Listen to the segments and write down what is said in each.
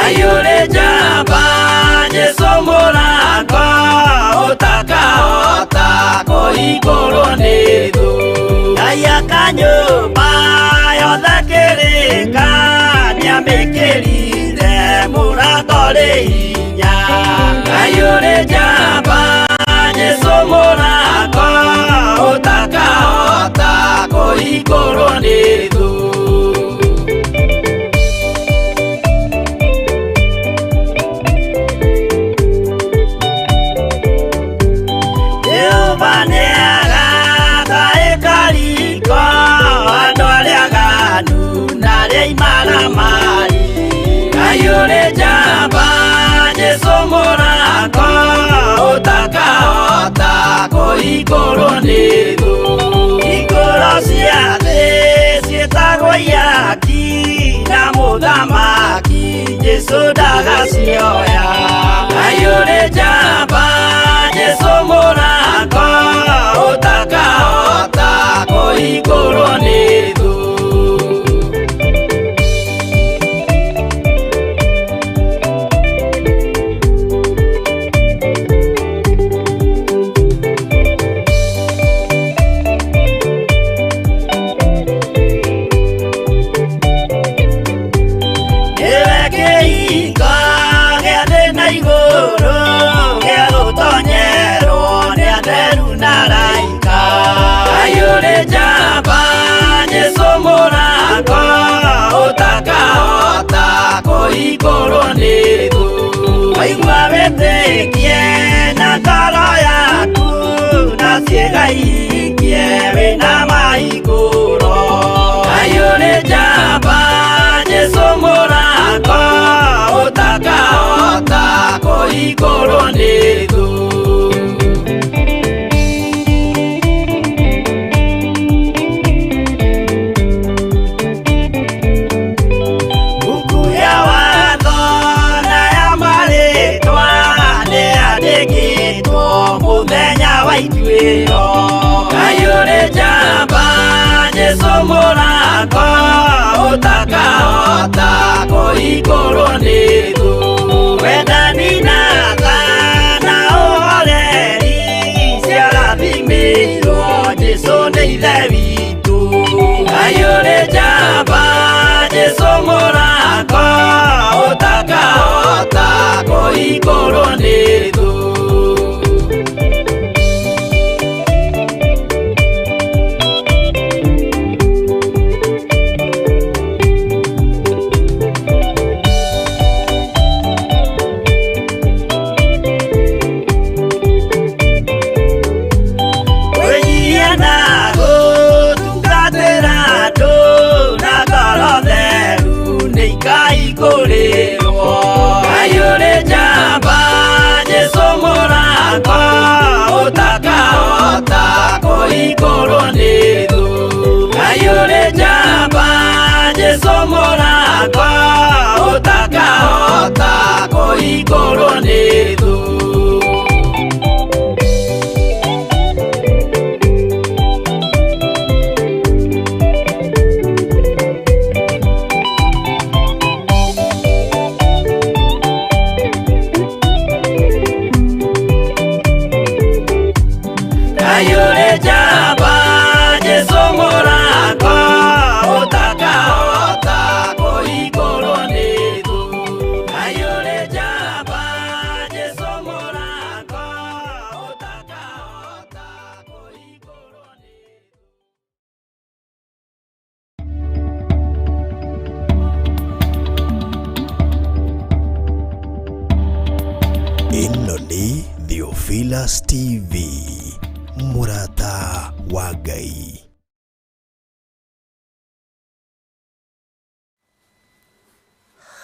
Ngai ũrĩ njamba, Jesũ mũrango ũtakahota kũhingũrwo nĩ thũ. Ngai aka nyũmba yothe kĩrĩka, nĩamĩkĩrire mũrango rĩ hinya. Ngai ũrĩ njamba, Jesũ mũrango ũtakahota kũhingũrwo nĩ thũ. Jehova nĩagaka ĩkariko andũ arĩa aganu na arĩa imaramari. Ngai ũrĩ njamba, Jesũ mũrango ũtakahota kũhingũrwo nĩ thũ. Hingũro cia thĩ ciĩtagwo ihaki na mũthamaki Jesũ ndagacioya. Ngai ũrĩ njamba, Jesũ mũrango ũtakahota kũhingũrwo nĩ thũ. Nĩwe kĩhingo gĩa thĩ na igũrũ, gĩa gũtonyerwo nĩ atheru na araika. Ngai ũrĩ njamba, Jesũ mũrango ũtakahota kũhingũrwo nĩ thũ. Waigua wĩtĩkie na ngoro yaku, na ciĩga ihingie wĩna mahingũro. Ngai ũrĩ njamba, Jesũ mũrango ũtakahota kũhingũrwo nĩ thũ. Buku ya watho na ya marĩtwa nĩyandĩkĩtwo mũthenya wa ituĩro. Ngai ũrĩ njamba, Jesũ mũrango ũtakahota kũhingũrwo nĩ thũ. Wendani na tha na ũhoreri ciarathimĩirwo Jesũ nĩ Ithe witũ. Ngai ũrĩ njamba, Jesũ mũrango ũtakahota kũhingũrwo nĩ thũ. Kwĩnyihia na gũtungatĩra andũ na ngoro theru nĩikaihingũrĩrwo. Ngai ũrĩ njamba, Jesũ mũrango ũtakahota kũhingũrwo nĩ thũ. Ngai ũrĩ njamba, Jesũ mũrango ũtakahota kũhingũrwo nĩ thũ. Ngai ũrĩ njamba, Jesũ mũrango ũtakahota kũhingũrwo nĩ thũ. Ngai ũrĩ njamba, Jesũ mũrango ũtakahota kũhingũrwo nĩ thũ. Ĩno nĩ Theophilus TV, mũrata wa Ngai.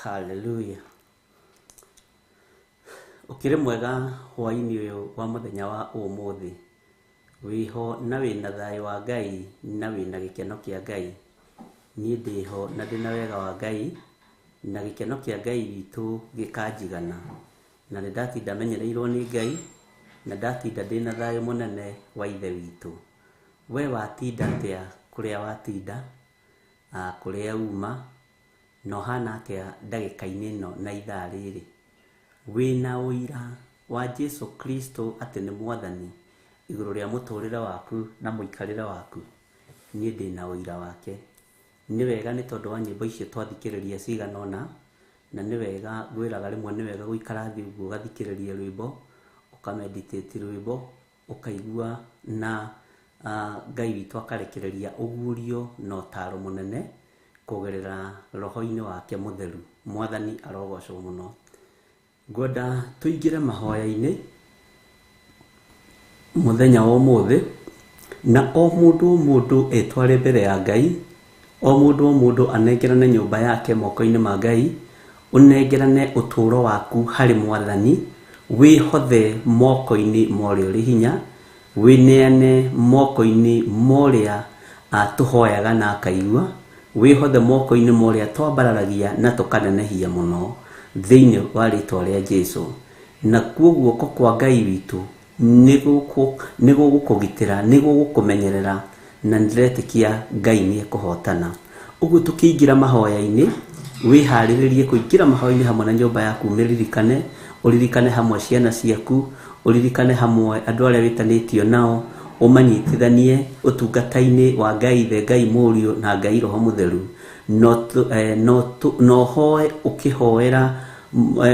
Haleluya. Ũkĩrĩ mwega hwaĩ-inĩ ũyũ wa mũthenya wa ũmũthĩ. Wĩho na wĩna thayũ wa Ngai na wĩna gĩkeno kĩa Ngai. Niĩ ndĩho na ndĩna wega wa Ngai na gĩkeno kĩa Ngai witũ gĩkanjigana. Na nĩ ndatinda menyereirwo nĩ Ngai na ndatinda ndĩna thayũ mũnene wa Ithe witũ. We watinda atĩa kũrĩa watinda, kũrĩa uma, Na ũhana atĩa ndagĩka-inĩ ĩno na ithaa rĩrĩ? Wĩna ũira wa Jesu Kristo atĩ nĩ Mwathani igũrũ rĩa mũtũrĩre waku na mũikarĩre waku? Niĩ ndĩna ũira wake. Nĩ wega nĩ tondũ wa nyĩmbo icio twathikĩrĩria cigana ũna, na nĩ wega ngwĩraga rĩmwe nĩ wega gũikara thĩ ũguo ũgathikĩrĩria rwĩmbo, ũka meditate rwĩmbo, ũkaigua na Ngai witũ akarekereria ũguũrio na ũtaaro mũnene kũgerera roho-inĩ wake mũtheru. Mwathani arogocwo mũno. Ngwenda tũingĩre mahoya-inĩ mũthenya wa ũmũthĩ, na o mũndũ o mũndũ etware mbere ya Ngai, o mũndũ o mũndũ anengerane nyũmba yake moko-inĩ ma Ngai, ũnengerane ũtũũro waku harĩ Mwathani, wĩhothe moko-inĩ ma ũrĩa ũrĩ hinya, wĩneane moko-inĩ ma ũrĩa tũhoyaga na akaigua, wĩhothe moko-inĩ ma ũrĩa twambararagia na tũkanenehia mũno thĩinĩ wa rĩtwa rĩa Jesu. Nakuo guoko kwa Ngai witũ nĩ gũgũkũgitĩra, nĩ gũgũkũmenyerera, na nĩndĩretĩkia Ngai nĩ ekũhotana. Ũguo tũkĩingĩra mahoya-inĩ, wĩharĩrĩrie kũingĩra mahoya-inĩ hamwe na nyũmba yaku, ũmĩririkane, ũririkane hamwe ciana ciaku, ũririkane hamwe andũ arĩa wĩtanĩtio nao, ũmanyitithanie ũtungata-inĩ wa Ngai Ithe, Ngai Mũriũ na Ngai Roho Mũtheru. Na ũhoe ũkĩhoera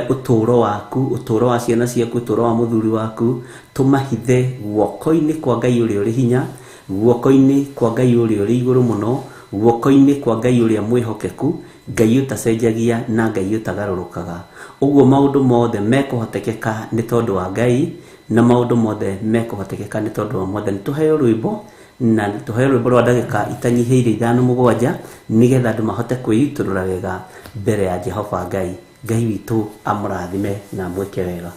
ũtũũro waku, ũtũũro wa ciana ciaku, ũtũũro wa mũthuri waku, tũmahithe guoko-inĩ kwa Ngai ũrĩa ũrĩ hinya, guoko-inĩ kwa Ngai ũrĩa ũrĩ igũrũ mũno, guoko-inĩ kwa Ngai ũrĩa mwĩhokeku, Ngai ũtacenjagia na Ngai ũtagarũrũkaga. Ũguo maũndũ mothe mekũhotekeka nĩ tondũ wa Ngai, na maũndũ mothe mekũhotekeka nĩ tondũ wa Mwathani. Tũheo rwĩmbo, na tũheo rwĩmbo rwa ndagĩka itanyihĩire ithano mũgwanja, nĩgetha andũ mahote kwĩitũrũra wega mbere ya Jehova Ngai. Ngai witũ amũrathime na amwĩke wega.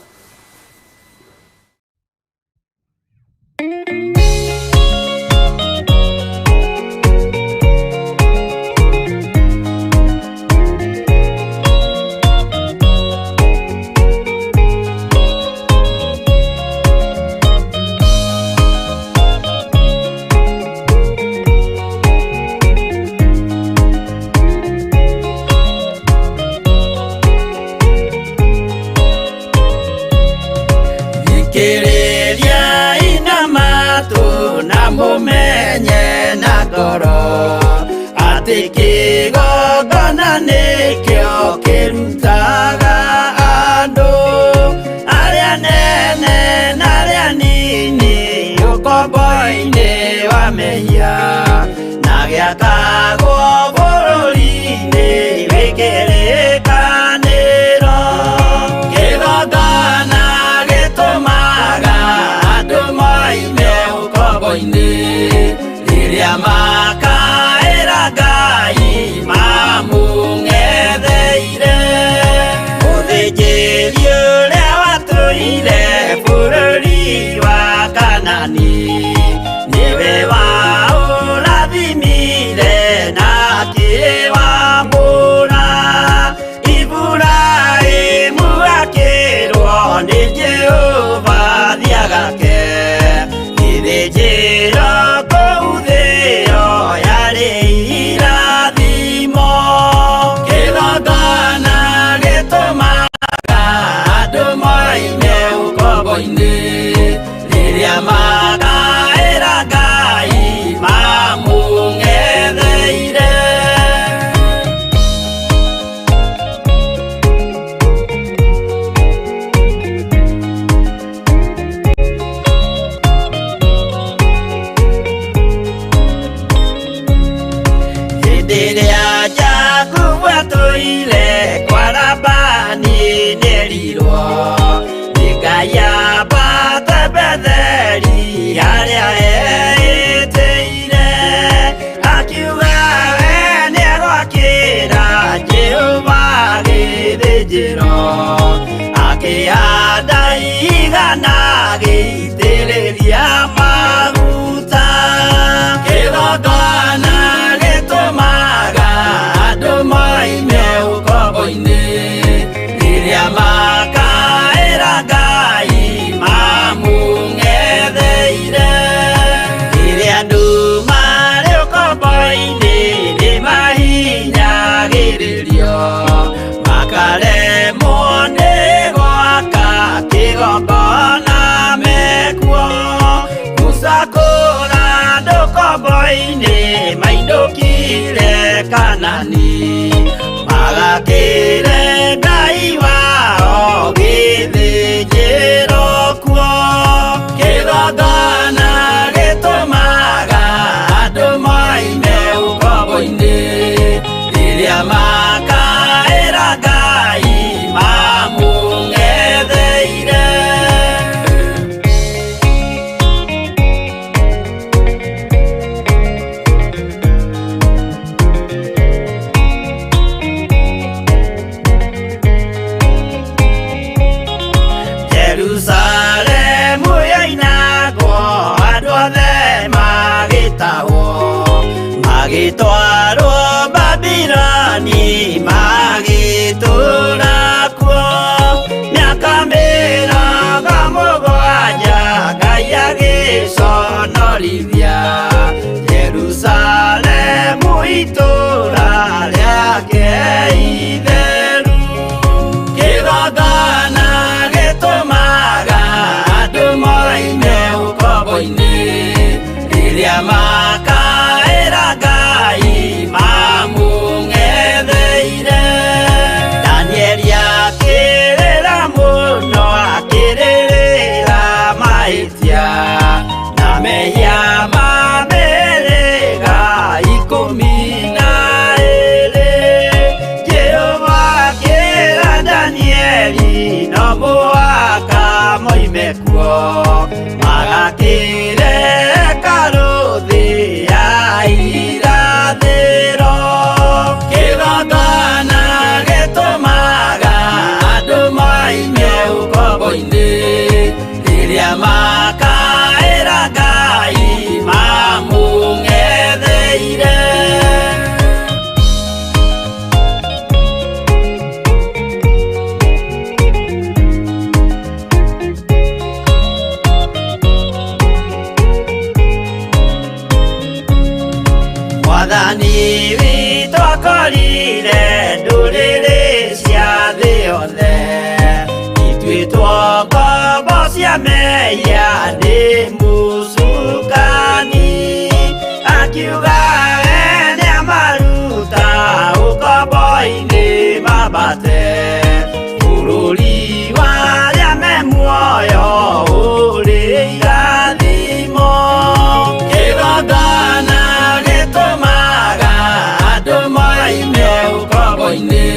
Thikĩrĩria ina matũ na mũmenye na ngoro atĩ kĩgongona nĩkĩo kĩrutaga andũ arĩa nene na arĩa nini ũkombo-inĩ wa mehia na gĩakagwo bũrũri-inĩ wĩ kĩrĩkanĩro. Kĩgongona gĩtũmaga andũ moime ũkombo-inĩ rĩrĩa makaĩra Ngai mamũng'etheire. Mũthĩnjĩri ũrĩa watũire bũrũri wa Kanani nĩwe waũrathimire na akĩwamũra. Iburahĩmu akĩrwo nĩ Jehova thiagake gĩthĩnjĩro kũu thĩo yarĩ irathimo. Kĩgongona gĩtũmaga andũ moime ũkombo-inĩ rĩrĩa makaĩra Ngai mamũng'etheire. Hĩndĩ ĩrĩa Jakubu atũire kwa Labani nĩerirwo nĩ Ngai ambate Betheli harĩa eĩtĩire, akiuga we nĩegwakĩra Jehova gĩthĩnjĩro, akĩhanda igana agĩitĩrĩria maguta. Kĩgongona gĩtũmaga andũ moime ũkombo-inĩ rĩrĩa makaĩra Ngai mamũng'etheire. Rĩrĩa andũ marĩ ũkombo-inĩ nĩmahinyagĩrĩrio Ũkombo-inĩ mainũkire Kanani, magakĩre Ngai wao gĩthĩnjĩro kuo. Kĩgongona gĩtũmaga andũ moime ũkombo-inĩ, rĩrĩa makaĩra Ngai mamũng'etheire. Jerusalemu yoinagwo, andũ othe magĩtahwo, magĩtwarwo Babiloni, magĩtũũra kuo mĩaka 70, Ngai agĩconorithia Jerusalemu itũũra rĩake itheru. Kĩgongona gĩtũmaga andũ moime ũkombo-inĩ, rĩrĩa makaĩra Ngai mamũng'etheire. Danieli akĩrĩra mũno, akĩrĩrĩra mahĩtia na mehia ma mĩhĩrĩga 12. Jehova akĩra Danieli no mũhaka moime kuo, magakĩre hekarũ thĩ ya irathĩro. Kĩgongona gĩtũmaga andũ moime ũkombo-inĩ, rĩrĩa makaĩra Ngai mamũng'etheire. Mwathani witũ akorire ndũrĩrĩ cia thĩ yothe ituĩtwo ngombo cia mehia nĩ mũcukani, akiuga we nĩamaruta ũkombo-inĩ mambate bũrũri wa arĩa me muoyo ũrĩ irathimo. Kĩgongona gĩtũmaga andũ moime ũkombo-inĩ,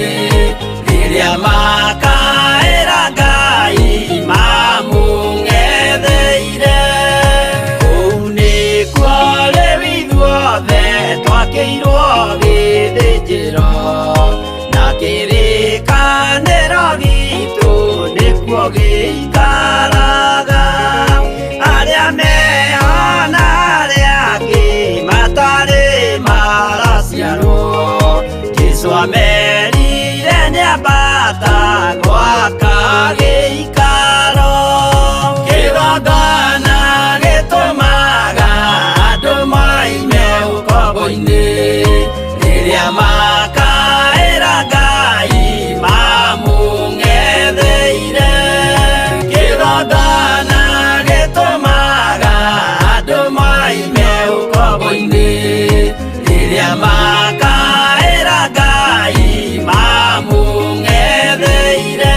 rĩrĩa makaĩra Ngai mamũng'etheire. Kũu nĩkuo rĩu ithuothe twakĩirwo gĩthĩnjĩro, na kĩrĩkanĩro gitũ nĩkuo gĩikaraga. Arĩa meho na arĩa angĩ matarĩ maraciarwo, Jesũ amerire nĩambata gwaka gĩikaro. Kĩgongona gĩtũmaga andũ moime ũkombo-inĩ, rĩrĩa makaĩra Ngai mamũng'etheire. Kĩgongona gĩtũmaga andũ moime ũkombo-inĩ, rĩrĩa makaĩra Ngai mamũng'etheire.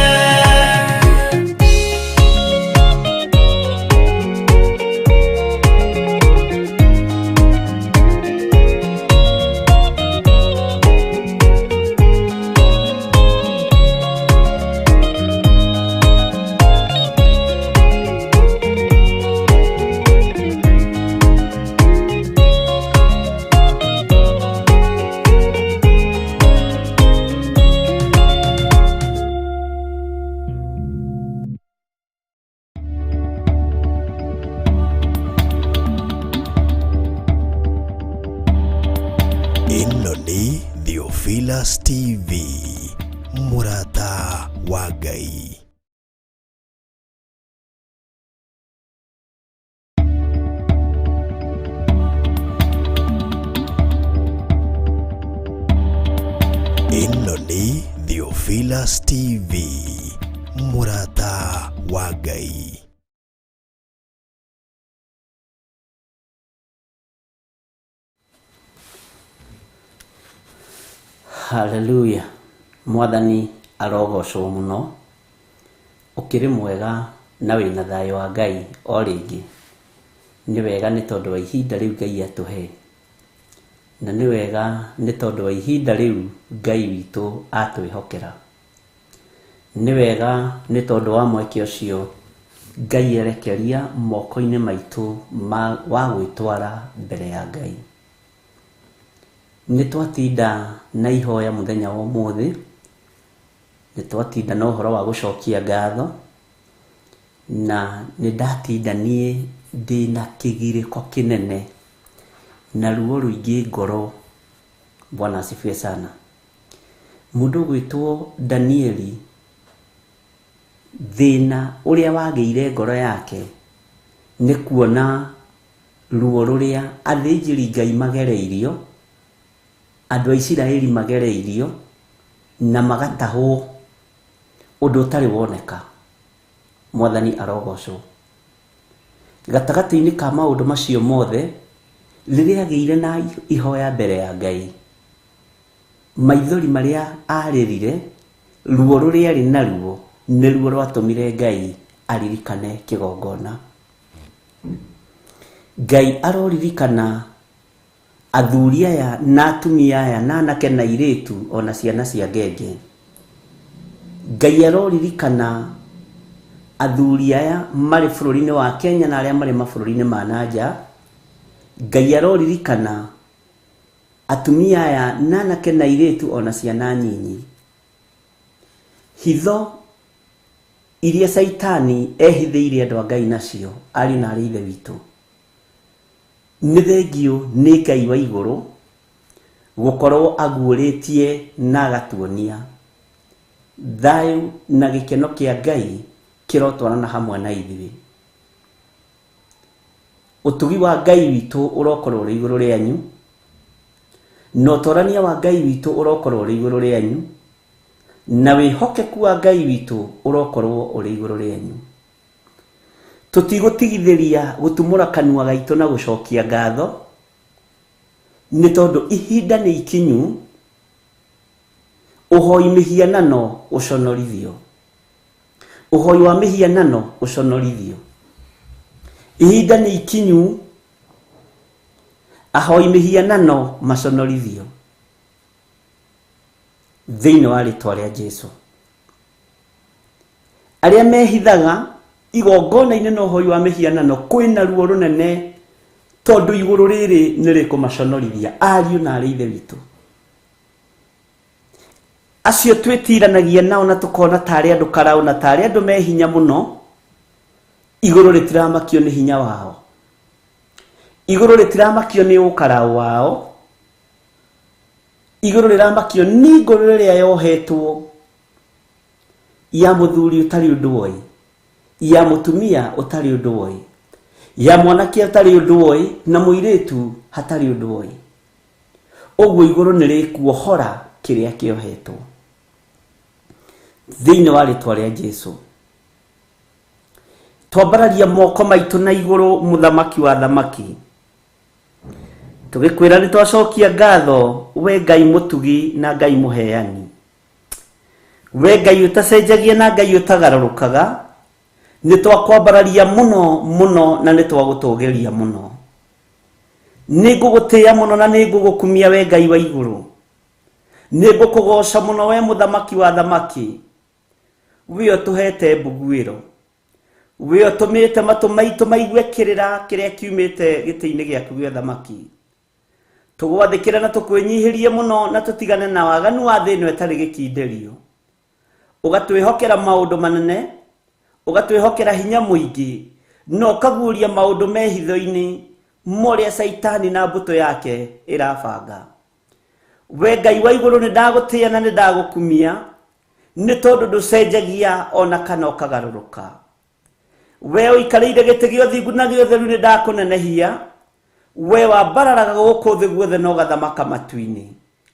Ĩno nĩ Theophilus TV, mũrata wa Ngai. Ĩno nĩ Theophilus TV, mũrata wa Ngai. Haleluya. Mwathani arogocwo mũno. Ũkĩrĩ mwega na wĩna thayũ wa Ngai o rĩngĩ. Nĩ wega nĩ tondũ wa ihinda rĩu Ngai atũhe. Na nĩ wega nĩ tondũ wa ihinda rĩu Ngai witũ atwĩhokera. Nĩ wega nĩ tondũ wa mweke ũcio Ngai erekeria moko-inĩ maitũ wa gwĩtwara mbere ya Ngai. Nĩ twatinda na ihoya mũthenya wa ũmũthĩ, nĩ twatinda na ũhoro wa gũcokia ngatho, na nĩ ndatinda niĩ ndĩna kĩgirĩko kĩnene na ruo rũingĩ ngoro. Bwana asifiwe sana. Mũndũ ũgwĩtwo Danieli, thĩna ũrĩa wagĩire ngoro yake nĩ kuona ruo rũrĩa athĩnjĩri Ngai magereirio, andũ a Isiraeli magereirio, na magatahwo ũndũ ũtarĩ woneka. Mwathani arogocwo. Gatagatĩ-inĩ ka maũndũ macio mothe, rĩrĩa agĩire na ihoya mbere ya Ngai, maithori marĩa arĩrire, ruo rũrĩa arĩ naruo, nĩruo rwatũmire Ngai aririkane kĩgongona. Ngai aroririkana athuri aya na atumia aya na anake na airĩtu ona ciana cia ngenge. Ngai aroririkana athuri aya marĩ bũrũri-inĩ wa Kenya na arĩa marĩ mabũrũri-inĩ ma na nja. Ngai aroririkana atumia aya na anake na airĩtu ona ciana nyinyi. Hitho iria Caitani ehithĩire andũ a Ngai nacio, ariũ na arĩ ithe witũ, nĩ thengio nĩ Ngai wa igũrũ gũkorwo aguũrĩtie na agatuonia thayũ na gĩkeno kĩa Ngai kĩrotwarana hamwe na ithuĩ. Ũtugi wa Ngai witũ ũrokorwo ũrĩ igũrũ rĩanyu, na ũtorania wa Ngai witũ ũrokorwo ũrĩ igũrũ rĩanyu, na wĩhokeku wa Ngai witũ ũrokorwo ũrĩ igũrũ rĩanyu. Tũtigũtigithĩria gũtumũra kanua gaitũ na gũcokia ngatho, nĩ tondũ ihinda nĩ ikinyu ũhoi mĩhianano ũconorithio. Ũhoi wa mĩhianano ũconorithio. Ihinda nĩ ikinyu ahoi mĩhianano maconorithio thĩinĩ wa rĩtwa rĩa Jesu. Arĩa mehithaga igongona-inĩ na ũhoi wa mĩhianano kwĩna ruo rũnene, tondũ igũrũ rĩrĩ nĩ rĩkũmaconorithia. Ariũ na arĩ ithe witũ, acio twĩtiranagia nao na tũkona tarĩ andũ karaũ na tarĩ andũ me hinya mũno, igũrũ rĩtiramakio nĩ hinya wao, igũrũ rĩtiramakio nĩ ũkaraũ wao, igũrũ rĩramakio nĩ ngoro ĩrĩa yohetwo ya mũthuri ũtarĩ ũndũ oĩ, ya mũtumia ũtarĩ ũndũ oĩ, ya mwanake ũtarĩ ũndũ oĩ, na mũirĩtu hatarĩ ũndũ oĩ. Ũguo igũrũ nĩ rĩkuohora kĩrĩa kĩohetwo thĩinĩ wa rĩtwa rĩa Jesu. Twambararia moko maitũ na igũrũ, mũthamaki wa thamaki, tũgĩkwĩra nĩ twacokia ngatho, we Ngai mũtugi na Ngai mũheani, we Ngai ũtacenjagia na Ngai ũtagarũrũkaga. Nĩ twakwambararia mũno mũno na nĩ twagũtũgĩria mũno. Nĩ ngũgũtĩĩa mũno na nĩ ngũgũkumia, we Ngai wa igũrũ. Nĩ ngũkũgoca mũno, we mũthamaki wa thamaki, we ũtũhete mbuguĩro, we ũtũmĩte matũ maitũ maigue kĩrĩra kĩrĩa kiumĩte gĩtĩ-inĩ gĩaku gĩa thamaki. Tũgwathĩkĩre na tũkwĩnyihĩrie mũno na tũtigane na waganu wa thĩ ĩno ĩtarĩ gĩkindĩrio. Ũgatwĩhokera maũndũ manene, ũgatwĩhokera hinya mũingĩ, na ũkaguũria maũndũ me hitho-inĩ morĩa Caitani na mbũtũ yake ĩrabanga. We Ngai wa igũrũ, nĩ ndagũtĩĩa na nĩ ndagũkumia, nĩ tondũ ndũcenjagia ona kana ũkagarũrũka. We ũikarĩire gĩtĩ gĩa ũthingu na gĩa ũtheru, nĩ ndakũnenehia. We wambararaga gũkũ thĩ guothe na ũgathamaka matu-inĩ,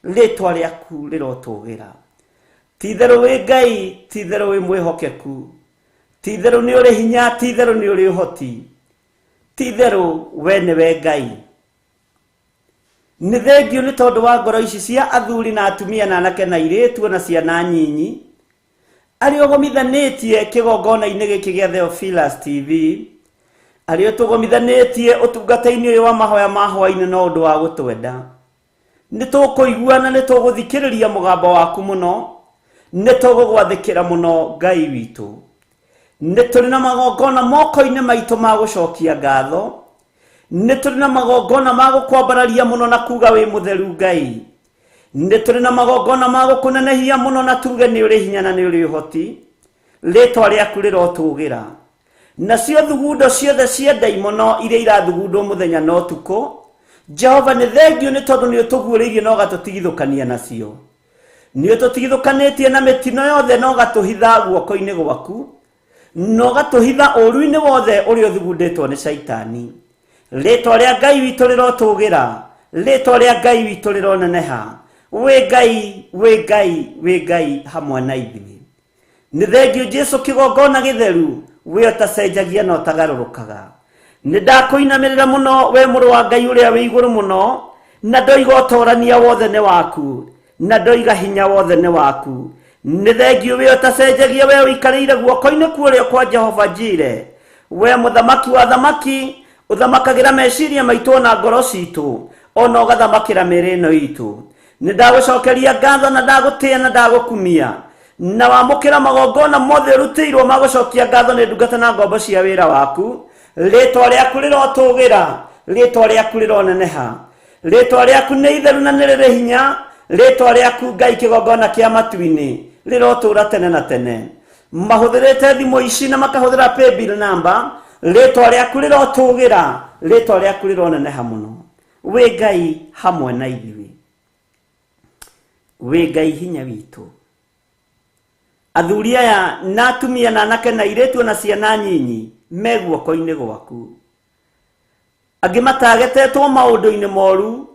rĩtwa rĩaku rĩrotũgĩra. Ti-itherũ wĩ Ngai, ti-itherũ wĩ mwĩhokeku, ti-itherũ nĩ ũrĩ hinya, ti-itherũ nĩ ũrĩ ũhoti, ti-itherũ we nĩwe Ngai. Nĩ thengiũ nĩ tondũ wa ngoro ici cia athuri na atumia na anake na airĩtu na ciana nyinyi arĩa ũgomithanĩtie kĩgongona-inĩ gĩkĩ gĩa Theophilus TV, arĩa ũtũgomithanĩtie ũtungata-inĩ ũyũ wa mahoya ma hwaĩ-inĩ na ũndũ wa gũtwenda. Nĩ tũkũigua na nĩ tũgũthikĩrĩria mũgambo waku mũno, nĩ tũgũgwathĩkĩra mũno Ngai witũ. Nĩ tũrĩ na magongona moko-inĩ maitũ ma gũcokia ngatho, nĩ tũrĩ na magongona ma gũkwambararia mũno na kuga wĩ mũtheru Ngai. Nĩ tũrĩ na magongona ma gũkũnenehia mũno na tuge nĩ ũrĩ hinya na nĩ ũrĩ ũhoti, rĩtwa rĩaku rĩrotũgĩra. Nacio thugundo ciothe cia ndaimono iria irathugundwo mũthenya na ũtukũ, Jehova nĩ thengiũ nĩ tondũ nĩ ũtũguũrĩirie na ũgatũtigithũkania nacio. Nĩ ũtũtigithũkanĩtie na mĩtino yothe na ũgatũhitha guoko-inĩ gwaku, na ũgatũhitha ũũru-inĩ wothe ũrĩa ũthugundĩtwo nĩ Shaitani. Rĩtwa rĩa Ngai witũ rĩrotũgĩra, rĩtwa rĩa Ngai witũ rĩroneneha. Wĩ Ngai, wĩ Ngai, wĩ Ngai hamwe na ithuĩ. Nĩ thengiũ Jesu kĩgongona gĩtheru, we ũtacenjagia na ũtagarũrũkaga. Nĩ ndakũinamĩrĩra mũno we mũrũ wa Ngai ũrĩa wĩ igũrũ mũno, na ndoiga ũtorania wothe nĩ waku, na ndoiga hinya wothe nĩ waku. Nĩ thengiũ we ũtacenjagia, we ũikarĩire guoko-inĩ kuũrĩo kwa Jehova Jire, we mũthamaki wa thamaki, ũthamakagĩra meciria maitũ ona ngoro citũ, ona ũgathamakĩra mĩĩrĩ ĩno itũ. Nĩ ndagũcokeria ngatho na ndagũtĩa na ndagũkumia, na wamũkĩra magongona mothe ũrutĩirwo ma gũcokia ngatho nĩ ndungata na ngombo cia wĩra waku. Rĩtwa rĩaku rĩrotũgĩra, rĩtwa rĩaku rĩroneneha, rĩtwa rĩaku nĩ itheru na nĩ rĩrĩ hinya, rĩtwa rĩaku Ngai kĩgongona kĩa matu-inĩ rĩrotũra tene na tene. Mahũthĩrĩte thimũ ici na makahũthĩra paybill number, rĩtwa rĩaku rĩrotũgĩra, rĩtwa rĩaku rĩroneneha mũno. Wĩ Ngai hamwe na ithuĩ, wĩ Ngai hinya witũ. Athuri aya na atumia na anake na airĩtu na ciana nyinyi me guoko-inĩ gwaku. Angĩ matagetetwo maũndũ-inĩ moru,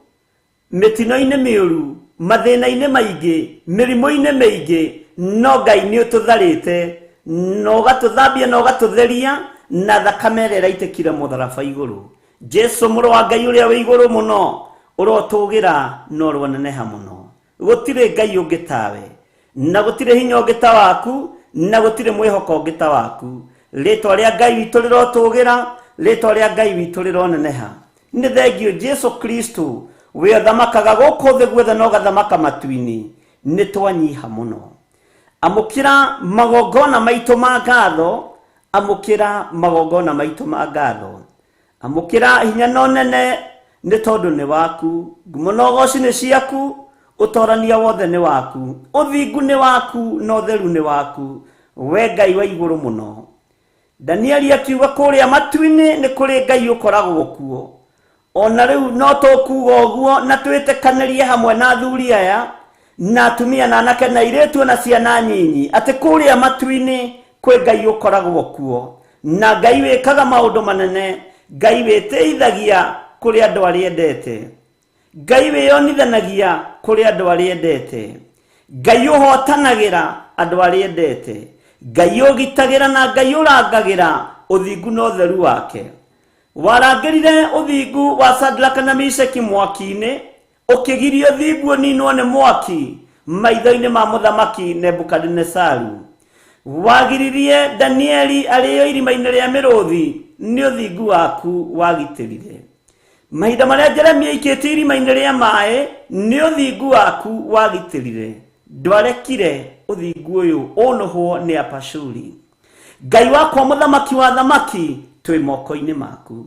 mĩtino-inĩ mĩũru, mathĩna-inĩ maingĩ, mĩrimũ-inĩ mĩingĩ, no Ngai nĩ ũtũtharĩte na ũgatũthambia na ũgatũtheria na thakame ĩrĩa ĩraitĩkire mũtharaba igũrũ. Jesu mũrũ wa Ngai ũrĩa wĩ igũrũ mũno, ũrotũgĩra na ũroneneha mũno. Gũtirĩ Ngai ũngĩ tawe, na gũtirĩ hinya ũngĩ ta waku, na gũtirĩ mwĩhoko ũngĩ ta waku. Rĩtwa rĩa Ngai witũ rĩrotũgĩra, rĩtwa rĩa Ngai witũ rĩroneneha. Nĩ thengiũ Jesu Kristo, we ũthamakaga gũkũ thĩ guothe na ũgathamaka matu-inĩ. Nĩ twanyiha mũno. Amũkĩra magongona maitũ ma ngatho, amũkĩra magongona maitũ ma ngatho. Amũkĩra hinya na ũnene nĩ tondũ nĩ waku, ngumo na ũgoci nĩ ciaku, ũtorania wothe nĩ waku, ũthingu nĩ waku na ũtheru nĩ waku, we Ngai wa igũrũ mũno. Danieli akiuga kũrĩa matu-inĩ nĩ kũrĩ Ngai ũkoragwo kuo. Ona rĩu no tũkuga ũguo na twĩtĩkanĩrie hamwe na athuri aya na atumia na anake na airĩtu na ciana nyinyi atĩ kũrĩa matu-inĩ kwĩ Ngai ũkoragwo kuo, na Ngai wĩkaga maũndũ manene, Ngai wĩtĩithagia kũrĩ andũ arĩa endete, Ngai wĩyonithanagia kũrĩ andũ arĩa endete, Ngai ũhotanagĩra andũ arĩa endete, Ngai ũgitagĩra na Ngai ũrangagĩra ũthingu na ũtheru wake. Warangĩrire ũthingu wa Sadraka na Misheki mwaki-inĩ, ũkĩgiria ũthingu ũninwo nĩ mwaki maitho-inĩ ma mũthamaki Nebukadinesaru. Wagiririe Danieli arĩo irima-inĩ rĩa mĩrũthi, nĩ ũthingu waku wagitĩrire. Mahinda marĩa Jeremia aikĩtio irima-inĩ rĩa maĩ, nĩ ũthingu waku wagitĩrire. Ndwarekire ũthingu ũyũ ũnũhwo nĩ Apashuri. Ngai wakwa mũthamaki wa thamaki, twĩ moko-inĩ maku.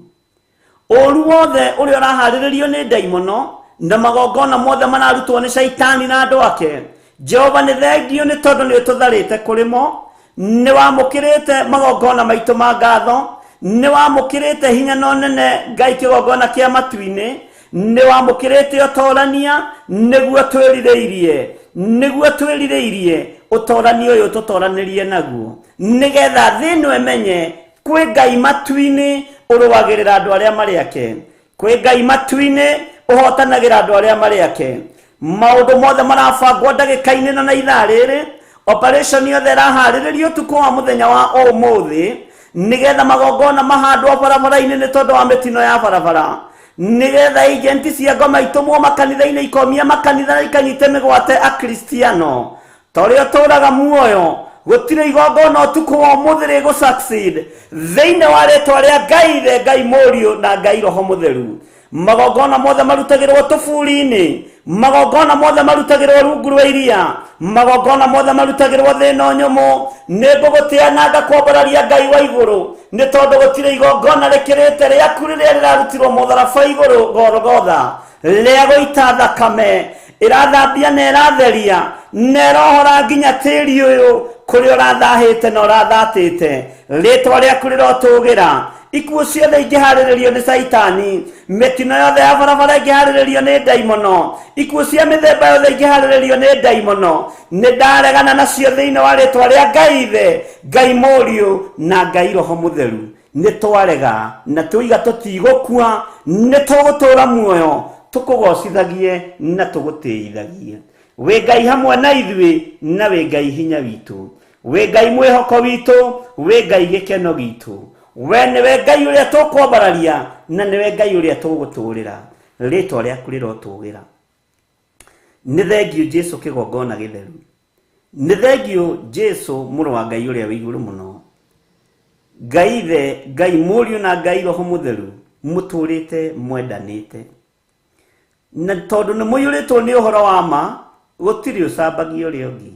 Ũru wothe ũrĩa ũraharĩrĩrio nĩ ndaimono na magongona mothe mararutwo nĩ Shaitani na andũ ake, Jehova nĩ thengio nĩ tondũ nĩ ũtũtharĩte kũrĩ mo, nĩ wamũkĩrĩte magongona maitũ ma ngatho, nĩ wamũkĩrĩte hinya na ũnene Ngai kĩgongona kĩa matu-inĩ, nĩ wamũkĩrĩte ũtorania nĩguo twĩrirĩirie, nĩguo twĩrirĩirie ũtorania ũyũ tũtoranĩrie naguo, nĩgetha thĩ ĩno ĩmenye kwĩ Ngai matu-inĩ ũrũagĩrĩra andũ arĩa marĩ ake, kwĩ Ngai matu-inĩ ũhotanagĩra andũ arĩa marĩ ake. Maũndũ mothe marabangwo ndagĩka-inĩ na ithaa rĩrĩ, operation yothe ĩraharĩrĩrio ũtukũ wa mũthenya wa ũmũthĩ, nĩgetha magongona mahandwo barabara-inĩ nĩ tondũ wa mĩtino ya barabara. Nĩgetha agenti cia ngoma itũmwo makanitha-inĩ ikomia makanitha na ikanyite mĩgwate akristiano. Ta ũrĩa ũtũũraga muoyo, gũtirĩ igongona ũtukũ wa ũmũthĩ rĩgũ succeed thĩinĩ wa rĩtwa rĩa Ngai Ithe, Ngai Mũriũ na Ngai Roho Mũtheru. Magongona mothe marutagĩrwo tũburi-inĩ, magongona mothe marutagĩrwo rungu rwa iria, magongona mothe marutagĩrwo thĩ ĩno nyũmũ. Nĩ ngũgũtĩa na ngakwambararia Ngai wa igũrũ, nĩ tondũ gũtirĩ igongona rĩkĩrĩte rĩaku rĩrĩa rĩrarutirwo mũtharaba igũrũ Golgotha, rĩa gũita thakame ĩrathambia na ĩratheria na ĩrohora nginya tĩri ũyũ kũrĩa ũrathahĩte na ũrathatĩte. Rĩtwa rĩaku rĩrotũgĩra. Ikuũ ciothe ingĩharĩrĩrio nĩ Caitani, mĩtino yothe ya barabara ĩngĩharĩrĩrio nĩ ndaimono, ikuũ cia mĩthemba yothe ingĩharĩrĩrio nĩ ndaimono, nĩ ndaregana nacio thĩinĩ wa rĩtwa rĩa Ngai Ithe, Ngai Mũriũ na Ngai Roho Mũtheru. Nĩ twarega na tũiga tũtigũkua, nĩ tũgũtũũra muoyo tũkũgocithagie na tũgũtĩithagie. Wĩ Ngai hamwe na ithuĩ, na wĩ Ngai hinya witũ, wĩ Ngai mwĩhoko witũ, wĩ Ngai gĩkeno gitũ. We nĩwe Ngai ũrĩa tũkwambararia na nĩwe Ngai ũrĩa tũgũtũũrĩra. Rĩtwa rĩaku rĩrotũgĩra. Nĩ thengiũ Jesu kĩgongona gĩtheru, nĩ thengiũ Jesu mũrũ wa Ngai ũrĩa wĩ igũrũ mũno. Ngai Ithe, Ngai Mũriũ na Ngai Roho Mũtheru mũtũrĩte mwendanĩte, na tondũ nĩ mũiyũrĩtwo nĩ ũhoro wa ma, gũtirĩ ũcambagia ũrĩa ũngĩ,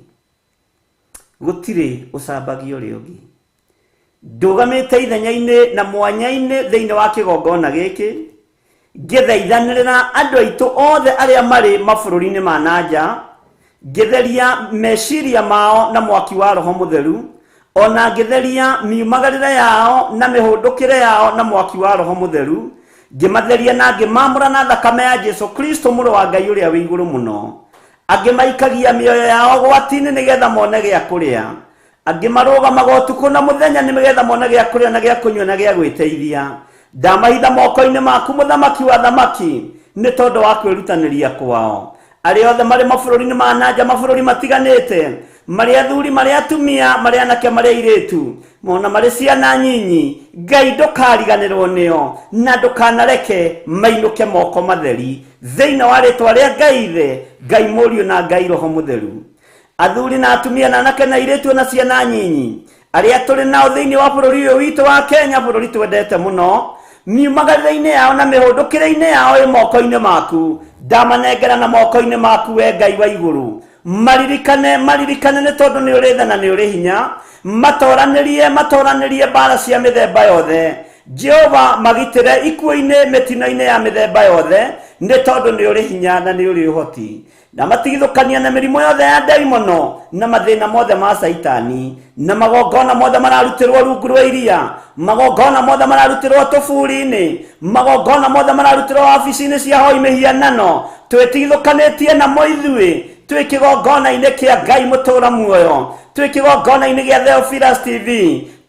gũtirĩ ũcambagia ũrĩa ũngĩ. Ndũgamĩte ithenya-inĩ na mwanya-inĩ thĩinĩ wa kĩgongona gĩkĩ ngĩthaithanĩrĩra andũ aitũ othe arĩa marĩ mabũrũri-inĩ ma nanja, ngĩtheria meciria mao na mwaki wa Roho Mũtheru, ona ngĩtheria miumagarĩre yao na mĩhũndũkĩre yao na mwaki wa Roho Mũtheru, ngĩmatheria na ngĩmamũra na thakame ya Jesu Kristo mũrũ wa Ngai ũrĩa wĩ igũrũ mũno. Angĩ maikagia mĩoyo yao gwati-inĩ nĩgetha mone gĩa kũrĩa, angĩ marũgamaga ũtukũ na mũthenya nĩgetha mone gĩa kũrĩa na gĩa kũnyua na gĩa gwĩteithia. Ndamahitha moko-inĩ maku, mũthamaki wa thamaki, nĩ tondũ wa kwĩrutanĩria kwao. Arĩa othe marĩ mabũrũri-inĩ ma nanja, mabũrũri matiganĩte, marĩ athuri, marĩ atumia, marĩ anake, marĩ airĩtu, ona marĩ ciana nyinyi, Ngai ndũkariganĩrwo nĩo na ndũkanareke mainũke moko matheri thĩinĩ wa rĩtwa rĩa Ngai Ithe, Ngai Mũriũ na Ngai Roho Mũtheru. Athuri na atumia na anake na airĩtu na ciana nyinyi arĩa tũrĩ nao thĩinĩ wa bũrũri ũyũ witũ wa Kenya, bũrũri twendete mũno, miumagarĩre-inĩ yao na mĩhũndũkĩre-inĩ yao ĩ moko-inĩ maku. Ndamanengera na moko-inĩ maku, we Ngai wa igũrũ. Maririkane, maririkane, nĩ tondũ nĩ ũrĩ tha na nĩ ũrĩ hinya. Matoranĩrie, matoranĩrie mbara cia mĩthemba yothe. Jehova, magitĩre ikuũ-inĩ, mĩtino-inĩ ya mĩthemba yothe, nĩ tondũ nĩ ũrĩ hinya na nĩ ũrĩ ũhoti. Na matigithũkania na mĩrimũ yothe ya ndaimono na mathĩna mothe ma Caitani, na magongona mothe mararutĩrwo rungu rwa iria, magongona mothe mararutĩrwo tũburi-inĩ, magongona mothe mararutĩrwo wabici-inĩ cia hoi mĩhianano, twĩtigithũkanĩtie namo ithuĩ twĩ kĩgongona-inĩ kĩa Ngai mũtũũra muoyo, twĩ kĩgongona-inĩ gĩa Theophilus TV,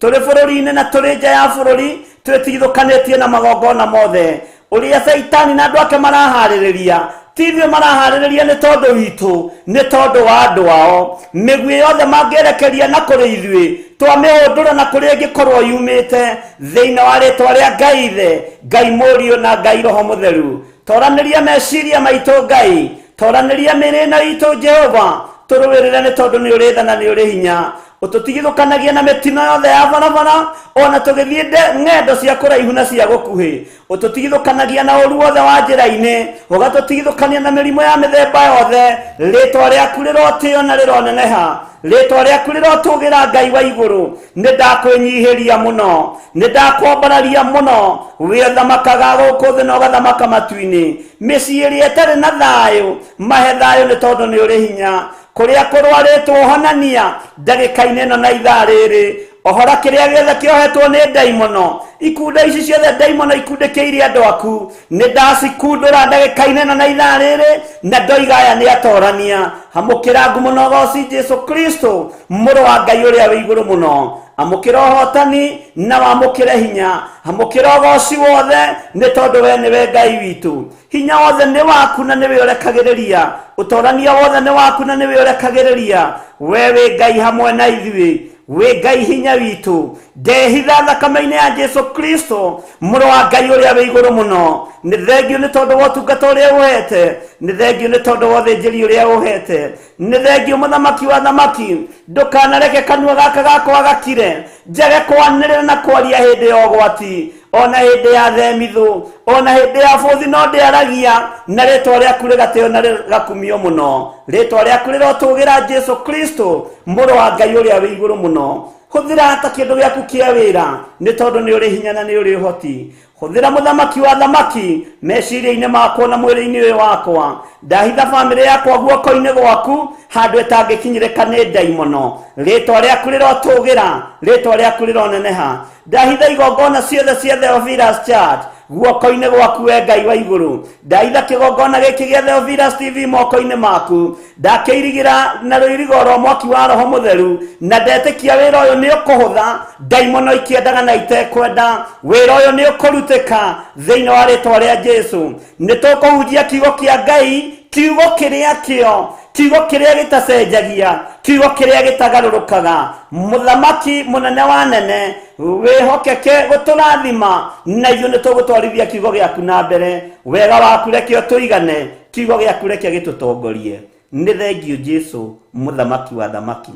tũrĩ bũrũri-inĩ na tũrĩ nja ya bũrũri, twĩtigithũkanĩtie na magongona mothe ũrĩa Caitani na andũ ake maraharĩrĩria. Ti ithuĩ maraharĩrĩria nĩ tondũ witũ, nĩ tondũ wa andũ ao. Mĩguĩ yothe mangĩerekeria na kũrĩ ithuĩ, twamĩhũndũra na kũrĩa ĩngĩkorwo yumĩte, thĩinĩ wa rĩtwa rĩa Ngai Ithe, Ngai Mũriũ na Ngai Roho Mũtheru. Toranĩria meciria maitũ Ngai, toranĩria mĩĩrĩ ĩno itũ Jehova, tũrũĩrĩre nĩ tondũ nĩ ũrĩ tha na nĩ ũrĩ hinya. Ũtũtigithũkanagia na mĩtino yothe ya barabara, ona tũgĩthiĩ ng'endo cia kũraihu na cia gũkuhĩ. Ũtũtigithũkanagia na ũru wothe wa njĩra-inĩ, ũgatũtigithũkania na mĩrimũ ya mĩthemba yothe. Rĩtwa rĩaku rĩrotĩo na rĩroneneha, rĩtwa rĩaku rĩrotũgĩra Ngai wa igũrũ. Nĩ ndakwĩnyihĩria mũno, nĩ ndakwambararia mũno. Wĩ ũthamakaga gũkũ thĩ na ũgathamaka matu-inĩ. Mĩciĩ ĩrĩa ĩtarĩ na thayũ, mahe thayũ nĩ tondũ nĩ ũrĩ hinya. Kũrĩa kũrwarĩtwo, honania ndagĩka-inĩ ĩno na ithaa rĩrĩ. Ohora kĩrĩa gĩothe kĩohetwo nĩ ndaimono. Ikunda ici ciothe ndaimono ikundĩkĩirie andũ aku, nĩ ndacikundũra ndagĩka-inĩ ĩno na ithaa rĩrĩ, na ndoiga aya nĩ atorania. Amũkĩra ngumo na ũgoci Jesu Kristo mũrũ wa Ngai ũrĩa wĩ igũrũ mũno. Amũkĩra ũhotani na wamũkĩre hinya, amũkĩra ũgoci wothe nĩ tondũ we nĩwe Ngai witũ. Hinya wothe nĩ waku na nĩwe ũrekagĩrĩria, ũtorania wothe nĩ waku na nĩwe ũrekagĩrĩria. We wĩ Ngai hamwe na ithuĩ. Wĩ Ngai hinya witũ. Ndehitha thakame-inĩ ya Jesu Kristo, mũrũ wa Ngai ũrĩa wĩ igũrũ mũno. Nĩ thengio nĩ tondũ wa ũtungata ũrĩa ũhete, nĩ thengio nĩ tondũ wa ũthĩnjĩri ũrĩa ũhete, nĩ thengio mũthamaki wa thamaki. Ndũkanareke kanua gaka gakwa gakire, njage kwanĩrĩra na kwaria hĩndĩ ya ũgwati, ona hĩndĩ ya themithũ, ona hĩndĩ ya bũthi, no ndĩaragia na rĩtwa rĩaku rĩgatĩo na rĩgakumio mũno. Rĩtwa rĩaku rĩrotũgĩra, Jesu Kristo, mũrũ wa Ngai ũrĩa wĩ igũrũ mũno. Hũthĩra ta kĩndũ gĩaku kĩa wĩra, nĩ tondũ nĩ ũrĩ hinya na nĩ ũrĩ ũhoti. Hũthĩra mũthamaki wa thamaki meciria-inĩ makwa na mwĩrĩ-inĩ ũyũ wakwa. Ndahitha bamĩrĩ yakwa guoko-inĩ gwaku, handũ ĩtangĩkinyĩrĩka nĩ ndaimono. Rĩtwa rĩaku rĩrotũgĩra, rĩtwa rĩaku rĩroneneha. Ndahitha igongona ciothe cia Theophilus Church guoko-inĩ gwaku, we Ngai wa igũrũ. Ndahitha kĩgongona gĩkĩ gĩa Theophilus TV moko-inĩ maku, ndakĩirigĩra na rũirigo rwa mwaki wa Roho Mũtheru, na ndetĩkia wĩra ũyũ nĩ ũkũhũtha ndaimono ikĩendaga na itekwenda. Wĩra ũyũ nĩ ũkũrutĩka thĩinĩ wa rĩtwa rĩa Jesu. Nĩ tũkũhunjia kiugo kĩa Ngai, kiugo kĩrĩa kĩo, kiugo kĩrĩa gĩtacenjagia, kiugo kĩrĩa gĩtagarũrũkaga. Mũthamaki mũnene wa nene, wĩhokeke gũtũrathima, na ithuĩ nĩ tũgũtwarithia kiugo gĩaku na mbere. Wega waku reke ũtũigane, kiugo gĩaku reke gĩtũtongorie. Nĩ thengio, Jesu mũthamaki wa thamaki.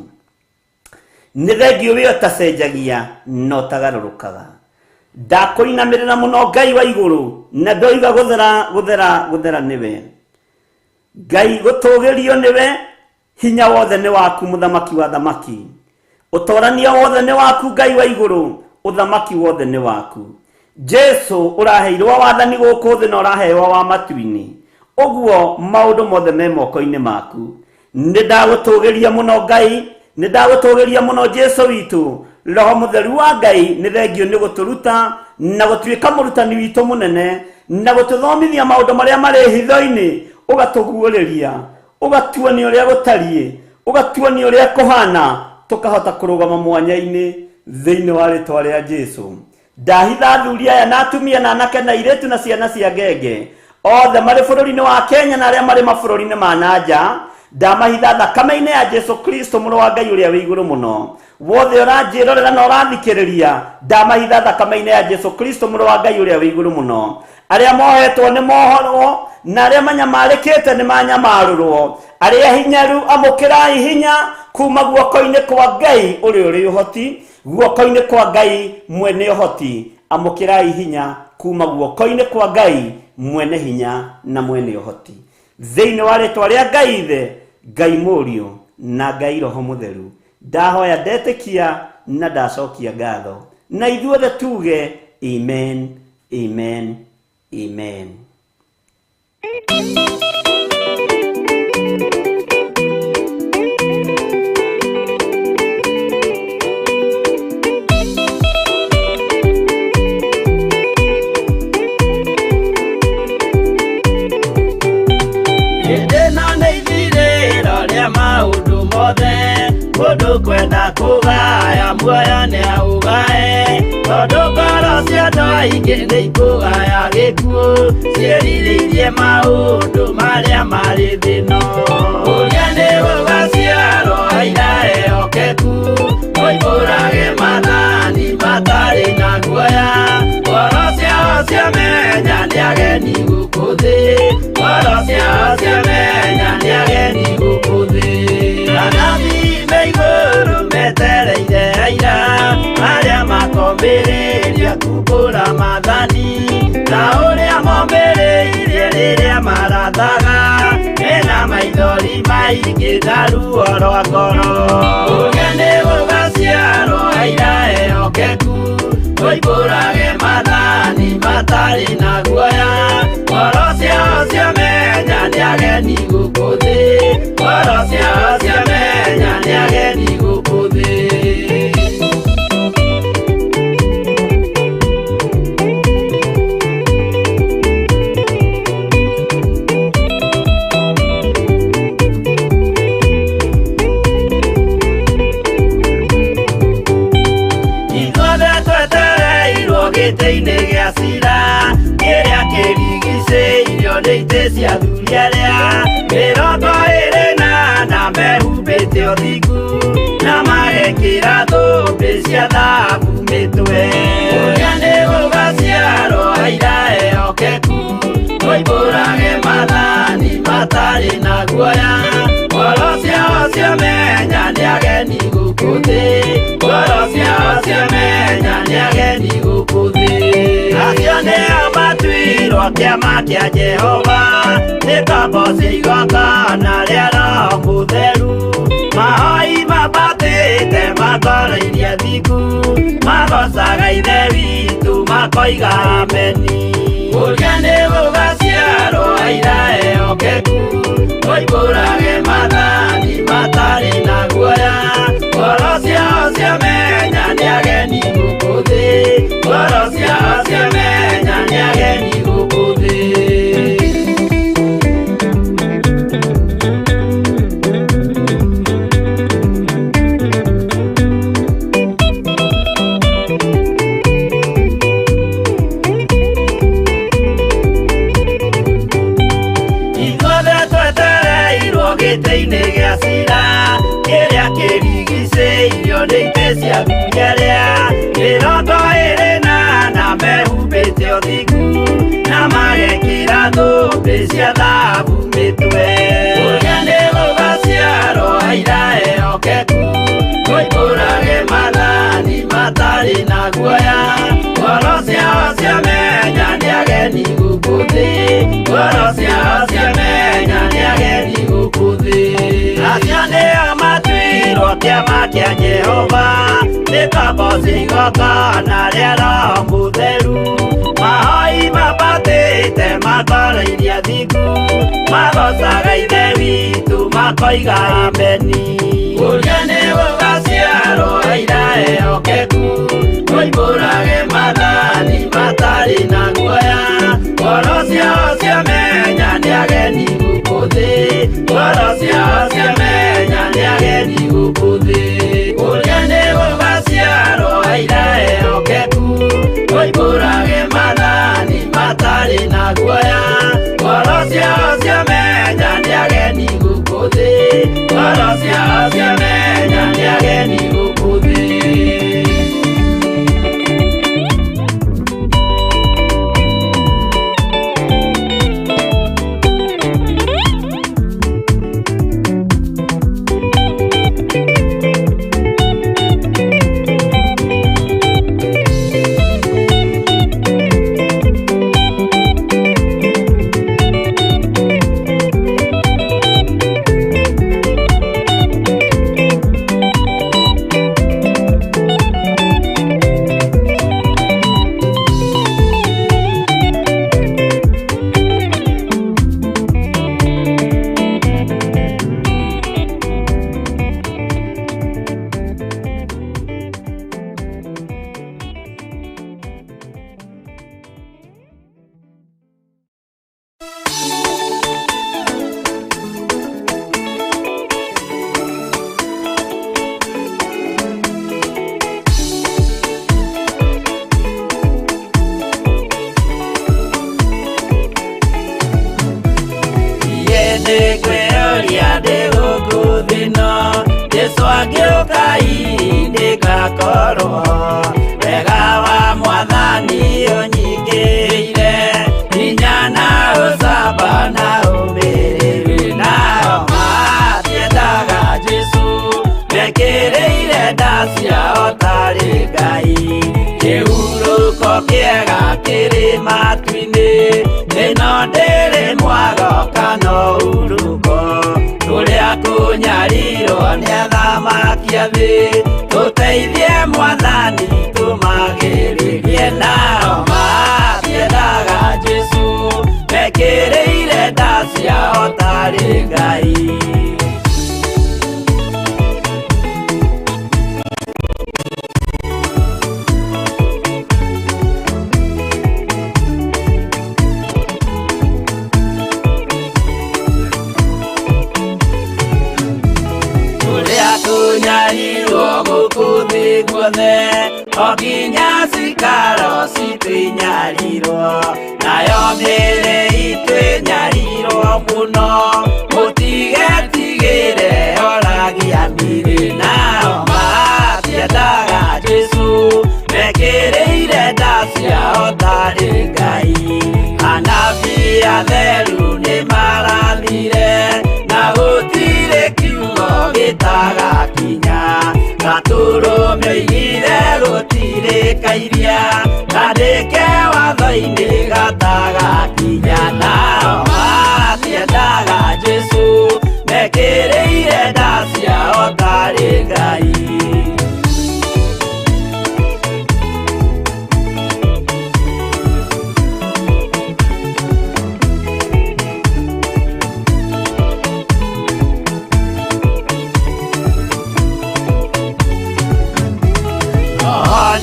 Nĩ thengio wĩ ũtacenjagia na ũtagarũrũkaga. Ndakũinamĩrĩra mũno, Ngai wa igũrũ, na ndoiga gũthera, gũthera, gũthera nĩwe Ngai, gũtũgĩrio nĩwe. Hinya wothe nĩ waku, mũthamaki wa thamaki. Ũtorania wothe nĩ waku, Ngai wa igũrũ. Ũthamaki wothe nĩ waku, Jesu. Ũraheirwo wathani gũkũ thĩ na ũrahewa wa matu-inĩ, ũguo maũndũ mothe me moko-inĩ maku. Nĩ ndagũtũgĩria mũno, Ngai. Nĩ ndagũtũgĩria mũno, Jesu witũ. Roho Mũtheru wa Ngai, nĩ thengio nĩ gũtũruta na gũtuĩka mũrutani witũ mũnene, na gũtũthomithia maũndũ marĩa marĩ hitho-inĩ, ũgatũguũrĩria, ũgatuonia ũrĩa gũtariĩ, ũgatuonia ũrĩa kũhana, tũkahota kũrũgama mwanya-inĩ thĩinĩ wa rĩtwa rĩa Jesu. Ndahitha athuri aya na atumia na anake na airĩtu na ciana cia ngenge othe marĩ bũrũri-inĩ wa Kenya na arĩa marĩ mabũrũri-inĩ ma na nja. Ndamahitha thakame-inĩ ya Jesu Kristo, mũrũ wa Ngai ũrĩa wĩ igũrũ mũno. Wothe ũranjĩrorera na ũrathikĩrĩria, ndamahitha thakame-inĩ ya Jesu Kristo, mũrũ wa Ngai ũrĩa wĩ igũrũ mũno. Arĩa mohetwo nĩ mohorwo, na arĩa manyamarĩkĩte nĩ manyamarũrwo. Arĩa hinyaru, amũkĩrai hinya kuma guoko-inĩ kwa Ngai ũrĩa ũrĩ ũhoti, guoko-inĩ kwa Ngai mwene ũhoti. Amũkĩrai hinya kuma guoko-inĩ kwa Ngai mwene hinya na mwene ũhoti, thĩinĩ wa rĩtwa rĩa Ngai Ithe, Ngai Mũriũ na Ngai Roho Mũtheru. Ndahoya, ndetĩkia na ndacokia ngatho, na ithuothe tuge amen, amen, amen. Hĩndĩ ĩno nĩ ithirĩro rĩa maũndũ mothe. Mũndũ kwenda kũgaya muoyo nĩ aũgae, tondũ ngoro cia andũ aingĩ nĩ ikũgaya gĩkuũ, ciĩrirĩirie maũndũ marĩa marĩ thĩno. Ũrĩa nĩ gũgaciarwo aira ehokeku, moimbũrage maathani matarĩ na guoya. Ngoro ciao ciamenya nĩ ageni gũkũ thĩ, ngoro ciao ciamenya nĩ ageni gũkũ thĩ. Anabii me igũrũ metereire aira arĩa makomĩrĩria kumbũra maathani ta ũrĩa momĩrĩirie rĩrĩa marathaga, mena maithori maingĩ na ruo rwa ngoro. Ũrĩa nĩ gũgaciarwo aira ehokeku, moimbũrage maathani matarĩ na guoya. Ngoro ciao ciamenya nĩ ageni gũkũ thĩ, ngoro ciao ciamenya nĩ ageni gũkũ thĩ. Ithuothe twetereirwo gĩtĩ-inĩ gĩa cira kĩrĩa kĩrigicĩirio nĩ itĩ cia athuri arĩa 24 mehumbĩte ũthingu na magekĩra thũ. thũmbĩ cia thahabu mĩtwe. Ũrĩa nĩ gũgaciarwo aira ehokeku, moimbũrage maathani matarĩ na guoya. Ngoro ciao ciamenya nĩ ageni gũkũ thĩ, ngoro ciao ciamenya nĩ ageni gũkũ thĩ. Acio nĩo matuirwo kĩama kĩa Jehova, nĩ ngombo cia igongona rĩa Roho Mũtheru. Mahoi mambatĩte makoroirie thingu, magocaga Ithe witũ makoiga ameni. Ũrĩa nĩ gũgaciarwo aira ehokeku, moimbũrage maathani matarĩ na guoya. Ngoro ciao ciamenya nĩ ageni gũkũ thĩ, ngoro ciao ciamenya nĩ ageni gũkũ thĩ. Ithuothe twetereirwo gĩtĩ-inĩ gĩa cira, kĩrĩa kĩrigicĩirio nĩ itĩ cia ngunyeria. Mĩrongo ĩrĩ na ana mehumbĩte ũthingu, na magekĩra thũmbĩ cia thahabu mĩtwe. Ũrĩa nĩ gũgaciarwo aira ehokeku, moimbũrage maathani matarĩ na guoya. Ngoro ciao ciamenya nĩ ageni gũkũ thĩ, ngoro ciao ciamenya nĩ ageni gũkũ thĩ. Acio nĩo matuirwo kĩama kĩa Jehova, nĩ ngombo cia igongona rĩa Roho Mũtheru. Mahoi mambatĩte makoroirie thingu, magocaga Ithe witũ makoiga ameni. Ũrĩa nĩ gũgaciarwo aira ehokeku, moimbũrage maathani matarĩ na guoya. Ngoro ciao ciamenya nĩ ageni gũkũ thĩ, ngoro ciao ciamenya nĩ ageni gũkũ thĩ. Ũrĩa nĩ gũgaciarwo aira ehokeku, moimbũrage maathani matarĩ na guoya. Ngoro ciao ciamenya nĩ ageni gũkũ thĩ, ngoro ciao ciamenya nĩ ageni gũkũ thĩ. Nĩngwĩyũria ndĩ gũkũ thĩ ĩno, Jesũ angĩũka hihi ndĩgakorwo. Wega wa Mwathani ũnyingĩrĩire, hinya na ũcamba na ũmĩrĩru. Nao matiendaga Jesũ, mekĩrĩire nda ciao tarĩ Ngai. Kĩhurũko kĩega kĩrĩ matu-inĩ, ĩno ndĩrĩ mwago kana ũhurũko. Kũrĩa kũnyarirwo nĩ athamaki a thĩ, tũteithie Mwathani tũmagĩrĩrie. Nao matiendaga Jesũ, mekĩrĩire nda ciao tarĩ Ngai. Kũrĩa kũnyarirwo gũkũ thĩ guothe, o nginya cikaro citũ inyarirwo, nayo mĩĩrĩ itũ ĩnyarirwo mũno. Mũtigetigĩre oragia mĩĩrĩ, nao matiendaga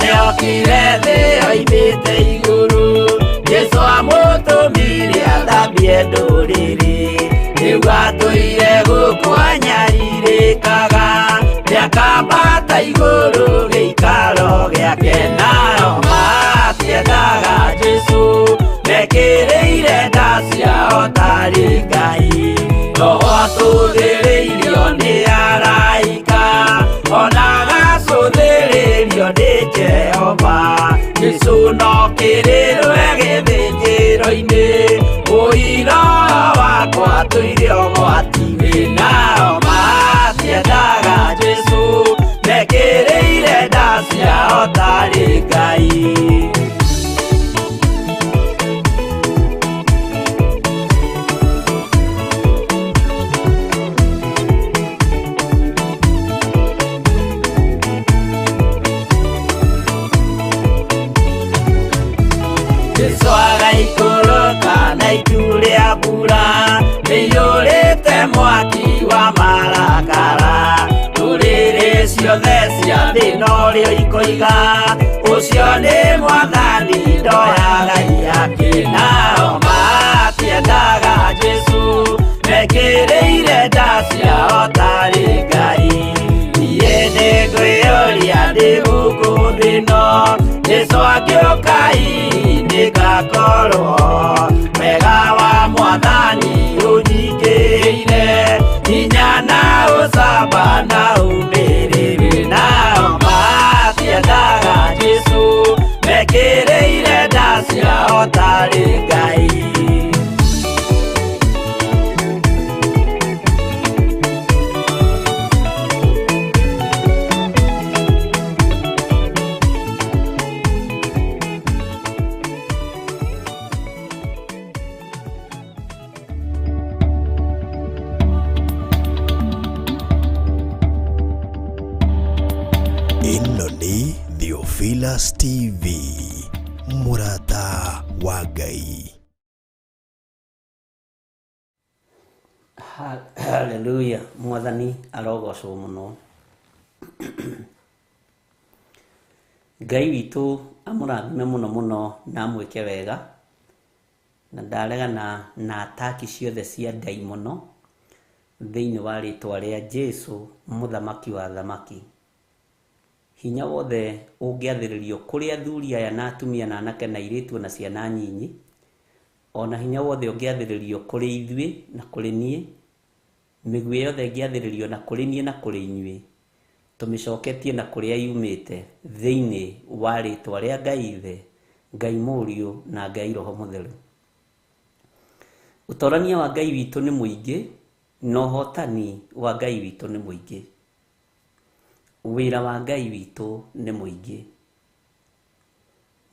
Nĩokire thĩ oimĩte igũrũ, Jesũ amũtũmire athambie ndũrĩrĩ. Rĩu atũire gũkũ anyarirĩkaga, nĩakambata igũrũ gĩikaro gĩake. Nao matiendaga Jesũ, mekĩrĩire nda ciao tarĩ Ngai. Roho atũthĩrĩirio nĩ araika, ona agacũthĩrĩrio nĩ Jehova. Jesũ no kĩrĩrwe gĩthĩnjĩro-inĩ, ũira wakwa tũire ũgwati-inĩ. Nao matiendaga Jesũ, mekĩrĩire nda ciao tarĩ Ngai. Jesũ agaikũrũka na itu rĩa mbura rĩiyũrĩte mwaki wa marakara. Ndũrĩrĩ ciothe cia thĩ norĩo ikoiga, ũcio nĩ Mwathani ndoyaga ihaki. Nao matiendaga Jesũ, mekĩrĩire nda ciao tarĩ Ngai. Niĩ nĩngwĩyũria ndĩ gũkũ thĩ ĩno, Jesũ angĩũka hihi nĩngakorwo. Wega wa Mwathani ũnyingĩrĩire, hinya na ũcamba na ũmĩrĩru. Nao matiendaga Jesũ, mekĩrĩire nda ciao tarĩ Ngai. Ĩno nĩ Theophilus TV, mũrata wa Ngai. Haleluya, Mwathani arogocwo mũno. Ngai witũ amũrathime mũno mũno na amwĩke wega, na ndaregana na ataki ciothe cia ndaimono thĩinĩ wa rĩtwa rĩa Jesũ mũthamaki wa thamaki. Hinya wothe ũngĩathĩrĩrio kũrĩ athuri aya na atumia na anake na airĩtu na ciana nyinyi, ona hinya wothe ũngĩathĩrĩrio kũrĩ ithuĩ na kũrĩ niĩ, mĩguĩ yothe ĩngĩathĩrĩrio na kũrĩ niĩ na kũrĩ inyuĩ, tũmĩcoketie na kũrĩa yumĩte thĩinĩ wa rĩtwa rĩa Ngai Ithe, Ngai Mũriũ na Ngai Roho Mũtheru. Ũtorania wa Ngai witũ nĩ mũingĩ na ũhotani wa Ngai witũ nĩ mũingĩ. Wĩra wa Ngai witũ nĩ mũingĩ,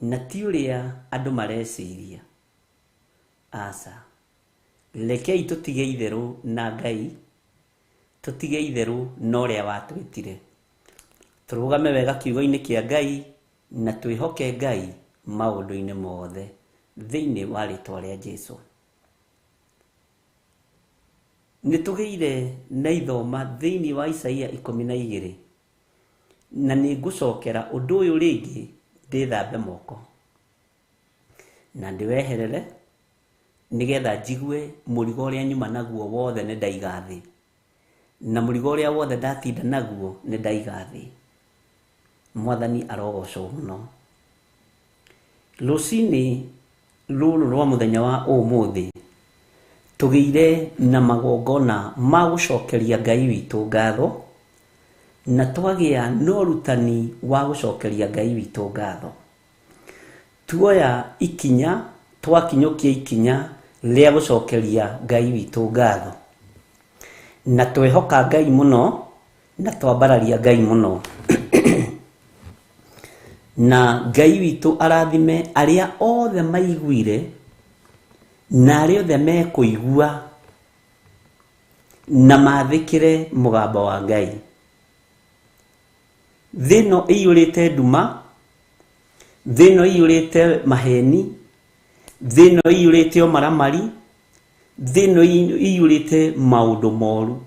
na ti ũrĩa andũ mareciria. Aca, rekei tũtige itherũ na Ngai, tũtige itherũ na ũrĩa watwĩtire. Tũrũgame wega kiugo-inĩ kĩa Ngai na twĩhoke Ngai maũndũ-inĩ mothe thĩinĩ wa rĩtwa rĩa Jesũ. Nĩ tũgĩire na ithoma thĩinĩ wa Isaia 12, na nĩ ngũcokera ũndũ ũyũ rĩngĩ ndĩthambe moko na ndĩweherere nĩgetha njigue mũrigo ũrĩa nyuma naguo wothe nĩ ndaiga thĩ, na mũrigo ũrĩa wothe ndatinda naguo nĩ ndaiga thĩ. Mwathani arogocwo mũno. Rũcinĩ rũrũ rwa mũthenya wa ũmũthĩ tũgĩire na magongona ma gũcokeria Ngai witũ ngatho, na twagĩa na ũrutani wa gũcokeria Ngai witũ ngatho. Tuoya ikinya, twakinyũkia ikinya rĩa gũcokeria Ngai witũ ngatho, na twehoka Ngai mũno na twambararia Ngai mũno. Na Ngai witũ arathime arĩa othe maiguire na arĩa othe mekũigua na mathĩkĩre mũgambo wa Ngai. Thĩ ĩno ĩiyũrĩte nduma, thĩ ĩno ĩiyũrĩte maheni, thĩ ĩno ĩiyũrĩte ũmaramari, thĩ ĩno ĩiyũrĩte maũndũ moru.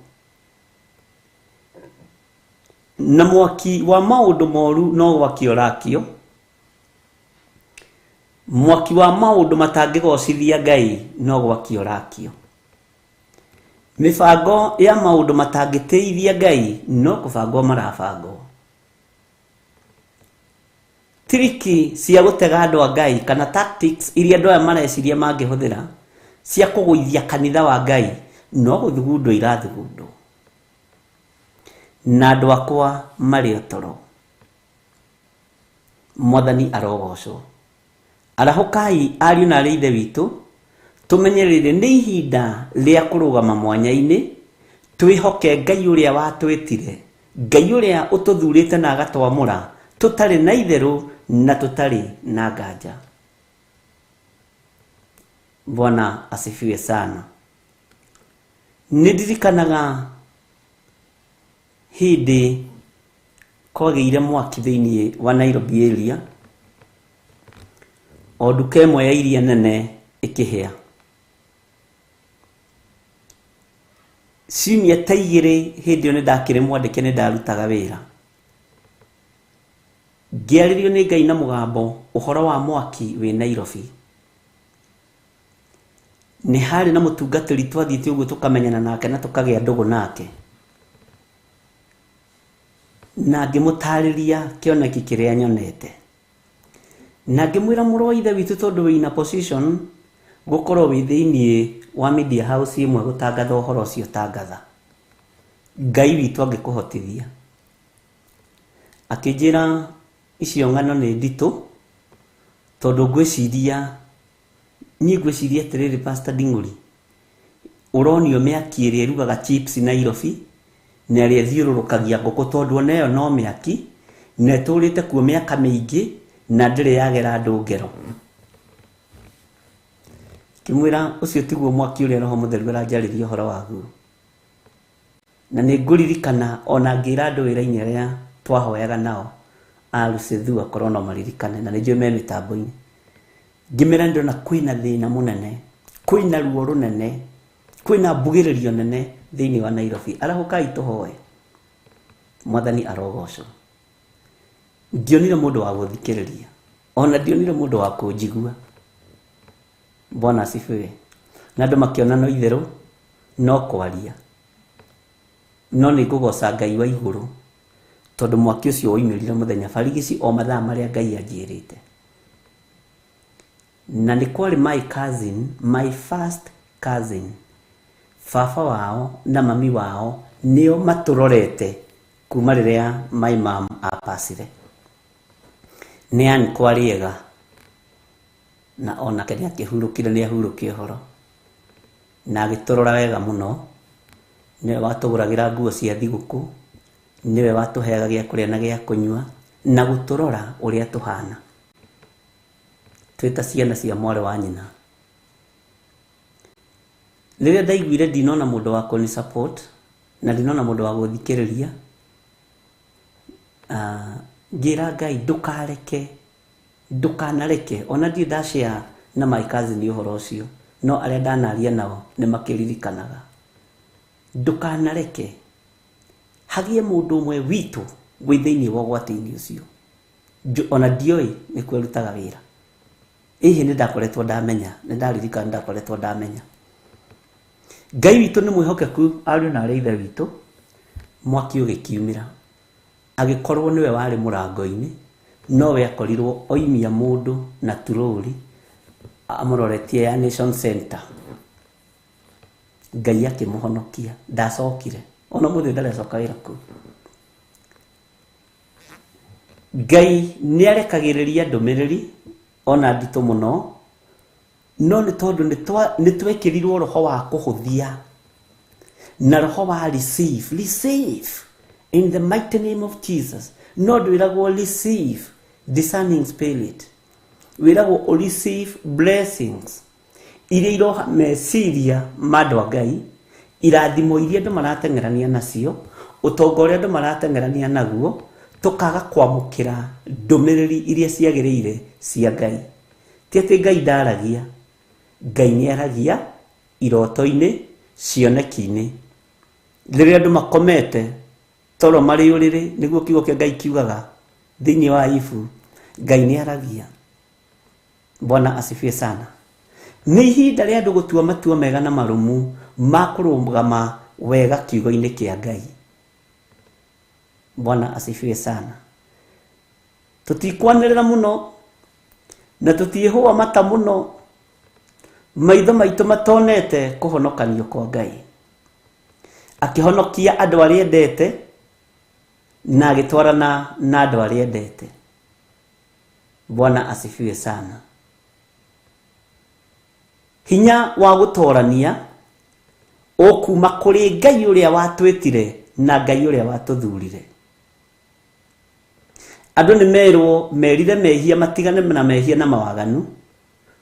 Na mwaki wa maũndũ moru no gwakio ũrakio, mwaki wa maũndũ matangĩgocithia Ngai no gwakio ũrakio, mĩbango ya maũndũ matangĩtĩithia Ngai no kũbangwo marabangwo. Tiriki cia gũtega andũ a Ngai kana tactics iria andũ aya mareciria mangĩhũthĩra cia kũgũithia kanitha wa Ngai no gũthugundwo irathugundwo, na andũ akwa marĩ o toro. Mwathani arogocwo. Arahũkai ariũ na arĩ ithe witũ, tũmenyerere nĩ ihinda rĩa kũrũgama mwanya-inĩ, twĩhoke Ngai ũrĩa watwĩtire, Ngai ũrĩa ũtũthurĩte na agatwamũra, tũtarĩ na itherũ na tũtarĩ na nganja. Bwana asifiwe sana. Nĩ ndirikanaga hĩndĩ kwagĩire mwaki thĩinĩ wa Nairobi area, o nduka ĩmwe ya iria nene ĩkĩhĩa. Ciumia ta igĩrĩ hĩndĩ ĩyo nĩ ndakĩrĩ mwandĩke, nĩ ndarutaga wĩra. Ngĩarĩrio nĩ Ngai na mũgambo ũhoro wa mwaki wĩ Nairobi. Nĩ harĩ na mũtungatĩri twathiĩte ũguo tũkamenyana nake na tũkagĩa ndũgũ nake, na ngĩmũtarĩria kĩoneki kĩrĩa nyonete, na ngĩmwĩra mũrũ wa ithe witũ, tondũ wĩna position gũkorwo wĩ thĩiniĩ wa media house ĩmwe gũtangatha ũhoro ũcio tangatha, Ngai witũ angĩkũhotithia. Akĩnjĩra icio ng'ano nĩ nditũ, tondũ ngwĩciria niĩ ngwĩciria atĩrĩrĩ, Pastor Nding'ũri, ũronio mĩaki ĩrĩa ĩrugaga chips Nairobi na ĩrĩa ĩthiũrũrũkagia ngũkũ, tondũ ona ĩyo no mĩaki na ĩtũrĩte kuo mĩaka mĩingĩ na ndĩrĩ yagera andũ ngero. Ngĩmwĩra ũcio tiguo mwaki ũrĩa Roho Mũtheru aranjarĩria ũhoro waguo. Na nĩ ngũririkana ona ngĩra andũ wĩra-inĩ arĩa twahoyaga nao a Lucethu akorwo no maririkane, na nĩ njũĩ me mĩtambo-inĩ. Ngĩmera ndĩrona kwĩna thĩna mũnene, kwĩna ruo rũnene, kwĩna mbugĩrĩrio nene thĩinĩ wa Nairobi. Arahũkai tũhoe. Mwathani arogocwo. Ndionire mũndũ wa gũthikĩrĩria, ona ndionire mũndũ wa kũnjigua. Bwana asifiwe. Na andũ makĩona no itherũ no kwaria, no nĩ ngũgoca Ngai wa igũrũ tondũ mwaki ũcio woimĩrire mũthenya barigici o mathaa marĩa Ngai anjĩrĩte. Na nĩ kwarĩ my cousin, my first cousin, baba wao na mami wao nĩo matũrorete kuma rĩrĩa my mom apacire. Nĩ Ann Kwariega, na onake nĩ akĩhurũkire, nĩ ahurũkia ũhoro na agĩtũrora wega mũno. Nĩwe watũgũragĩra nguo cia thigũkũ, nĩwe watũheaga gĩa kũrĩa na gĩa kũnyua, na gũtũrora ũrĩa tũhana twĩ ta ciana cia mwarĩ wa nyina. Rĩrĩa ndaiguire ndinona mũndũ wa kũni support na ndinona mũndũ wa gũthikĩrĩria, ngĩra Ngai ndũkareke, ndũkanareke. Ona ndirĩ ndashare na my cousin ũhoro ũcio, no arĩa ndanaria nao nĩ makĩririkanaga. Ndũkanareke hagĩe mũndũ ũmwe witũ wĩ thĩinĩ wa ũgwati-inĩ ũcio. Ona ndioĩ nĩkuo arutaga wĩra. Ĩhĩ nĩ ndakoretwo ndamenya, nĩ ndaririkana nĩ ndakoretwo ndamenya. Ngai witũ nĩ mwĩhokeku, ariũ na arĩ ithe witũ. Mwaki ũgĩkiumĩra, agĩkorwo nĩwe warĩ mũrango-inĩ, nowe akorirwo oimia mũndũ na turũri amũroretie ya Nation Center. Ngai akĩmũhonokia, ndacokire ona mũthĩ ndarecoka wĩra kũu. Ngai nĩ arekagĩrĩria ndũmĩrĩri ona nditũ mũno, no nĩ tondũ nĩ twekĩrirwo roho wa kũhũthia na roho wa receive, receive in the mighty name of Jesus. No ndwĩragwo receive discerning spirit, wĩragwo receive blessings iria iroha meciria ma andũ a Ngai, irathimo iria andũ marateng'erania nacio, ũtonga ũrĩa andũ marateng'erania naguo, tũkaga kwamũkĩra ndũmĩrĩri iria ciagĩrĩire cia Ngai. Ti atĩ Ngai ndaragia, Ngai nĩ aragia iroto-inĩ, cioneki-inĩ. Rĩrĩa andũ makomete, Toro marĩ ũrĩrĩ nĩguo kiugo kĩa Ngai kiugaga thĩinĩ wa Ibu, Ngai nĩ aragia. Bwana asifiwe sana. Nĩ ihinda rĩa andũ gũtua matua mega na marũmu ma kũrũgama wega kiugo-inĩ kĩa Ngai. Bwana asifiwe sana. Tũtikwanĩrĩra mũno na tũtiĩhũa mata mũno, maitho maitũ matonete kũhonokanio kwa Ngai. Akĩhonokia andũ arĩa endete na agĩtwarana na andũ arĩa endete. Bwana asifiwe sana. Hinya wa gũtorania ũkuma kũrĩ Ngai ũrĩa watwĩtire na Ngai ũrĩa watũthurire. Andũ nĩ merwo merire mehia, matigane na mehia na mawaganu,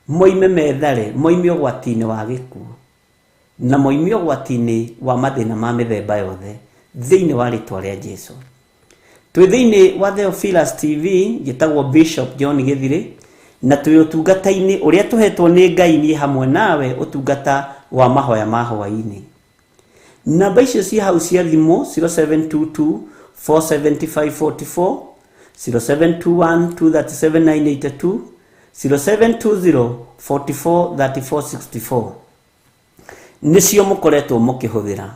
moime methare, moime ũgwati-inĩ wa gĩkuũ na moime ũgwati-inĩ wa mathĩna ma mĩthemba yothe thĩinĩ wa rĩtwa rĩa Jesu. Twĩ thĩinĩ wa Theophilus TV, njĩtagwo Bishop John Gĩthirĩ, na twĩ ũtungata-inĩ ũrĩa tũhetwo nĩ Ngai niĩ hamwe nawe, ũtungata wa mahoya ma hwaĩ-inĩ. Namba icio cia hau cia thimũ 0722 475 44, 0721 237 982, 0720 44 34 64 nĩcio mũkoretwo mũkĩhũthĩra.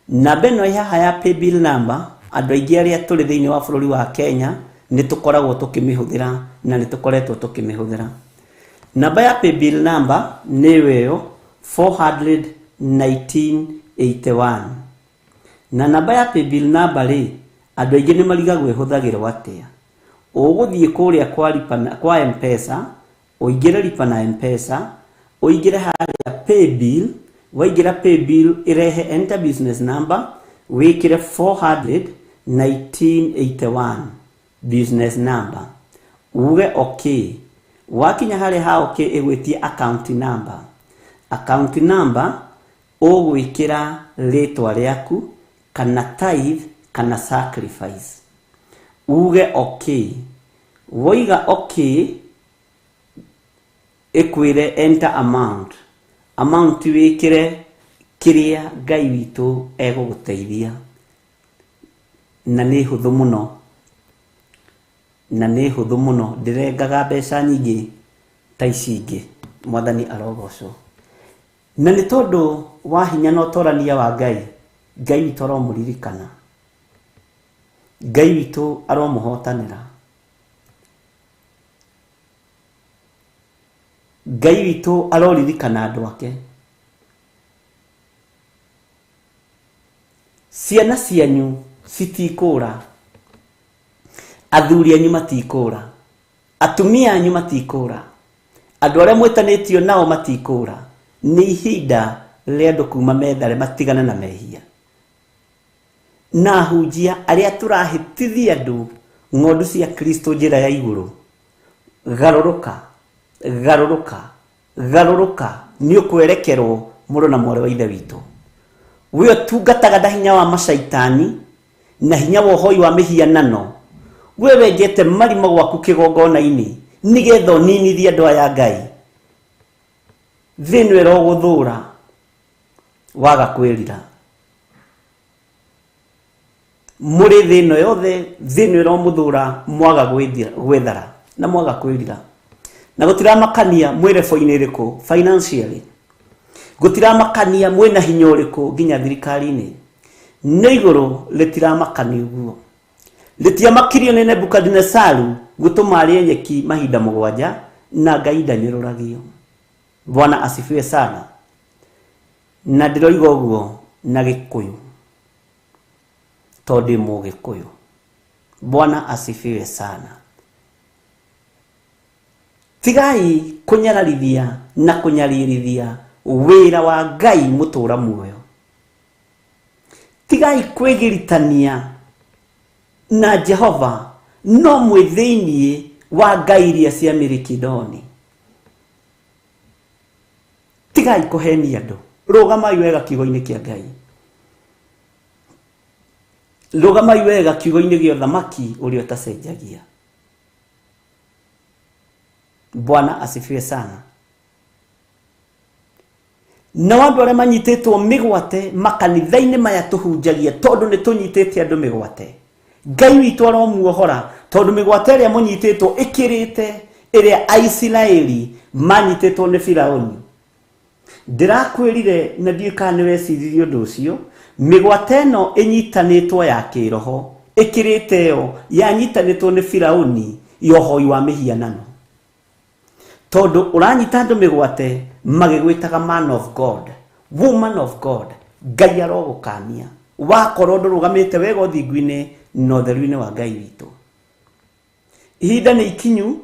Namba ĩno ĩ haha ya paybill number, andũ aingĩ arĩa tũrĩ thĩinĩ wa bũrũri wa Kenya nĩ tũkoragwo tũkĩmĩhũthĩra na nĩ tũkoretwo tũkĩmĩhũthĩra. Namba ya paybill number nĩyo ĩyo 41981. Na namba ya paybill number rĩ, andũ aingĩ nĩ marigagwo ĩhũthagĩrwo atĩa. Ũgũthiĩ kũrĩa kwa lipa na, kwa M-Pesa, ũingĩre lipa na M-Pesa, ũingĩre harĩa paybill, waingĩra paybill ĩrehe enter business number, wĩkĩre 41981 business number, uge okay. Wakinya harĩa ha okay ĩgwĩtie account number. Account number ũgwĩkĩra rĩtwa rĩaku kana tithe kana sacrifice, uge okay. Woiga okay ĩkwĩre enter amount. Amount wĩkĩre kĩrĩa Ngai witũ egũgũteithia, na nĩ hũthũ mũno, na nĩ hũthũ mũno, ndĩrengaga mbeca nyingĩ ta ici ingĩ. Mwathani arogocwo. Na nĩ tondũ wa hinya na ũtorania wa Ngai, Ngai witũ aromũririkana, Ngai witũ aromũhotanĩra, Ngai witũ aroririkana andũ ake. Ciana cianyu citikũra, athuri anyu matikũra, atumia anyu matikũra, andũ arĩa mwĩtanĩtio nao matikũra. Nĩ ihinda rĩa andũ kuma methare matigane na mehia. Na ahunjia arĩa tũrahĩtithia andũ ng'ondu cia Kristo njĩra ya igũrũ, garũrũka, garũrũka, garũrũka, nĩ ũkwerekerwo mũrũ na mwarĩ wa ithe witũ. We ũtungataga na hinya wa macaitani na hinya wa ũhoi wa mĩhianano, we wenjete marima gwaku kĩgongona-inĩ nĩgetha ũninithie andũ aya Ngai. Thĩ ĩno ĩrogũthũra waga kwĩrira. Mũrĩ thĩ ĩno yothe, thĩ ĩno ĩromũthũra mwaga gwĩthara na mwaga kwĩrira. Na gũtiramakania mwĩ level-inĩ ĩrĩkũ financially, gũtiramakania mwĩna hinya ũrĩkũ nginya thirikari-inĩ, nĩ igũrũ rĩtiramakania ũguo. Rĩtiamakirio nĩ Nebukadinesaru gũtũma arĩe nyeki mahinda mũgwanja, na Ngai ndanyũrũragio. Bwana asifiwe sana. Na ndĩroiga ũguo na Gĩkũyũ tondũ ndĩ Mũgĩkũyũ. Bwana asifiwe sana. Tigai kũnyararithia na kũnyaririthia wĩra wa Ngai mũtũra muoyo. Tigai kwĩgiritania na Jehova no mwĩ thĩinĩ wa ngai iria cia mĩrikidoni. Tigai kũhenia andũ. Rũgamai wega kiugo-inĩ kĩa Ngai. Rũgamai wega kiugo-inĩ gĩa ũthamaki ũrĩa ũtacenjagia. Bwana asifiwe sana. Nao andũ arĩa manyitĩtwo mĩgwate makanitha-inĩ maya tũhunjagia, tondũ nĩ tũnyitĩte andũ mĩgwate, Ngai witũ aromuohora, tondũ mĩgwate ĩrĩa mũnyitĩtwo ĩkĩrĩte ĩrĩa Aisiraeli manyitĩtwo nĩ Firaũni. Ndĩrakwĩrire na ndiũĩ kana nĩ weciririe ũndũ ũcio, mĩgwate ĩno ĩnyitanĩtwo ya kĩroho ĩkĩrĩte ĩyo yanyitanĩtwo nĩ Firaũni ya ũhoi wa mĩhianano. Tondũ ũranyita andũ mĩgwate magĩgwĩtaga man of God, woman of God, Ngai arogũkania wakorwo ndũrũgamĩte wega ũthingu-inĩ na ũtheru-inĩ wa Ngai witũ. Ihinda nĩ ikinyu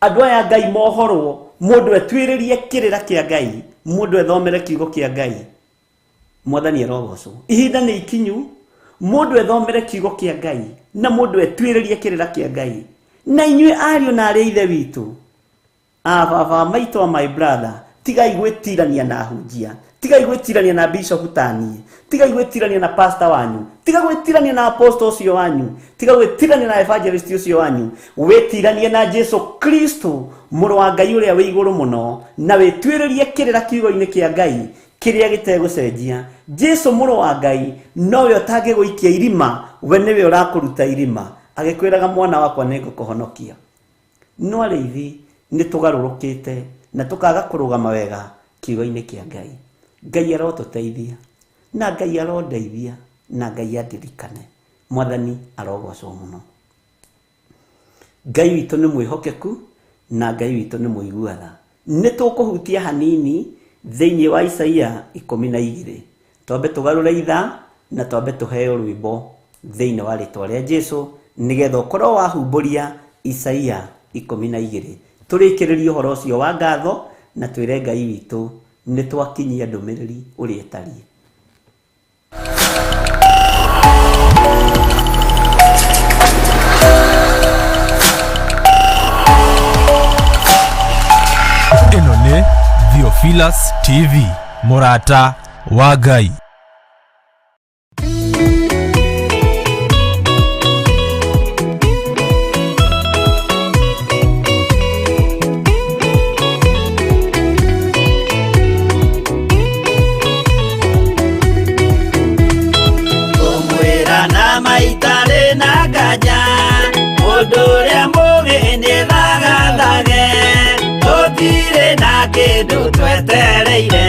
andũ aya Ngai mohorwo, mũndũ etuĩrĩrie kĩrĩra kĩa Ngai, mũndũ ethomere kiugo kĩa Ngai. Mwathani arogocwo. Ihinda nĩ ikinyu mũndũ ethomere kiugo kĩa Ngai na mũndũ etuĩrĩrie kĩrĩra kĩa Ngai. Na inyuĩ ariũ na arĩ ithe witũ, a baba maitũ a my brother, tigai gwĩtirania na hunjia, tigai gwĩtirania na bishop taniĩ, tigai gwĩtirania na pastor wanyu, tiga gwĩtirania na apostle ũcio wanyu, tiga gwĩtirania na evangelist ũcio wanyu, wĩtiranie na Jesu Kristo mũrũ wa Ngai ũrĩa wĩ igũrũ mũno, na wĩtuĩrĩrie kĩrĩra kiugo-inĩ kĩa Ngai kĩrĩa gĩtegũcenjia. Jesu mũrũ wa Ngai nowe ũtangĩgũikia irima, we nĩwe ũrakũruta irima, agĩkwĩraga mwana wakwa nĩngũkũhonokia. No arĩithi nĩ tũgarũrũkĩte na tũkaga kũrũgama wega kiugo-inĩ kĩa Ngai. Ngai arotũteithia na Ngai arondeithia na Ngai andirikane. Mwathani arogocwo mũno. Ngai witũ nĩ mwĩhokeku na Ngai witũ nĩ mũigua tha. Nĩ tũkũhutia hanini thĩinĩ wa Isaia 12. Twambe tũgarũre ithaa na twambe tũheo rwĩmbo thĩinĩ wa rĩtwa rĩa Jesu, nĩgetha ũkorwo wahumbũria Isaia 12. Tũrĩkĩrĩrie ũhoro ũcio wa ngatho na twĩre Ngai witũ nĩ twakinyia ndũmĩrĩri ũrĩa ĩtariĩ. Ĩno nĩ Theophilus TV, mũrata wa Ngai. Ngũmwĩra na maitarĩ na nganja, mũndũ ũrĩa mũũgĩ nĩthagathage, tũtirĩ na kĩndũ twetereire,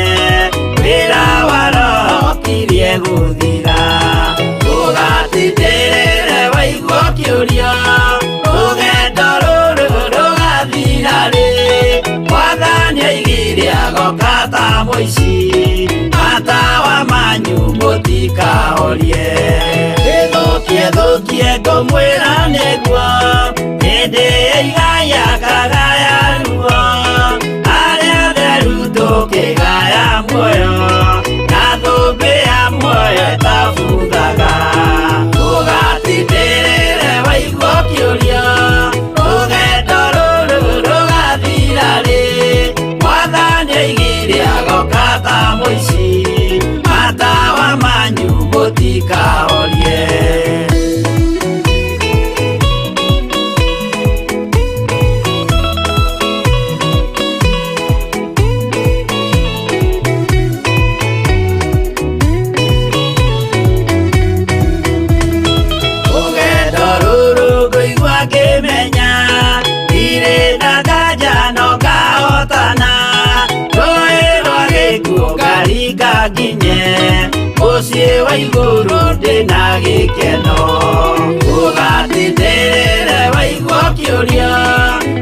wĩra wa Roho ũkirie gũthira. Ũgatindĩrĩre waigua ũkĩũrio, rũgendo rũrũ rũgathira rĩ, Mwathani oigire agoka ta mũici, matawa manyu mũtikahorie. Ĩthũkie thũkie ngũmwĩra nĩguo, hĩndĩ ĩigaya kagaya ruo, arĩa atheru tũkĩgaya muoyo, na thũmbĩ ya muoyo ĩtabuthaga. Ũgatindĩrĩre waigua ũkĩũrio, rũgendo rũrũ rũgathira rĩ, Mwathani oigire agoka ta mũici, matawa manyu mũtikahorie. Rũgendo rũrũ ngũigua ngĩmenya, ndirĩ na nganja no ngahotana, rũĩ rwa gĩkuũ ngaringa nginye, mũciĩ wa igũrũ ndĩna gĩkeno. Ũgatindĩrĩre waigua ũkĩũrio,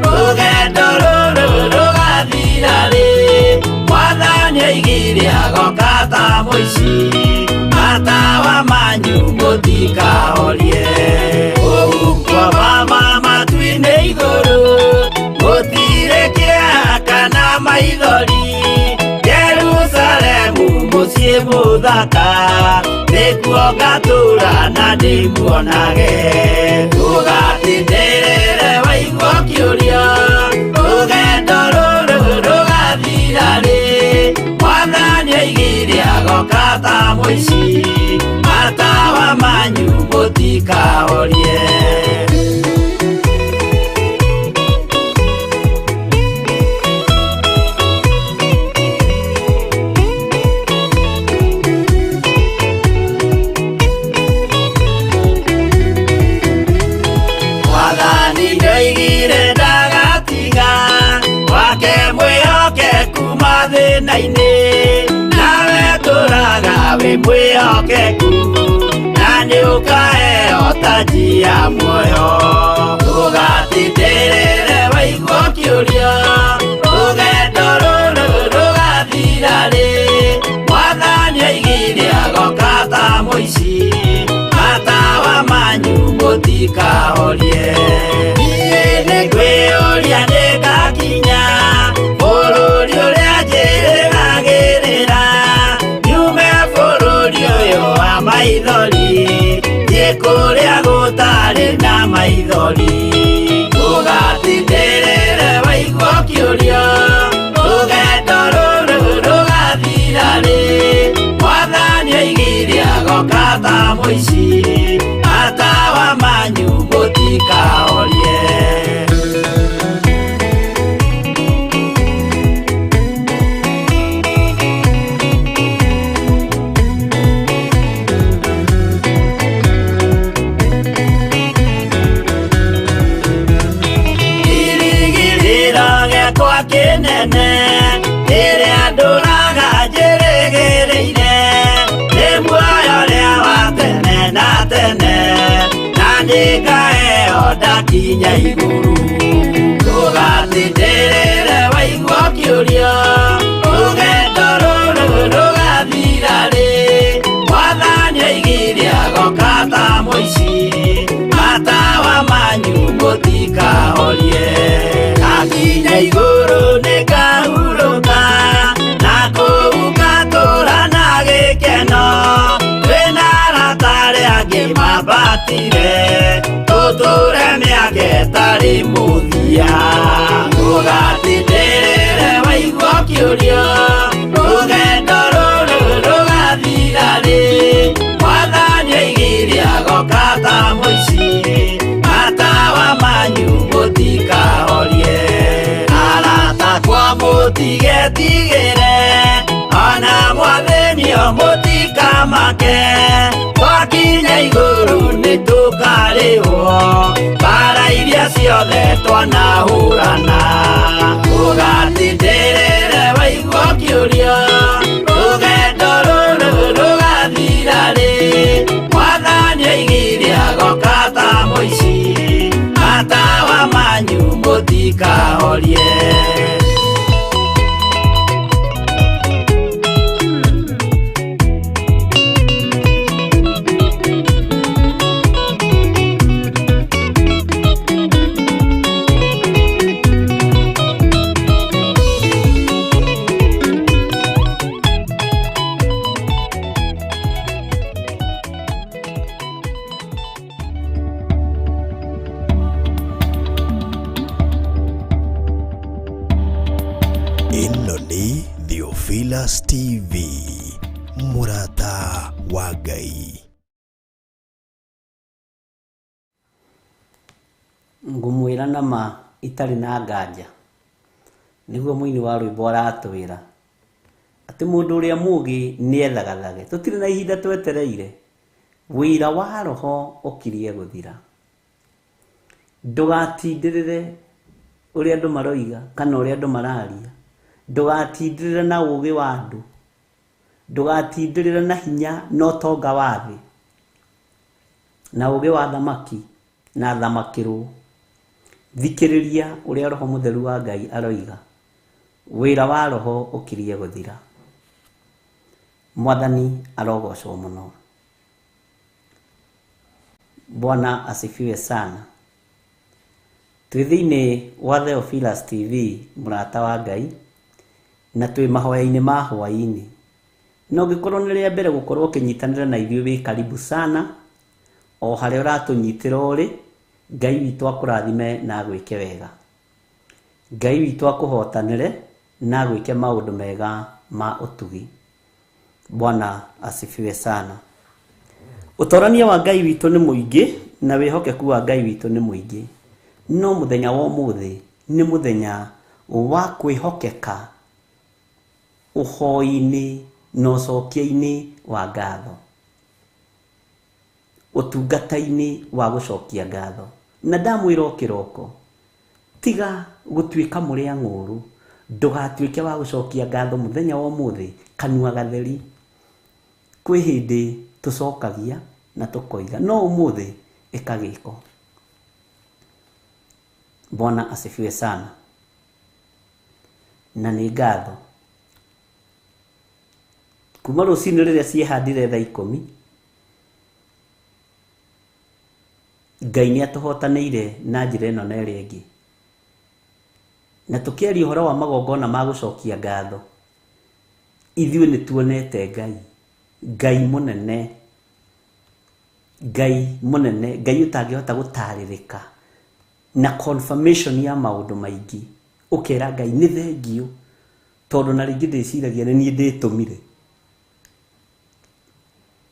rũgendo rũrũ rũgathira rĩ, Mwathani oigire agoka ta mũici, matawa manyu mũtikahorie. Ũhuko wa matu-inĩ igũrũ, gũtirĩ kĩeha kana maithori, Jerusalemu mũciĩ mũthaka, nĩkuo ngatũũra na ndĩmuonage. Ũgatindĩrĩre waigua ũkĩũrio, rũgendo rũrũ rũgathira rĩ, Mwathani oigire agoka ta mũici, matawa manyu mũtikahorie. mathĩna-inĩ nawe tũraga wĩ mwĩhokeku na nĩ ũkaheo taji ya muoyo ndũgatindĩrĩre waigua ũkĩũria rũgendo rũrũ rũgathira rĩ mwathani oigire agoka ta mũici matawa manyu mũtikahorie niĩ nĩngwĩyũria nĩngakinya bũrũri ũrĩa njĩrĩgagĩrĩra nyume bũrũri ũyũ wa maithori thiĩ kũrĩa gũtarĩ na maithori ndũgatindĩrĩre waigua ũkĩũria rũgendo rũrũ rũgathira rĩ mwathani oigire agoka ta mũici matawa manyu mũtikahorie. Kĩrĩgĩrĩro gĩakwa kĩnene kĩrĩa ndũraga njĩrĩgĩrĩire nĩ muoyo ũrĩa wa tene na tene na nĩngaheo ndakinya igũrũ ndũgatindĩrĩre waigua ũkĩũria rũgendo rũrũ rũgathira rĩ mwathani oigire agoka ta mũici matawa manyu mũtikahorie ndakinya igũrũ nĩngahurũka na kũu ngatũũra na gĩkeno twĩna arata arĩa angĩ mambatire tũtũũre mĩaka ĩtarĩ mũthia ndũgatindĩrĩre waigua ũkĩũria rũgendo rũrũ rũgathira rĩ mwathani oigire agoka ta mũici matawa manyu mũtikahorie arata kwa mũtigetigĩre ona mwathĩnio mũtikamake twakinya igũrũ nĩtũkarĩhwo mbara iria ciothe twanahũrana ndũgatindĩrĩre waigua ũkĩũria rũgendo rũrũ rũgathira rĩ mwathani oigire agoka ta mũici matawa manyu mũtikahorie. Ĩno nĩ Theophilus TV, mũrata wa Ngai. Ngũmwĩra na ma itarĩ na nganja nĩguo mũini wa rwĩmbo aratwĩra atĩ mũndũ ũrĩa mũũgĩ nĩethagathage tũtirĩ na ihinda twetereire wĩra wa roho ũkirie gũthira ndũgatindĩrĩre ũrĩa andũ maroiga kana ũrĩa andũ mararia ndũgatindĩrĩre na ũũgĩ wa andũ ndũgatindĩrĩre na hinya na ũtonga wa thĩ na ũũgĩ wa thamaki na thamakĩrwo thikĩrĩria ũrĩa roho mũtheru wa Ngai aroiga wĩra wa roho ũkirie gũthira mwathani arogocwo mũno. Bwana asifiwe sana. Twĩ thĩinĩ wa Theophilus TV mũrata wa Ngai na twĩ mahoya-inĩ ma hwaĩ-inĩ na ũngĩkorwo nĩ rĩa mbere gũkorwo ũkĩnyitanĩra na ithuĩ wĩ karibu sana o harĩa ũratũnyitĩra ũrĩ Ngai witũ akũrathime na agwĩke wega Ngai witũ akũhotanĩre na agwĩke maũndũ mega ma ũtugi. Bwana asifiwe sana. Ũtorania wa Ngai witũ nĩ mũingĩ na wĩhokeku wa Ngai witũ nĩ mũingĩ no mũthenya wa ũmũthĩ nĩ mũthenya wa kwĩhokeka ũhoi-inĩ na ũcokia-inĩ wa ngatho ũtungata-inĩ wa gũcokia ngatho na ndamwĩra o kĩroko tiga gũtuĩka mũrĩa ng'ũrũ Ndũgatuĩke wa gũcokia ngatho mũthenya wa ũmũthĩ kanua gatheri. Kwĩ hĩndĩ tũcokagia na tũkoiga, no ũmũthĩ ĩka gĩko. Bwana asifiwe sana. Na nĩ ngatho kuma rũcinĩ rĩrĩa ciĩhandire thaa 10, Ngai nĩ atũhotanĩire na njĩra ĩno na ĩrĩa ĩngĩ. Na tũkĩaria ũhoro wa magongona ma gũcokia ngatho, ithuĩ nĩ tuonete Ngai, Ngai mũnene, Ngai mũnene, Ngai ũtangĩhota gũtarĩrĩka na confirmation ya maũndũ maingĩ. Ũkera Ngai nĩ thengiũ, tondũ na rĩngĩ ndĩciragia nĩ niĩ ndĩtũmire.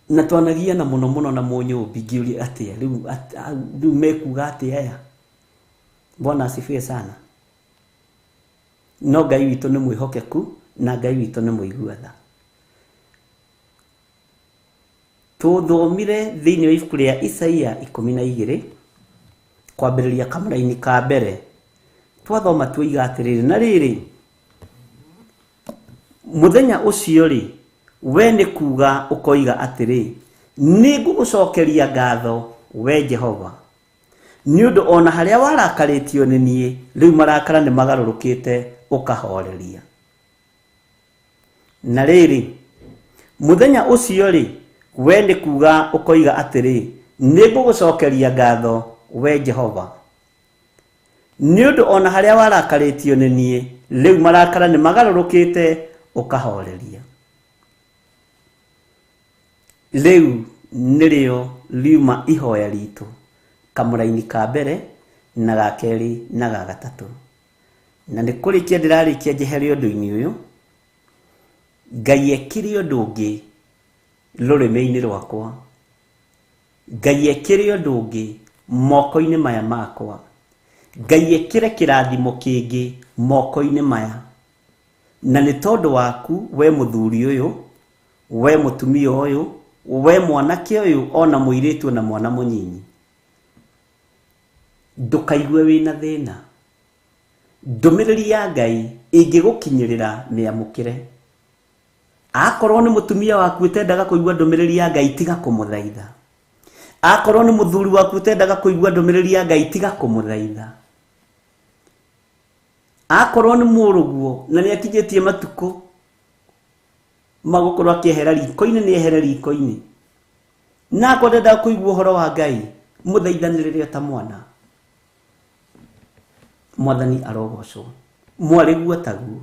Na twanagiana mũno mũno na mũnyũmbi ngĩũria atĩa rĩu mekuga atĩa aya. Bwana asifiwe sana. No Ngai witũ nĩ mwĩhokeku na Ngai witũ nĩ mũigua tha. Tũthomire thĩinĩ wa ibuku rĩa Isaia 12 kwambĩrĩria kamũraini ka mbere. Twathoma tuoiga atĩrĩrĩ, na rĩrĩ mũthenya ũcio rĩ, we nĩ kuga ũkoiga atĩrĩ, nĩ ngũgũcokeria ngatho we Jehova, nĩ ũndũ ona harĩa warakarĩtio nĩ niĩ, rĩu marakara nĩ magarũrũkĩte ũkahoreria. Na rĩrĩ mũthenya ũcio rĩ, we nĩ kuga ũkoiga atĩrĩ, nĩ ngũgũcokeria ngatho we Jehova, nĩ ũndũ ona harĩa warakarĩtio nĩ niĩ, rĩu marakara nĩ magarũrũkĩte ũkahoreria. Rĩu nĩrĩo riuma ihoya ritũ kamũraini ka mbere na ga kerĩ na ga gatatũ. Na nĩ kũrĩkia ndĩrarĩkia njehere ũndũ-inĩ ũyũ, Ngai ekĩre ũndũ ũngĩ rũrĩmĩ-inĩ rwakwa, Ngai ekĩre ũndũ ũngĩ moko-inĩ maya makwa, Ngai ekĩre kĩrathimo kĩngĩ moko-inĩ maya. Na nĩ tondũ waku we mũthuri ũyũ, we mũtumia ũyũ, we mwanake ũyũ, ona mũirĩtu na mwana mũnyinyi, ndũkaigue wĩna thĩna. Ndũmĩrĩri ya Ngai ĩngĩgũkinyĩrĩra mĩamũkĩre. Akorwo nĩ mũtumia waku ũtendaga kũigua ndũmĩrĩri ya Ngai, tiga kũmũthaitha. Akorwo nĩ mũthuri waku ũtendaga kũigua ndũmĩrĩri ya Ngai, tiga kũmũthaitha. Akorwo nĩ mũrũguo na nĩ akinyĩtie matukũ magũkorwo akĩehera riko-inĩ, nĩ ehere riko-inĩ. Na akorwo ndendaga kũigua ũhoro wa Ngai, mũthaithanĩrĩre ta mwana. Mwathani arogocwo. Mwarĩguo taguo,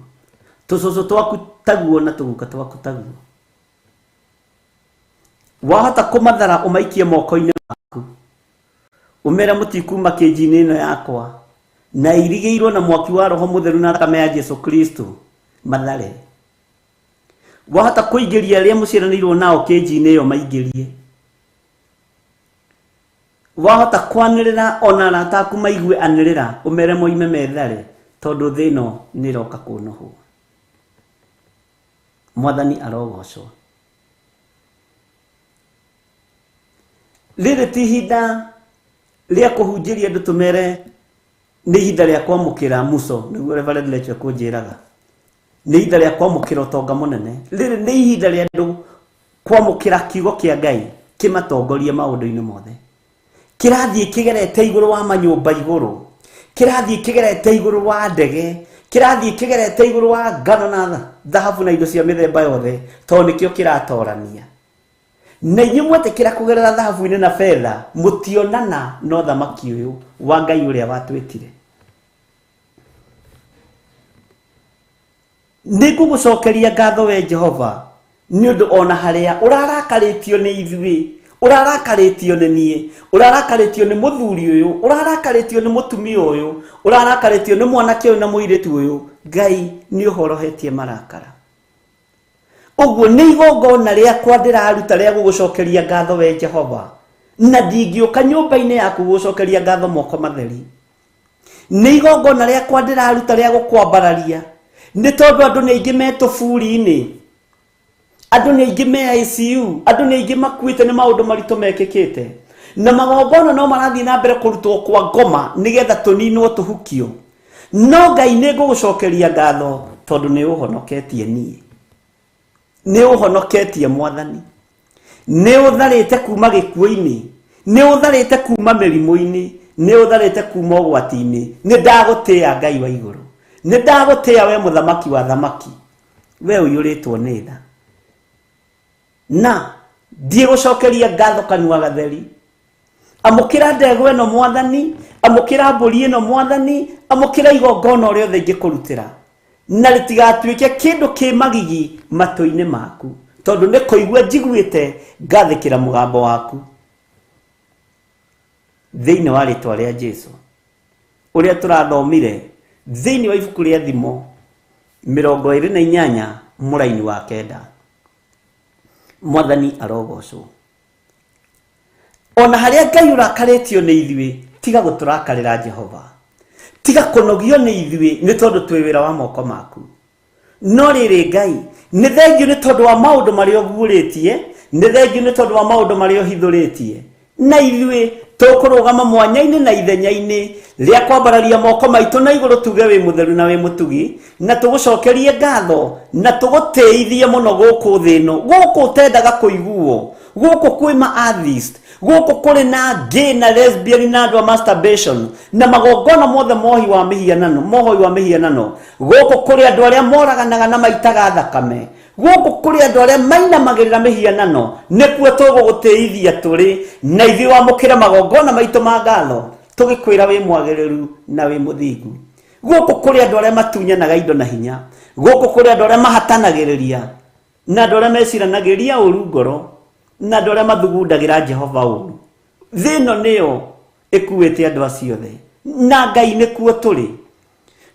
tũcũcũ twaku taguo, na tũguka twaku taguo. Wahota kũmathara ũmaikie moko-inĩ maku, ũmere mũtikuma kĩnji-inĩ ĩno yakwa, na irigĩirwo na mwaki wa Roho Mũtheru na thakame ya Jesu Kristo, mathare. Wahota kũingĩria arĩa mũciaranĩirwo nao kĩnji-inĩ ĩyo, maingĩrie. Wahota kwanĩrĩra ona arata aku maigue, anĩrĩra ũmere moime methare, tondũ thĩ ĩno nĩ ĩroka kũnũhwo. Mwathani arogocwo. Rĩrĩ ti ihinda rĩa kũhunjĩria andũ tũmere nĩ ihinda rĩa kwamũkĩra muco, nĩguo Reverend Lecho ekũnjĩraga. Nĩ ihinda rĩa kwamũkĩra ũtonga mũnene. Rĩrĩ nĩ ihinda rĩa andũ kwamũkĩra kiugo kĩa Ngai kĩmatongorie maũndũ-inĩ mothe. Kĩrathiĩ kĩgerete igũrũ wa manyũmba igũrũ, kĩrathiĩ kĩgerete igũrũ wa ndege, kĩrathiĩ kĩgerete igũrũ wa ngano na thahabu na indo cia mĩthemba yothe, tondũ nĩkĩo kĩratorania. Na inyuĩ mwetĩkĩra kũgerera thahabu-inĩ na betha, mũtionana na ũthamaki ũyũ wa Ngai ũrĩa watwĩtire. Nĩ ngũgũcokeria ngatho we Jehova, nĩ ũndũ ona harĩa ũrarakarĩtio nĩ ithuĩ, ũrarakarĩtio nĩ niĩ, ũrarakarĩtio nĩ mũthuri ũyũ, ũrarakarĩtio nĩ mũtumia ũyũ, ũrarakarĩtio nĩ mwanake ũyũ na mũirĩtu ũyũ, Ngai nĩ ũhorohetie marakara. Ũguo nĩ igongona rĩakwa ndĩraruta rĩa gũgũcokeria ngatho we Jehova, na ndingĩũka nyũmba-inĩ yaku gũgũcokeria ngatho moko matheri. Nĩ igongona rĩakwa ndĩraruta rĩa gũkwambararia, nĩ tondũ andũ nĩ aingĩ me tũburi-inĩ, andũ nĩ aingĩ me ICU, andũ nĩ aingĩ makuĩte nĩ maũndũ maritũ mekĩkĩte, na magongona no marathiĩ na mbere kũrutwo kwa ngoma nĩgetha tũninwo tũhukio. No Ngai nĩ ngũgũcokeria ngatho tondũ nĩ ũhonoketie niĩ, nĩ ũhonoketie Mwathani, nĩ ũtharĩte kuma gĩkuũ-inĩ, nĩ ũtharĩte kuma mĩrimũ-inĩ, nĩ ũtharĩte kuma ũgwati-inĩ. Nĩ ndagũtĩĩa Ngai wa igũrũ, nĩ ndagũtĩĩa we mũthamaki wa thamaki, we ũiyũrĩtwo nĩ tha. Na ndiĩgũcokeria ngatho kanua gatheri. Amũkĩra ndegwa ĩno Mwathani, amũkĩra mbũri ĩno Mwathani, amũkĩra igongona o rĩothe ingĩkũrutĩra, na rĩtigatuĩke kĩndũ kĩ magigi matũ-inĩ maku, tondũ nĩ kũigua njiguĩte ngathĩkĩra mũgambo waku. Thĩinĩ wa rĩtwa rĩa Jesu ũrĩa tũrathomire thĩinĩ wa ibuku rĩa Thimo 28 mũraini wa 9, Mwathani arogocwo. Ona harĩa Ngai ũrakarĩtio nĩ ithuĩ, tiga gũtũrakarĩra Jehova, tiga kũnogio nĩ ithuĩ nĩ tondũ twĩ wĩra wa moko maku. No rĩrĩ Ngai, nĩ thengiũ nĩ tondũ wa maũndũ marĩa ũguũrĩtie, nĩ thengiũ nĩ tondũ wa maũndũ marĩa ũhithũrĩtie. Na ithuĩ tũkũrũgama mwanya-inĩ na ithenya-inĩ rĩa kwambararia moko maitũ na igũrũ, tuge wĩ mũtheru na wĩ mũtugi, na tũgũcokerie ngatho na tũgũtĩithie mũno gũkũ thĩ ĩno, gũkũ ũtendaga kũiguo, gũkũ kwĩ ma atheist, gũkũ kũrĩ na gay na lesbian na andũ a masturbation na magongona mothe mohi wa mĩhianano, mohoi wa mĩhianano, gũkũ kũrĩ andũ arĩa moraganaga na maitaga thakame, gũkũ kũrĩ andũ arĩa mainamagĩrĩra mĩhianano, nĩkuo tũgũgũtĩithia tũrĩ na ithuĩ. Wamũkĩre magongona maitũ ma ngatho, tũgĩkwĩra wĩ mwagĩrĩru na wĩ mũthingu. Gũkũ kũrĩ andũ arĩa matunyanaga indo na hinya, gũkũ kũrĩ andũ arĩa mahatanagĩrĩria na andũ arĩa meciranagĩria ũru ngoro, na andũ arĩa mathugundagĩra Jehova ũru. Thĩ ĩno nĩyo ĩkuĩte andũ acio othe, na Ngai nĩkuo tũrĩ.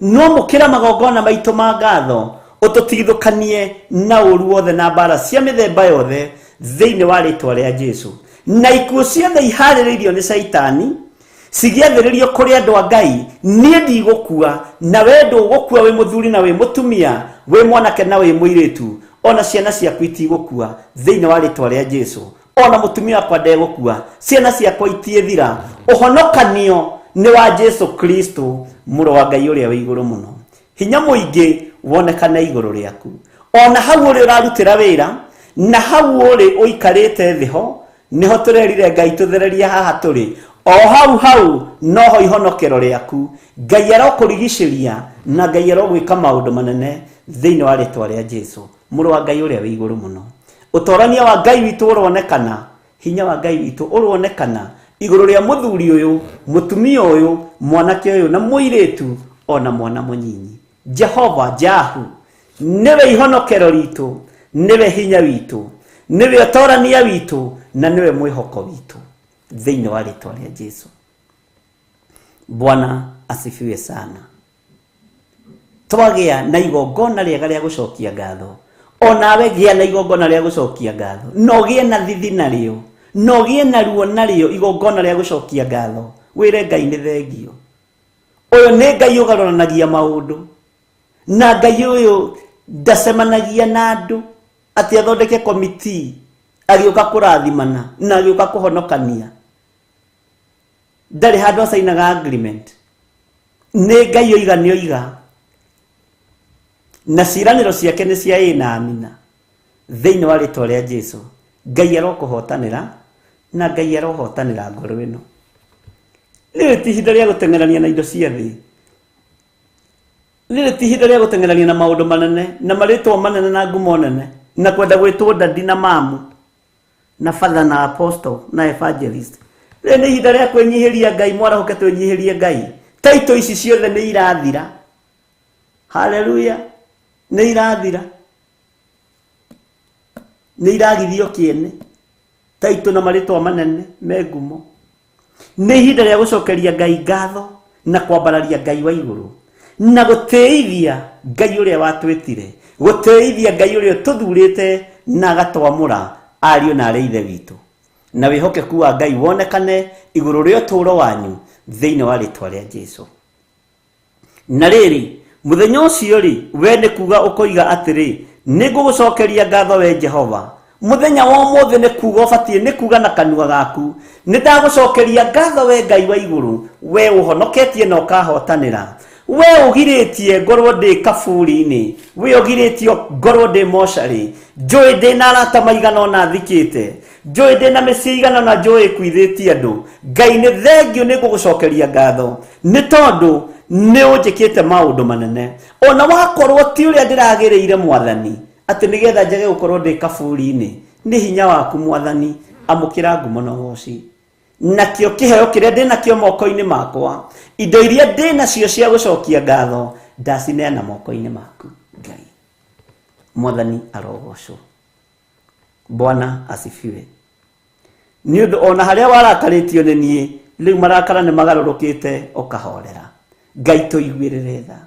No mũkĩra magongona maitũ ma ngatho, ũtũtigithũkanie na ũru wothe na mbara cia mĩthemba yothe thĩinĩ wa rĩtwa rĩa Jesu. Na ikuũ ciothe iharĩrĩirio nĩ Caitani cigĩathĩrĩrio kũrĩ andũ a Ngai, niĩ ndigũkua na we ndũgũkua, wĩ mũthuri na wĩ mũtumia, wĩ mwanake na wĩ mũirĩtu, ona ciana ciaku itigũkua thĩinĩ wa rĩtwa rĩa Jesu. Ona mũtumia wakwa ndegũkua, ciana ciakwa itiĩthira. Ũhonokanio nĩ wa Jesu Kristo, mũrũ wa Ngai ũrĩa wĩ igũrũ mũno. Hinya mũingĩ wonekane igũrũ rĩaku, ona hau ũrĩ ũrarutĩra wĩra, na hau ũrĩ ũikarĩte thĩ ho nĩho tũrerire Ngai tũthererie haha tũrĩ, o hau hau noho ihonokero rĩaku. Ngai arokũrigicĩria na Ngai arogwĩka maũndũ manene thĩinĩ wa rĩtwa rĩa Jesu, mũrũ wa Ngai ũrĩa wĩ igũrũ mũno. Ũtorania wa Ngai witũ ũronekana, hinya wa Ngai witũ ũronekana igũrũ rĩa mũthuri ũyũ, mũtumia ũyũ, mwanake ũyũ na mũirĩtu, ona mwana mũnyinyi. Jehova Jahu nĩwe ihonokero ritũ, nĩwe hinya witũ, nĩwe ũtorania witũ, na nĩwe mwĩhoko witũ thĩinĩ wa rĩtwa rĩa Jesu. Bwana asifiwe sana. Twagĩa na igongona rĩega rĩa gũcokia ngatho, onawe gĩa na igongona rĩa gũcokia ngatho, na ũgĩe na thithi narĩo, na ũgĩe na ruo narĩo, igongona rĩa gũcokia ngatho. Wĩre Ngai nĩ thengio. Ũyũ nĩ Ngai ũgarũranagia maũndũ, na Ngai ũyũ ndacemanagia na andũ atĩ athondeke komiti agĩũka kũrathimana na agĩũka kũhonokania. Ndarĩ handũ acainaga agreement. Nĩ Ngai oiga nĩ oiga, na ciĩranĩro ciake nĩ cia ĩ na amina thĩinĩ wa rĩtwa rĩa Jesu. Ngai arokũhotanĩra na Ngai arohotanĩra ngoro ĩno. Rĩrĩ ti ihinda rĩa gũteng'erania na indo cia thĩ, rĩrĩ ti ihinda rĩa gũteng'erania na maũndũ manene na marĩtwa manene na ngumo nene na kwenda gwĩtwo dadi na mamu na father na apostle na evangelist. Rĩrĩ nĩ ihinda rĩa kwĩnyihĩria Ngai. Mwarahũke twĩnyihĩrie Ngai. Taito ici ciothe nĩ irathira. Haleluya, nĩ irathira, nĩ iragithio kĩene taito na marĩtwa manene me ngumo. Nĩ ihinda rĩa gũcokeria Ngai ngatho na kwambararia Ngai wa igũrũ na gũtĩithia Ngai ũrĩa watwĩtire, gũtĩithia Ngai ũrĩa ũtũthurĩte na agatwamũra ariũ na arĩ ithe witũ, na wĩhokeku wa Ngai wonekane igũrũ rĩa ũtũũro wanyu thĩinĩ wa rĩtwa rĩa Jesu. Na rĩrĩ, mũthenya ũcio rĩ, we nĩ kuga ũkoiga atĩrĩ, nĩ ngũgũcokeria ngatho we Jehova. Mũthenya wa ũmũthĩ nĩ kuga ũbatiĩ nĩ kuga na kanua gaku, nĩ ndagũcokeria ngatho we Ngai wa igũrũ, we ũhonoketie na ũkahotanĩra. We ũgirĩtie ngorwo ndĩ kaburi-inĩ, we ũgirĩtie ngorwo ndĩ mocarĩ, njũĩ ndĩ na arata maigana ũna thikĩte, njũĩ ndĩ na mĩciĩ igana ũna njũĩ ĩkuithĩtie andũ. Ngai nĩ thengiũ, nĩ ngũgũcokeria ngatho nĩ tondũ nĩ ũnjĩkĩte maũndũ manene, ona wakorwo ti ũrĩa ndĩragĩrĩire Mwathani, atĩ nĩgetha njage gũkorwo ndĩ kaburi-inĩ. Nĩ hinya waku Mwathani, amũkĩra ngumo na ũgoci. Nakĩo kĩheo kĩrĩa ndĩ nakĩo moko-inĩ makwa, indo iria ndĩ nacio cia gũcokia ngatho, ndacineana moko-inĩ maku Ngai. Mwathani arogocwo. Bwana asifiwe. Nĩ ũndũ ona harĩa warakarĩtio nĩ niĩ, rĩu marakara nĩ magarũrũkĩte ũkahorera. Ngai tũiguĩrĩre tha,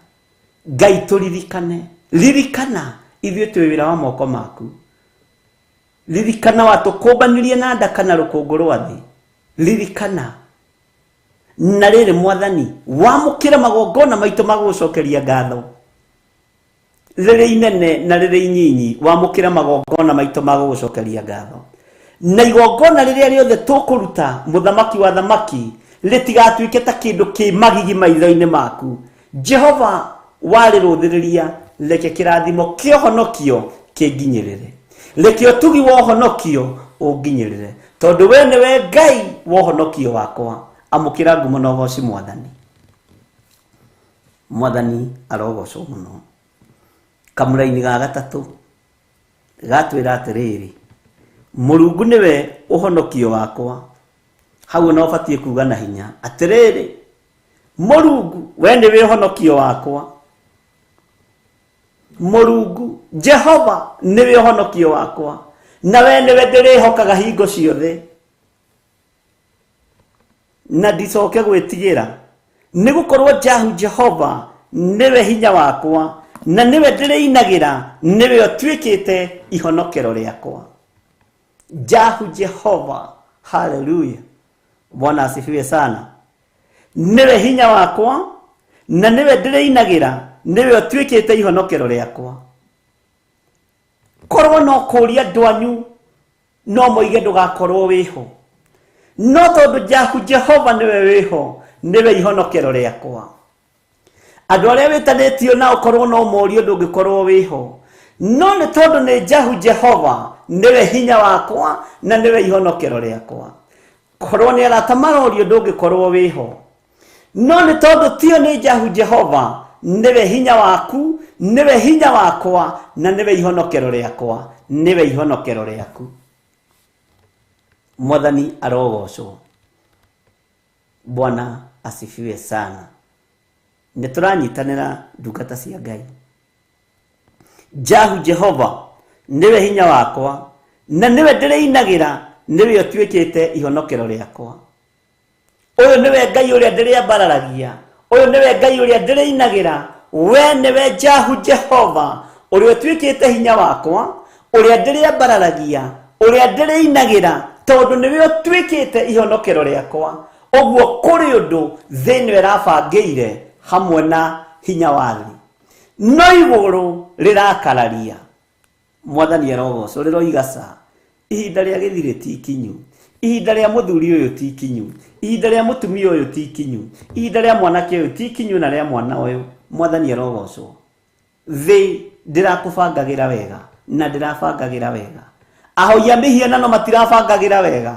Ngai tũririkane. Ririkana ithuĩ twĩ wĩra wa moko maku. Ririkana watũkũmbanirie na nda kana rũkũngũ rwa thĩ. Ririkana na rĩrĩ Mwathani, wamũkĩre magongona maitũ ma gũgũcokeria ngatho, rĩrĩ inene na rĩrĩ inyinyi. Wamũkĩre magongona maitũ ma gũgũcokeria ngatho, na igongona rĩrĩa rĩothe tũkũruta, mũthamaki wa thamaki, rĩtigatuĩke ta kĩndũ kĩ magigi maitho-inĩ maku. Jehova, warĩrũthĩrĩria, reke kĩrathimo kĩa ũhonokio kĩnginyĩrĩre, reke ũtugi wa ũhonokio ũnginyĩrĩre, tondũ we nĩwe Ngai wa ũhonokio wakwa. Amũkĩra ngumo na ũgoci Mwathani. Mwathani arogocwo mũno. Kamũraini ga gatatũ gatwĩra atĩrĩrĩ, Mũrungu nĩwe ũhonokio wakwa. Hau ona ũbatiĩ kuga na hinya atĩrĩrĩ, Mũrungu we nĩwe ũhonokio wakwa. Mũrungu Jehova nĩwe ũhonokio wakwa, na we nĩwe ndĩrĩhokaga hingo ciothe, na ndicoke gwĩtigĩra, nĩ gũkorwo Jahu Jehova nĩwe hinya wakwa, na nĩwe ndĩrĩinagĩra, nĩwe ũtuĩkĩte ihonokero rĩakwa. Jahu Jehova, haleluya, Bwana asifiwe sana. Nĩwe hinya wakwa na nĩwe ndĩrĩinagĩra, nĩwe ũtuĩkĩte ihonokero rĩakwa. Korwo no kũria andũ anyu no moige ndũgakorwo wĩho, no tondũ Jahu Jehova nĩwe wĩho, nĩwe ihonokero rĩakwa. Andũ arĩa wĩtanĩtio nao korwo no morio ndũngĩkorwo wĩho, no nĩ tondũ nĩ Jahu Jehova nĩwe hinya wakwa na nĩwe ihonokero rĩakwa. Korwo nĩ arata marorio ndũngĩkorwo wĩho, no nĩ tondũ tio nĩ Jahu Jehova nĩwe hinya waku, nĩwe hinya wakwa, na nĩwe ihonokero rĩakwa, nĩwe ihonokero rĩaku. Mwathani arogocwo. Bwana asifiwe sana. Nĩ tũranyitanĩra ndungata cia Ngai. Jahu Jehova nĩwe hinya wakwa na nĩwe ndĩrĩinagĩra, nĩwe ũtuĩkĩte ihonokero rĩakwa. Ũyũ nĩwe Ngai ũrĩa ndĩrĩambararagia, ũyũ nĩwe Ngai ũrĩa ndĩrĩinagĩra, we nĩwe Jahu Jehova ũrĩa ũtuĩkĩte hinya wakwa, ũrĩa ndĩrĩambararagia, ũrĩa ndĩrĩinagĩra, tondũ nĩwe ũtuĩkĩte ihonokero rĩakwa. Ũguo kũrĩ ũndũ thĩ ĩno ĩrabangĩire hamwe na hinya wa thĩ, no igũrũ rĩrakararia. Mwathani arogocwo. Rĩroiga ca, ihinda rĩa gĩthirĩ ti ikinyu, ihinda rĩa mũthuri ũyũ ti ikinyu, ihinda rĩa mũtumia ũyũ ti ikinyu, ihinda rĩa mwanake ũyũ ti ikinyu, na rĩa mwana ũyũ. Mwathani arogocwo. Thĩ ndĩrakũbangagĩra wega na ndĩrabangagĩra wega, ahoi a mĩhianano matirabangagĩra wega,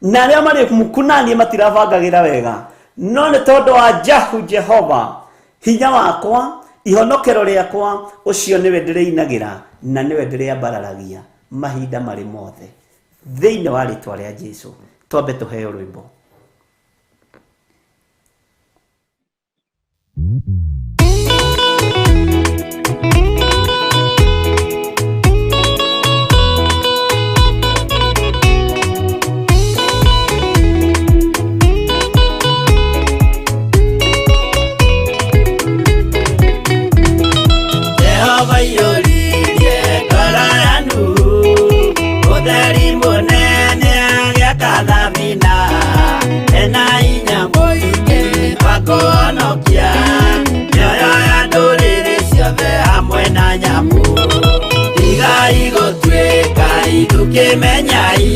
na arĩa marĩ mukunanie matirabangagĩra wega, no nĩ tondũ wa Jahu Jehova hinya wakwa, ihonokero rĩakwa, ũcio nĩwe ndĩrĩinagĩra na nĩwe ndĩrĩambararagia mahinda marĩ mothe, thĩinĩ wa rĩtwa rĩa Jesu. Twambe tũheo rwĩmbo. Jehova iyũririe ngoro ya Nuhu ũtheri mũnene, agĩaka thabina ena hinya mũingĩ wa kũhonokia mĩoyo ya ndũrĩrĩ ciothe hamwe na nyamũ. Tigai gũtuĩka ithukĩmenyai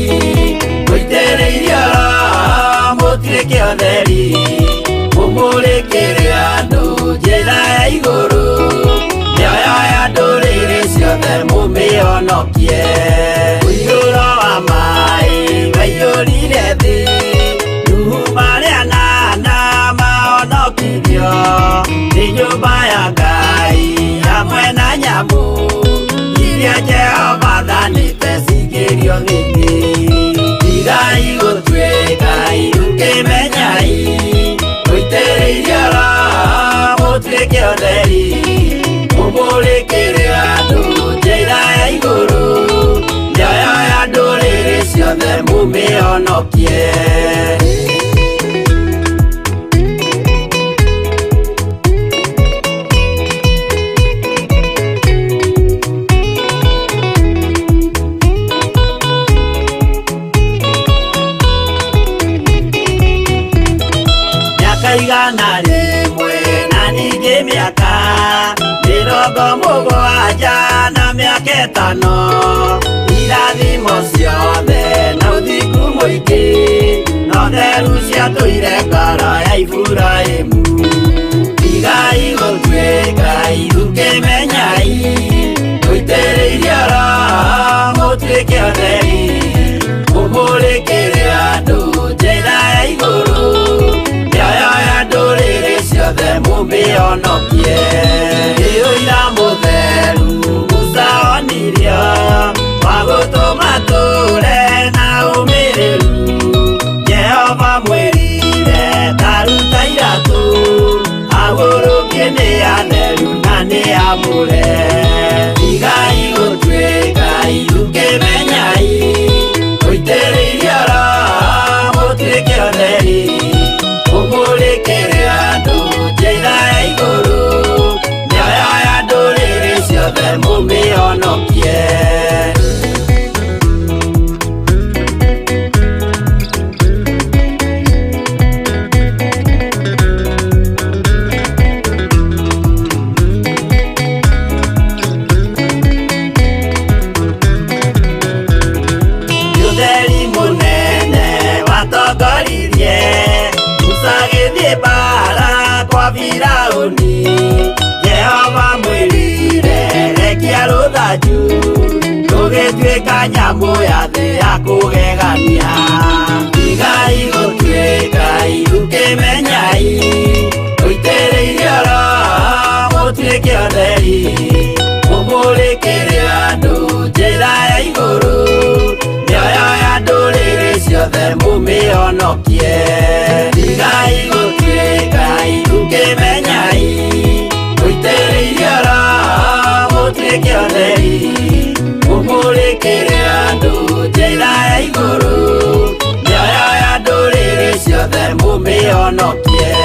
mũitĩrĩirio mũtirĩ kĩotheri, mũmũrĩkĩre andũ njĩra. Igũrũ, mĩoyo ya ndũrĩrĩ ciothe mũmĩhonokie. Ũiyũro wa maĩ waiyũrire thĩ, Nuhu marĩ anana mahonokirio. Nĩ nyũmba ya Ngai hamwe na nyamũ iria Jehova athanĩte cingĩrio thĩinĩ. Tigai gũtuĩka irũkĩmenyai, mũitĩrĩirio Roho mũtuĩke ũtheri, mũmũrĩkĩre andũ njĩra ya igũrũ, mĩoyo ya ndũrĩrĩ ciothe mũmĩhonokie. Mĩaka 100 na ningĩ mĩaka 70 na mĩaka 5, irathimo ciothe na ũthingu mũingĩ, no theru ciatũire ngoro ya Iburahĩmu. Tigai gũtuĩka irũkĩmenyai, mũitĩrĩirio Roho mũtuĩke ũtheri, mũmũrĩkĩre andũ njĩra ya igũrũ, mĩoyo ya ndũrĩrĩ ciothe mũmĩhonokie. Nĩ ũira mũtheru Musa onirio, wa gũtũma tũre na ũmĩrĩru. Jehova mwĩrire ta ruta iratũ, agũrũkie nĩ atheru na nĩ amũre. Tigai gũtuĩka irũkĩmenyai, mũitĩrĩirio Roho mũtuĩke ũtheri, mũmũrĩkĩre andũ njĩra ya igũrũ, mĩoyo ya ndũrĩrĩ ciothe mũmĩhonokie. Ũtheri mũnene watongoririe Musa agĩthiĩ mbaara kwa Firaũni. Jehova mwĩrire rekia rũthanju, rũgĩtuĩka nyamũ ya thĩ ya kũgegania. Tigai gũtuĩka irũkĩmenyai, mũitĩrĩirio Roho mũtuĩke ũtheri, mũmũrĩkĩre andũ njĩra ya igũrũ, mĩoyo ya ndũrĩrĩ ciothe mũmĩhonokie. Tigai gũtuĩka irũkĩmenyai, mũitĩrĩirio Roho mũtuĩke ũtheri, mũmũrĩkĩre andũ njĩra ya igũrũ, mĩoyo ya ndũrĩrĩ ciothe mũmĩhonokie.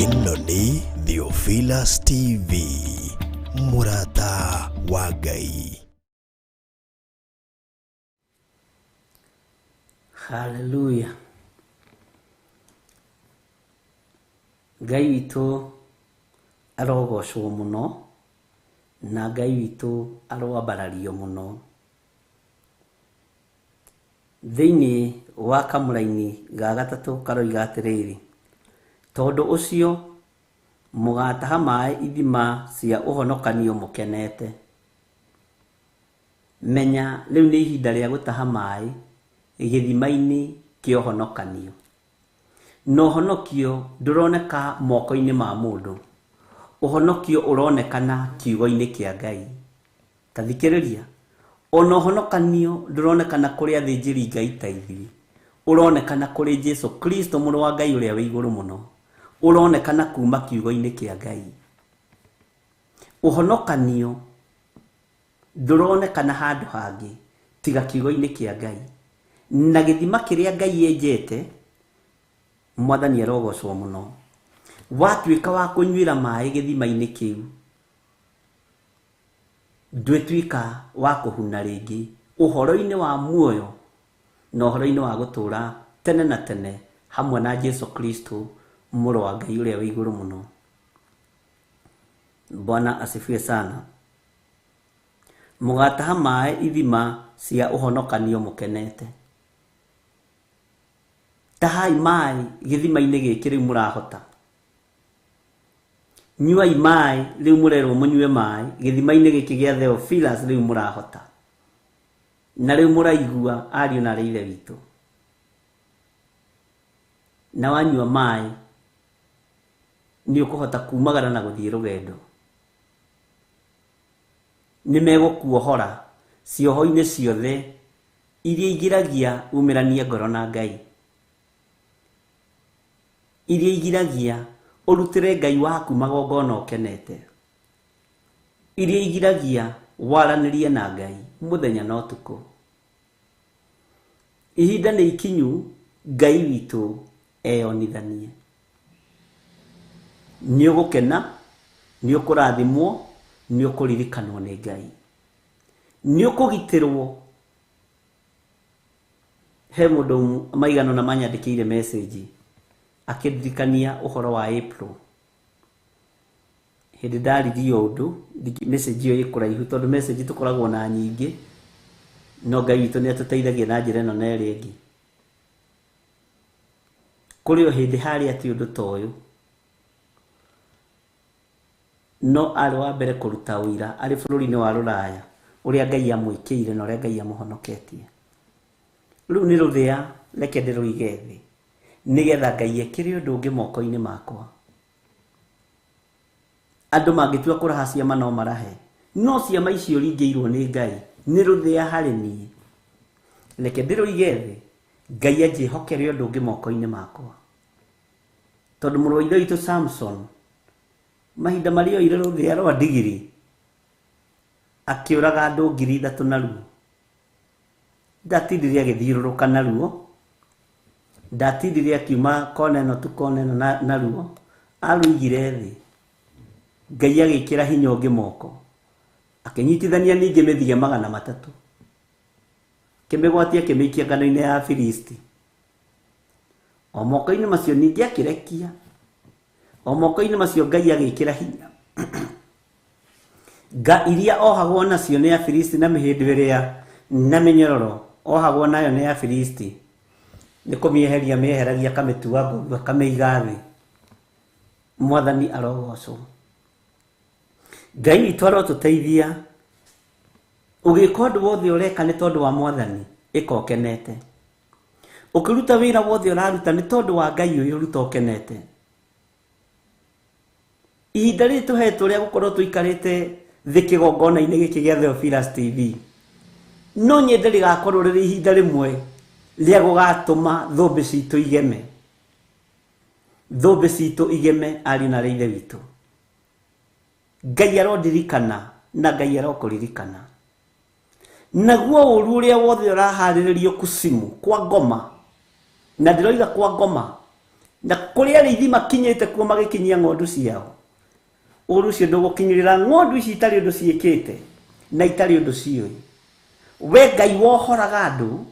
Ĩno nĩ Theophilus TV, mũrata wa Ngai. Haleluya. Ngai witũ arogocwo mũno, na Ngai witũ aroambarario mũno. Thĩinĩ wa kamũraini ga gatatũ karoiga atĩrĩrĩ, tondũ ũcio mũgataha maĩ ithima cia ũhonokanio mũkenete. Menya rĩu nĩ ihinda rĩa gũtaha maĩ gĩthima-inĩ kĩa ũhonokanio. Na ũhonokio ndũroneka moko-inĩ ma mũndũ, ũhonokio ũronekana kiugo-inĩ kĩa Ngai. Ta thikĩrĩria, ona ũhonokanio ndũronekana kũrĩ athĩnjĩri Ngai ta ithuĩ, ũronekana kũrĩ Jesu Kristo mũrũ wa Ngai ũrĩa wĩ igũrũ mũno, ũronekana kuma kiugo-inĩ kĩa Ngai. Ũhonokanio ndũronekana handũ hangĩ tiga kiugo-inĩ kĩa Ngai. Na gĩthima kĩrĩa Ngai enjete, Mwathani arogocwo mũno. Watuĩka wa kũnyuĩra maĩ gĩthima-inĩ kĩu, Ndwĩtuĩka wa kũhuna rĩngĩ ũhoro-inĩ wa muoyo na ũhoro-inĩ wa gũtũũra tene na tene hamwe na Jesu Kristo mũrũ wa Ngai ũrĩa wĩ igũrũ mũno. Bwana asifiwe sana. Mũgataha maĩ ithima cia ũhonokanio mũkenete. Tahai maĩ gĩthima-inĩ gĩkĩ rĩu mũrahota. Nyuai maĩ rĩu mũrerwo mũnyue maĩ gĩthima-inĩ gĩkĩ gĩa Theophilus rĩu mũrahota. Na rĩu mũraigua ariũ na aarĩ a Ithe witũ. Na wanyua maĩ nĩ ũkũhota kumagara na gũthiĩ rũgendo. Nĩ megũkuohora cioho-inĩ ciothe iria igiragia umĩranie ngoro na Ngai. Iria igiragia ũrutĩre Ngai waku magongona ũkenete. Iria igiragia waranĩrie na Ngai mũthenya na ũtukũ. Ihinda nĩ ikinyu Ngai witũ eyonithanie. Nĩ ũgũkena, nĩ ũkũrathimwo, nĩ ũkũririkanwo nĩ Ngai. Nĩ ũkũgitĩrwo. He mũndũ maigana ũna manyandĩkĩire message akĩndirikania ũhoro wa April. Hĩndĩ ndaririe ũndũ, message ĩyo ĩ kũraihu tondũ message tũkoragwo na nyingĩ, no Ngai witũ nĩ atũteithagia na njĩra ĩno na ĩrĩa ĩngĩ. Kũrĩ o hĩndĩ harĩ atĩ ũndũ ta ũyũ, no arĩ wa mbere kũruta ũira arĩ bũrũri-inĩ wa Rũraya ũrĩa Ngai amwĩkĩire na ũrĩa Ngai amũhonoketie. Rĩu nĩ rũthĩa, reke ndĩrũige thĩ nĩgetha Ngai ekĩre ũndũ ũngĩ moko-inĩ makwa. Andũ mangĩtua kũraha ciama no marahe, no ciama icio ringĩirwo nĩ Ngai nĩ rũthĩa harĩ niĩ. Reke ndĩrũige thĩ, Ngai anjĩhokere ũndũ ũngĩ moko-inĩ makwa. Tondũ mũrũ wa ithe witũ Samson mahinda marĩa oire rũthĩa rwa ndigiri akĩũraga andũ 3,000 naruo. Ndatindire agĩthiũrũrũka naruo, ndatindire akiuma kona ĩno tu kona ĩno naruo, arũigire thĩ. Ngai agĩkĩra hinya ũngĩ moko, akĩnyitithania ningĩ mĩthige 300, akĩmĩgwatia akĩmĩikia ngano-inĩ ya Afilisti. O moko-inĩ macio ningĩ akĩrekia, o moko-inĩ macio Ngai agĩkĩra hinya. Nga iria ohagwo nacio nĩ Afilisti na mĩhĩndo ĩrĩa na mĩnyororo ohagwo nayo nĩ Afilisti, nĩ kũmĩeheria mĩeheragia akamĩtua ngũrũ akamĩiga thĩ. Mwathani arogocwo. Ngai witũ arotũteithia. Ũgĩka ũndũ wothe ũreka nĩ tondũ wa Mwathani, ĩka ũkenete. Ũkĩruta wĩra wothe ũraruta nĩ tondũ wa Ngai ũyũ, ruta ũkenete. Ihinda rĩrĩ tũhetwo rĩa gũkorwo tũikarĩte thĩ kĩgongona-inĩ gĩkĩ gĩa Theophilus TV, no nyende rĩgakorwo rĩrĩ ihinda rĩmwe rĩa gũgatũma thũmbĩ citũ igeme. Thũmbĩ citũ igeme ariũ na aarĩ a Ithe witũ. Ngai arondirikana na Ngai arokũririkana. Naguo ũru ũrĩa wothe ũraharĩrĩrio kucimu kwa ngoma, na ndĩroiga kwa ngoma, na kũrĩa arĩithi makinyĩte kuo magĩkinyia ng'ondu ciao, ũru ũcio ndũgũkinyĩrĩra ng'ondu ici itarĩ ũndũ ciĩkĩte na itarĩ ũndũ ciũĩ. We Ngai wohoraga andũ,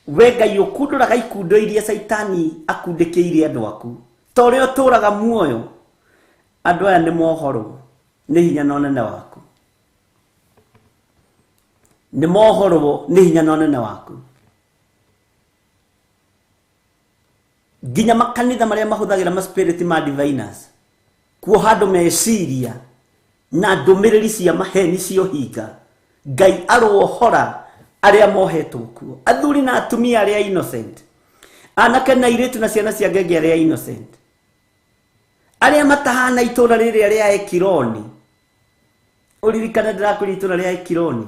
we Ngai ũkundũraga ikundo iria Caitani akundĩkĩire andũ aku, ta ũrĩa ũtũũraga muoyo, andũ aya nĩ mohorwo nĩ hinya na ũnene waku. Nĩ mohorwo nĩ hinya na ũnene waku. Nginya makanitha marĩa mahũthagĩra ma spirit ma diviners kuoha andũ meciria na ndũmĩrĩri cia maheni cia ũhinga, Ngai arohora arĩa mohetwo kuo, athuri na atumia arĩa innocent, anake na airĩtu na ciana cia ngenge arĩa innocent, arĩa matahana itũra rĩrĩa rĩa Ekironi. Ũririkane ndĩrakwĩra itũra rĩa Ekironi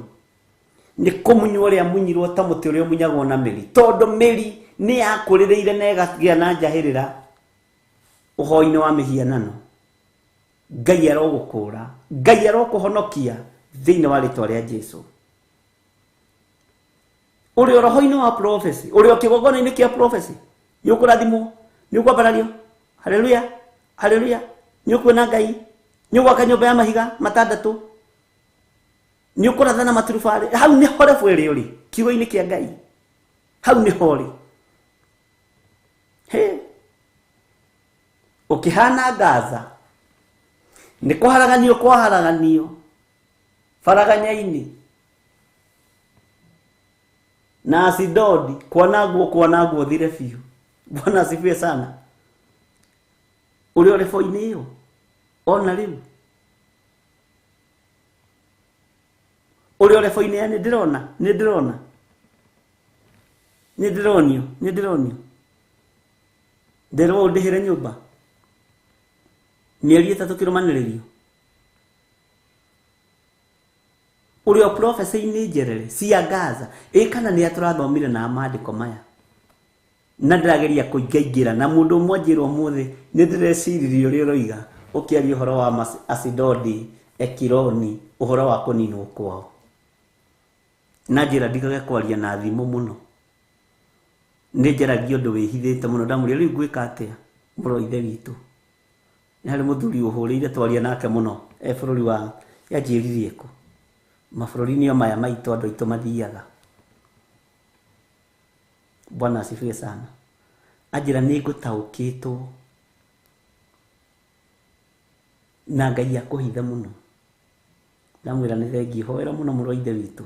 nĩ kũmunywo rĩa munyirwo ta mũtĩ ũrĩa ũmunyagwo na mĩri, tondũ mĩri nĩ yakũrĩrĩire na ĩkagĩa na njahĩrĩra ũhoi-inĩ wa mĩhianano. Ngai arogũkũra, Ngai arokũhonokia thĩinĩ wa rĩtwa rĩa Jesu. Ũrĩ o roho-inĩ wa prophecy, ũrĩ o kĩgongona-inĩ kĩa prophecy, nĩ ũkũrathimwo, nĩ ũkwambarario. Haleluya, haleluya. Nĩ ũkuona Ngai, nĩ ũgwaka nyũmba ya mahiga matandatũ. Nĩ ũkũratha na maturubarĩ. Hau nĩho rebu ĩrĩ ũrĩ kiugo-inĩ kĩa Ngai. Hau nĩho ũrĩ. He. Ũkĩhana Gaza. Nĩ kũharaganio kwaharaganio. Faraganya-inĩ. Na Asidodi kwanangwo kwanangwo thire biũ. Bwana asifiwe sana. Ũrĩ o rebo-inĩ ĩyo ona rĩu. Ũrĩ o rebo-inĩ ya nĩ ndĩrona, nĩ ndĩrona. Nĩ ndĩronio, nĩ ndĩronio. Nderwo ũndĩhĩre nyũmba. Mĩeri 3 kĩrũmanĩrĩrio. Ũrĩ o prophecy-inĩ njerere cia Gaza. Ĩ kana nĩ atũrathomire na maandĩko maya. Na ndĩrageria kũingaingĩra na mũndũ ũmwe anjĩra ũmũthĩ nĩ ndĩreciririe ũrĩa ũroiga ũkĩaria ũhoro wa Asidodi, Ekironi, ũhoro wa kũninwo kwao. Na njĩra ndigage kwaria na thimũ mũno. Nĩ njaragia ũndũ wĩhithĩte mũno ndamũria rĩu ngwĩka atĩa mũrũ wa ithe witũ. Nĩ harĩ mũthuri ũhũrĩire twaria nake mũno e bũrũri wa yanjĩririe kũ. Mabũrũri-inĩ o maya maitũ andũ aitũ mathiaga. Bwana asifiwe sana. Anjĩra nĩ ngũtaũkĩtwo na Ngai akũhithe mũno. Ndamwĩra nĩ thengiũ, hoera mũno mũrũ wa ithe witũ.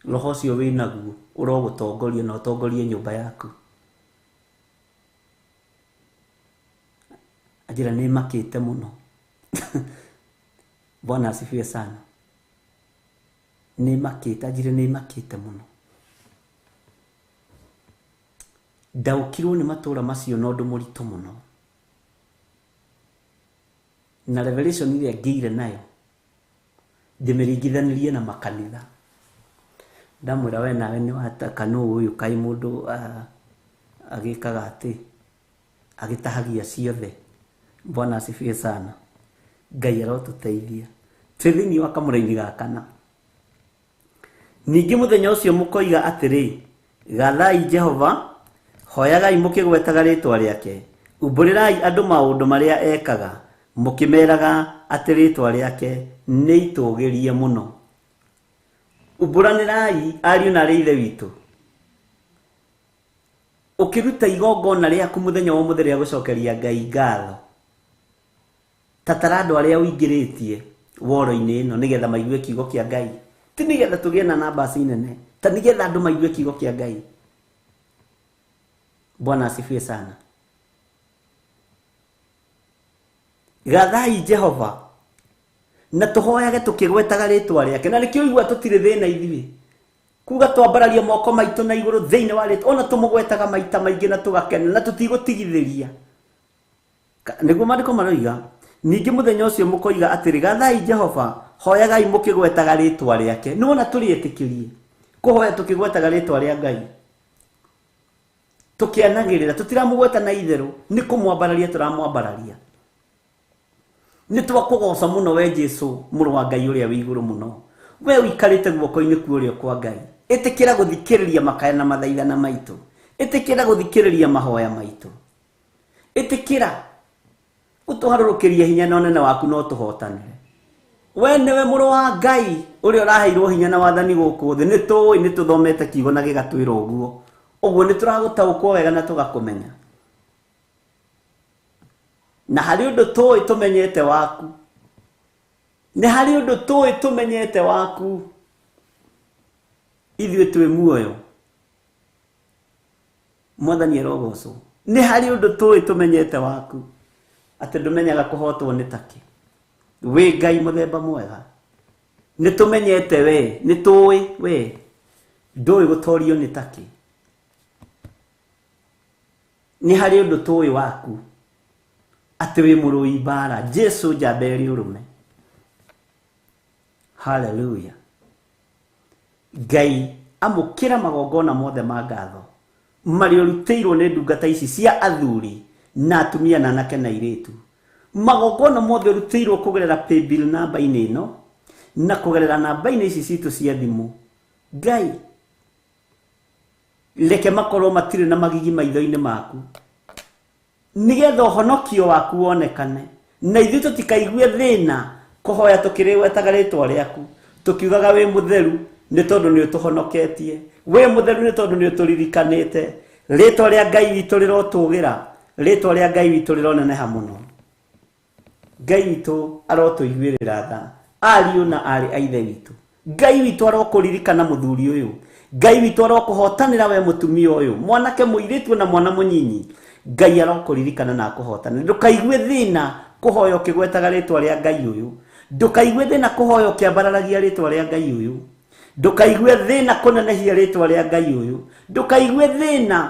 Roho ũcio wĩnaguo ũrogũtongoria na ũtongorie nyũmba yaku. Anjĩra nĩ makĩte mũno. Bwana asifiwe sana. Nĩ makĩte, anjĩra nĩ makĩte mũno. Ndaũkirwo nĩ matũra macio na ũndũ mũritũ mũno. Na revelation ĩrĩa ngĩire nayo ndĩmĩringithanirie na makanitha. Ndamwĩra we nawe nĩ wataka nũ ũyũ kaĩ mũndũ agĩkaga atĩ agĩtahagia ciothe. Bwana asifiwe sana. Ngai arotũteithia. Twĩ thĩinĩ wa kamũraini ga kana. Ningĩ mũthenya ũcio mũkoiga atĩrĩ, gathai Jehova, hoyagai mũkĩgwetaga rĩtwa rĩake, umbũrĩrai andũ maũndũ marĩa ekaga, mũkĩmeraga atĩ rĩtwa rĩake nĩ itũgĩrie mũno. Umbũranĩrai ariũ na arĩ ithe witũ. Ũkĩruta igongona rĩaku mũthenya wa ũmũthĩ rĩa gũcokeria Ngai ngatho. Tatara andũ arĩa ũingĩrĩtie woro-inĩ ĩno nĩgetha maigue kiugo kĩa Ngai. Ti nĩgetha tũgĩe na numbers nene, ta nĩgetha andũ maigue kiugo kĩa Ngai. Bwana asifiwe sana. Gathai Jehova na tũhoyage tũkĩgwetaga rĩtwa rĩake. Na nĩkĩo ũigua tũtirĩ thĩna ithuĩ. Kuga twambararia moko maitũ na igũrũ thĩinĩ wa rĩtwa, ona tũmũgwetaga maita maingĩ na tũgakena na tũtigũtigithĩria. Nĩguo maandĩko maroiga. Ningĩ mũthenya ũcio mũkoiga atĩrĩ, gathai Jehova, hoyagai mũkĩgwetaga rĩtwa rĩake. Nĩwona tũrĩetĩkĩrie kũhoya tũkĩgwetaga rĩtwa rĩa Ngai. Tũkĩanagĩrĩra, tũtiramũgweta na itherũ, nĩ kũmwambararia tũramwambararia. Nĩ twakũgoca mũno we Jesũ, mũrũ wa Ngai ũrĩa wĩ igũrũ mũno. We ũikarĩte guoko-inĩ kwa ũrĩo kwa Ngai. Ĩtĩkĩra gũthikĩrĩria makaya na mathaithana maitũ. Ĩtĩkĩra gũthikĩrĩria mahoya maitũ. Ĩtĩkĩra ũtũharũrũkĩrie hinya na ũnene waku no tũhotanĩre. We nĩwe mũrũ wa Ngai ũrĩa ũraheirwo hinya na wathani gũkũ thĩ. Nĩ tũĩ, nĩ tũthomete kiugo na gĩgatwĩra ũguo. Ũguo nĩ tũragũtaũkwo wega na tũgakũmenya. Na harĩ ũndũ tũĩ tũmenyete waku. Nĩ harĩ ũndũ tũĩ tũmenyete waku. Ithuĩ twĩ muoyo. Mwathani arogocwo. Nĩ harĩ ũndũ tũĩ tũmenyete waku. Atĩ ndũmenyaga kũhotwo nĩ takĩ. Wĩ Ngai mũthemba mwega. Nĩ tũmenyete we, nĩ tũĩ we. Ndũĩ gũtorio nĩ takĩ. Nĩ harĩ ũndũ tũĩ waku. Atĩ wĩ mũrũi mbara. Jesũ njamba ĩrĩ ũrũme. Hallelujah. Ngai amũkĩra magongona mothe ma ngatho marĩa ũrutĩirwo nĩ ndungata ici cia athuri na atumia na anake na airĩtu. Magongona mothe ũrutĩirwo kũgerera paybill namba-inĩ ĩno na kũgerera namba-inĩ ici citũ cia thimũ. Ngai reke makorwo matirĩ na magigi maitho-inĩ maku, nĩgetha ũhonokio waku wonekane, na ithuĩ tũtikaigue thĩna Kũhoya tũkĩrĩgwetaga rĩtwa rĩaku, tũkiugaga wĩ mũtheru nĩ tondũ nĩ ũtũhonoketie, wĩ mũtheru nĩ tondũ nĩ ũtũririkanĩte. Rĩtwa rĩa Ngai witũ rĩrotũgĩra, rĩtwa rĩa Ngai witũ rĩroneneha mũno. Ngai witũ arotũiguĩrĩra tha, ariũ na aarĩ a Ithe witũ. Ngai witũ arokũririkana mũthuri ũyũ. Ngai witũ arokũhotanĩra we mũtumia ũyũ, mwanake mũirĩtu na mwana mũnyinyi. Ngai arokũririkana na akũhotanĩre. Ndũkaigue thĩna kũhoya ũkĩgwetaga rĩtwa rĩa Ngai ũyũ. Ndũkaigue thĩna kũhoya ũkĩambararagia rĩtwa rĩa Ngai ũyũ. Ndũkaigue thĩna kũnenehia rĩtwa rĩa Ngai ũyũ. Ndũkaigue thĩna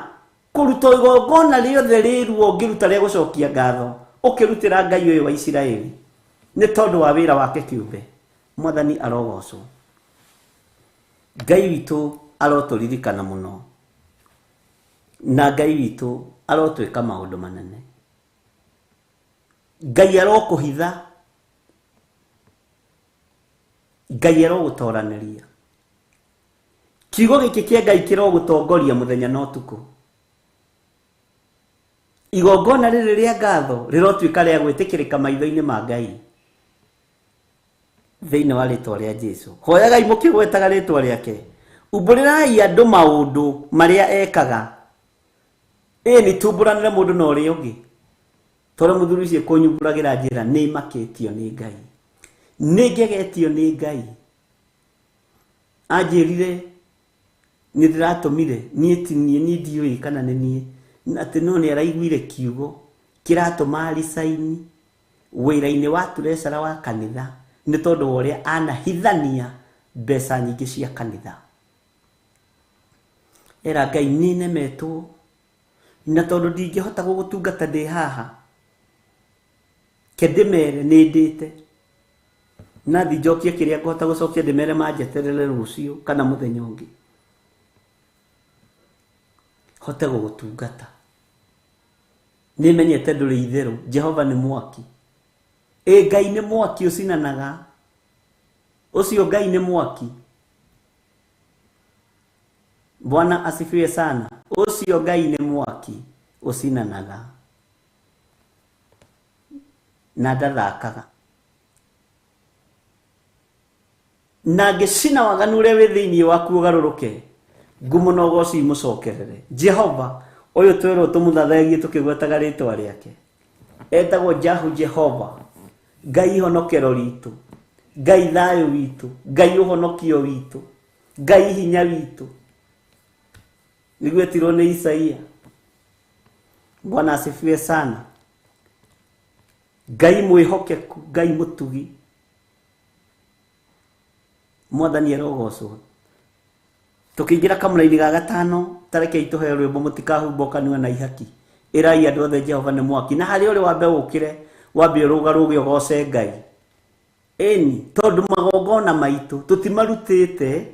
kũruta igongona rĩothe rĩruo ũngĩruta rĩa gũcokia ngatho ũkĩrutĩra Ngai ũyũ wa Isiraeli nĩ tondũ wa wĩra wake kĩũmbe. Mwathani arogocwo. Ngai witũ arotũririkana mũno, na Ngai witũ arotwĩka maũndũ manene. Ngai arokũhitha, Ngai arogũtoranĩria. Kiugo gĩkĩ kĩa Ngai kĩrogũtongoria mũthenya na ũtukũ. Igongona rĩrĩ rĩa ngatho rĩrotuĩka rĩa gwĩtĩkĩrĩka maitho-inĩ ma Ngai thĩinĩ wa rĩtwa rĩa Jesu. Hoyagai mũkĩgwetaga rĩtwa rĩake. Umbũrĩrai andũ maũndũ marĩa ekaga. Ĩni tumbũranĩre mũndũ na ũrĩa ũngĩ. Tondũ mũthuri ũcio kũnyumbũragĩra njĩra nĩ makĩtio nĩ Ngai, nĩ ngegetio nĩ Ngai. Anjĩrire nĩ ndĩratũmire, niĩ ti niĩ, niĩ ndiũĩ kana nĩ niĩ, atĩ no nĩ araiguire kiugo kĩratũma aricaini wĩra-inĩ wa treasurer wa kanitha nĩ tondũ wa ũrĩa anahithania mbeca nyingĩ cia kanitha. Era Ngai nĩ nemetwo, na tondũ ndingĩhota gũgũtungata ndĩ haha, ke ndĩmere nĩ ndĩte, na thi njokie kĩrĩa ngũhota gũcokia ndĩmere manjeterere rũciũ kana mũthenya ũngĩ hote gũgũtungata. Nĩmenyete ndũrĩ itherũ, Jehova nĩ mwaki. Ĩ Ngai nĩ mwaki ũcinanaga, ũcio Ngai nĩ mwaki. Bwana asifiwe sana. Ũcio Ngai nĩ mwaki ũcinanaga na ndathakaga, na ngĩcina waganu ũrĩa wĩ thĩinĩ waku ũgarũrũke, ngumo na ũgoci imũcokerere. Jehova ũyũ twĩrwo tũmũthathayagie tũkĩgwetaga rĩtwa rĩake, etagwo Jahu Jehova, Ngai ihonokero ritũ, Ngai thayũ witũ, Ngai ũhonokio witũ, Ngai hinya witũ. Nĩguo etirwo nĩ Isaia. Bwana asifiwe sana. Ngai mwĩhokeku, Ngai mũtugi. Mwathani arogocwo. Tũkĩingĩra kamũra-inĩ ga gatano, tarekei tũheo rwĩmbo mũtikahumbwo kanua na ihaki. Ĩrai andũ othe Jehova nĩ mwaki. Na harĩa ũrĩ wambe ũkĩre, wambe ũrũgarũge ũgoce Ngai. Ĩni, tondũ magongona maitũ tũtimarutĩte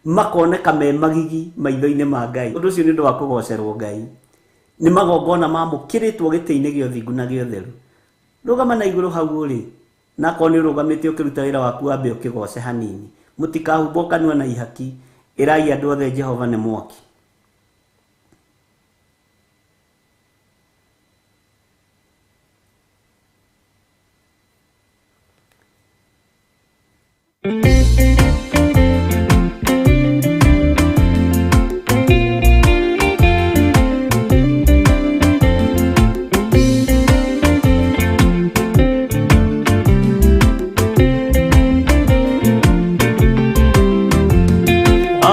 makoneka me magigi maitho-inĩ ma Ngai. Ũndũ ũcio nĩ ũndũ wa kũgocerwo Ngai. Nĩ magongona mamũkĩrĩtwo gĩtĩ-inĩ gĩa ũthingu na gĩa ũtheru. Rũgama na igũrũ hau ũrĩ, na akorwo nĩ ũrũgamĩte ũkĩruta wĩra waku wambe ũkĩgoce hanini. Mũtikahumbwo kanua na ihaki. Ĩrai andũ othe Jehova nĩ mwaki.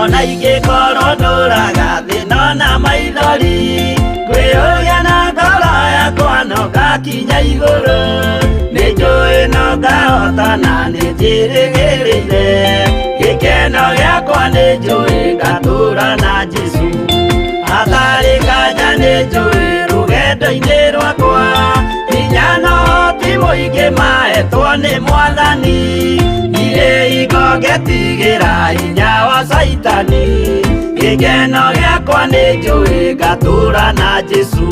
Ona ingĩkorwo ndũraga thĩna na maithori, kwĩyũria na ngoro yakwa no ngakinya igũrũ. Nĩ njũĩ no ngahota na nĩ njĩrĩgĩrĩire, gĩkeno gĩakwa nĩ njũĩ ngatũra na Jesũ. Hatarĩ nganja nĩ njũĩ rũgendo-inĩ rwakwa, hinya no ti mũingĩ mahetwo nĩ Mwathani. Ndirĩ hingo ngetigĩra hinya wa Caitani, gĩkeno gĩakwa nĩ njũĩ ngatũra na Jesũ.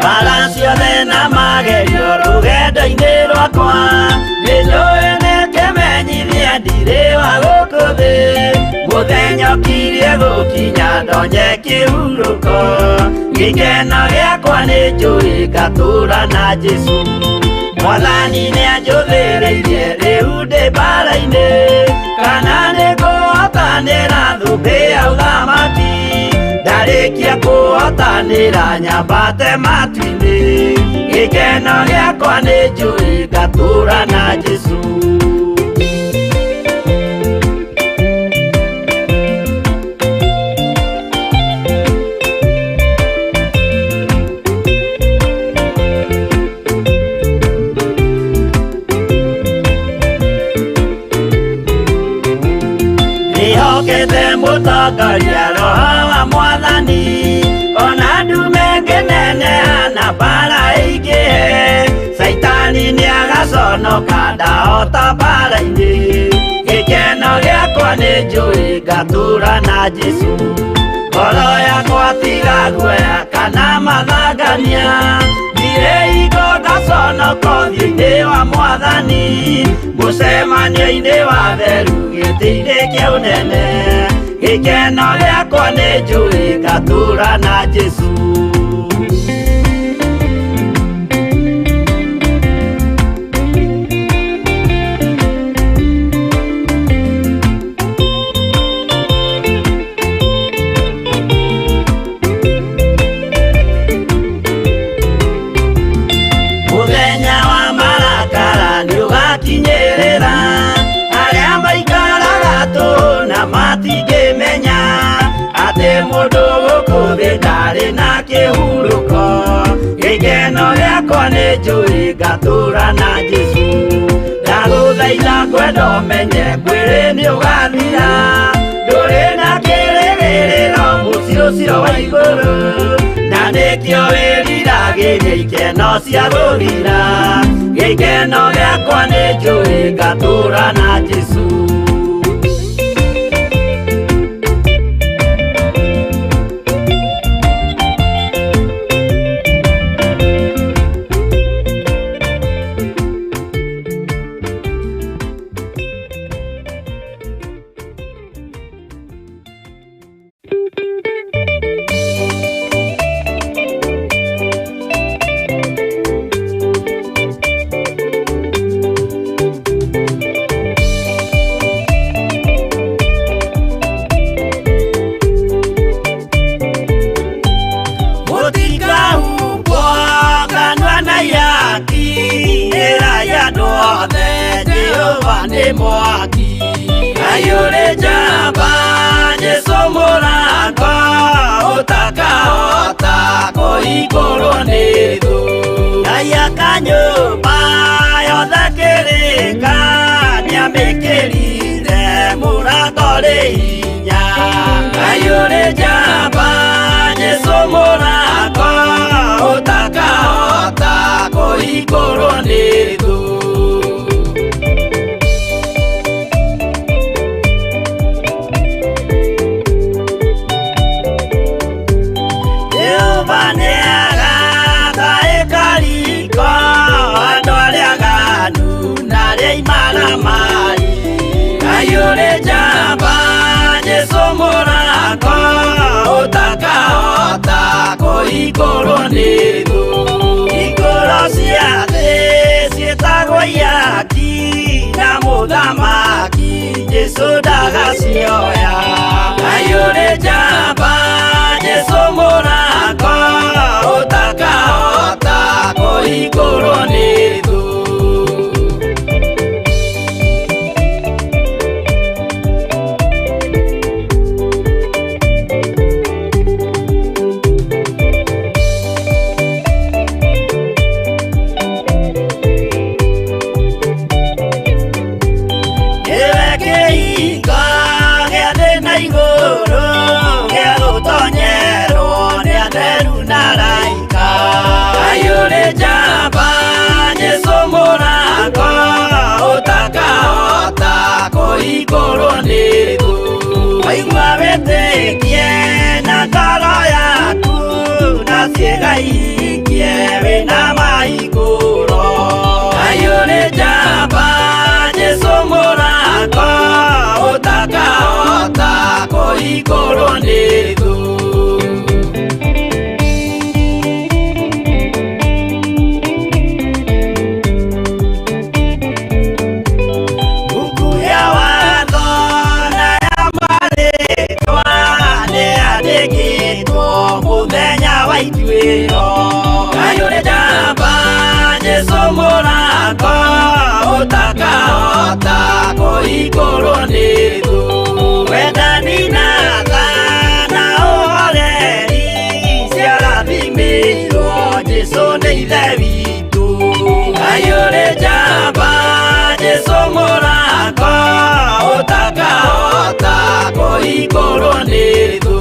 Bara ciothe na magerio rũgendo Ndarĩkia gũkinya ndonye kĩhurũko gĩkeno gĩakwa nĩ njũĩ ngatũũra na Jesũ. Mwathani nĩanjũthĩrĩirie rĩu ndĩ mbara-inĩ, kana nĩngũhotanĩra thũmbĩ ya ũthamaki. Ndarĩkia kũhotanĩra nyambate matu-inĩ, gĩkeno gĩakwa nĩ njũĩ ngatũũra na Jesũ. Ndĩhokete mũtongoria roho wa mwathani, ona ndume ngĩneneha na mbara ĩingĩhe, Caitani nĩagaconoka ndahota mbara-inĩ. Gĩkeno gĩakwa nĩ njũĩ ngatũũra na Jesũ. Ngoro yakwa tiga guoya kana mathangania, ndirĩ hingo ngaconoka ũthiũ-inĩ wa mwathani, mũcemanio-inĩ wa theru gĩtĩ-inĩ kĩa ũnene. Gĩkeno gĩakwa nĩ njũĩ ngatũũra na Jesũ. Mũthenya wa marakara nĩũgakinyĩrĩra, arĩa maikaraga tũhũ na matingĩmenya atĩ mũndũ gũkũ thĩ ndarĩ na kĩhurũko. Gĩkeno gĩakwa nĩ njũĩ ngatũũra na Jesũ. Ndagũthaitha ngwenda ũmenye mwĩrĩ nĩũgathira, ndũrĩ na kĩrĩgĩrĩro mũciĩ ũcio wa igũrũ, na nĩkĩo wĩriragĩria ikeno cia gũthira. Gĩkeno gĩakwa nĩ njũĩ ngatũũra na Jesũ. Mũtikahumbwo kanua na ihaki, ĩrai andũ othe Jehova nĩ mwaki. Ngai ũrĩ njamba, Jesũ mũrango, ũtakahota kũhingũrwo nĩ thũ. Ngai aka nyũmba yothe kĩrĩka, nĩamĩkĩrire mũrango rĩ hinya. Ngai ũrĩ njamba, Jesũ mũrango, ũtakahota kũhingũrwo nĩ thũ. Jehova nĩagataĩka riko, andũ arĩa aganu na arĩa imaramari. Ngai ũrĩ njamba, Jesũ mũrango, ũtakahota kũhingũrwo nĩ thũ. Hingũro cia thĩ ciĩtagwo ihaki, na mũthamaki Jesũ ndagacioya. Ngai ũrĩ njamba, Jesũ mũrango, ũtakahota kũhingũrwo nĩ thũ. Nĩwe kĩhingo gĩa thĩ na igũrũ, gĩa gũtonyerwo nĩ atheru na araika. Ngai ũrĩ njamba, Jesũ mũrango, ũtakahota kũhingũrwo nĩ thũ. Waigua wĩtĩkie na ngoro yaku, na ciĩga ihingie wĩna mahingũro. Ngai ũrĩ njamba, Jesũ mũrango, ũtakahota kũhingũrwo kũhingũrwo nĩ thũ. Buku ya watho na ya marĩtwa nĩyandĩkĩtwo mũthenya wa ituĩro. Ngai ũrĩ njamba, Jesũ mũrango ũtakahota kũhingũrwo nĩ thũ. Wendani na tha na ũhoreri ciarathimĩirwo Jesũ nĩ Ithe witũ. Ngai ũrĩ njamba, Jesũ mũrango ũtakahota kũhingũrwo nĩ thũ.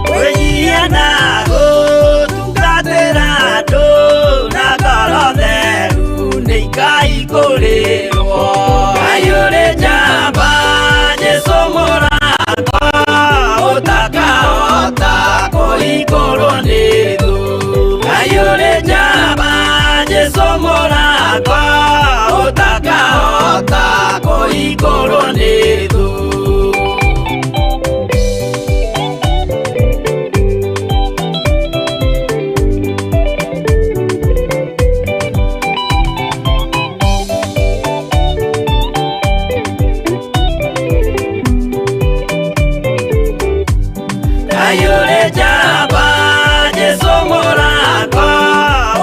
Kwĩnyihia na gũtungatĩra andũ na ngoro theru nĩ ikaihingũrĩrwo. Ngai ũrĩ njamba, Jesũ mũrango ũtakahota kũhingũrwo nĩ thũ. Ngai ũrĩ njamba, Jesũ mũrango ũtakahota kũhingũrwo nĩ thũ. Ngai ũrĩ njamba, Jesũ mũrango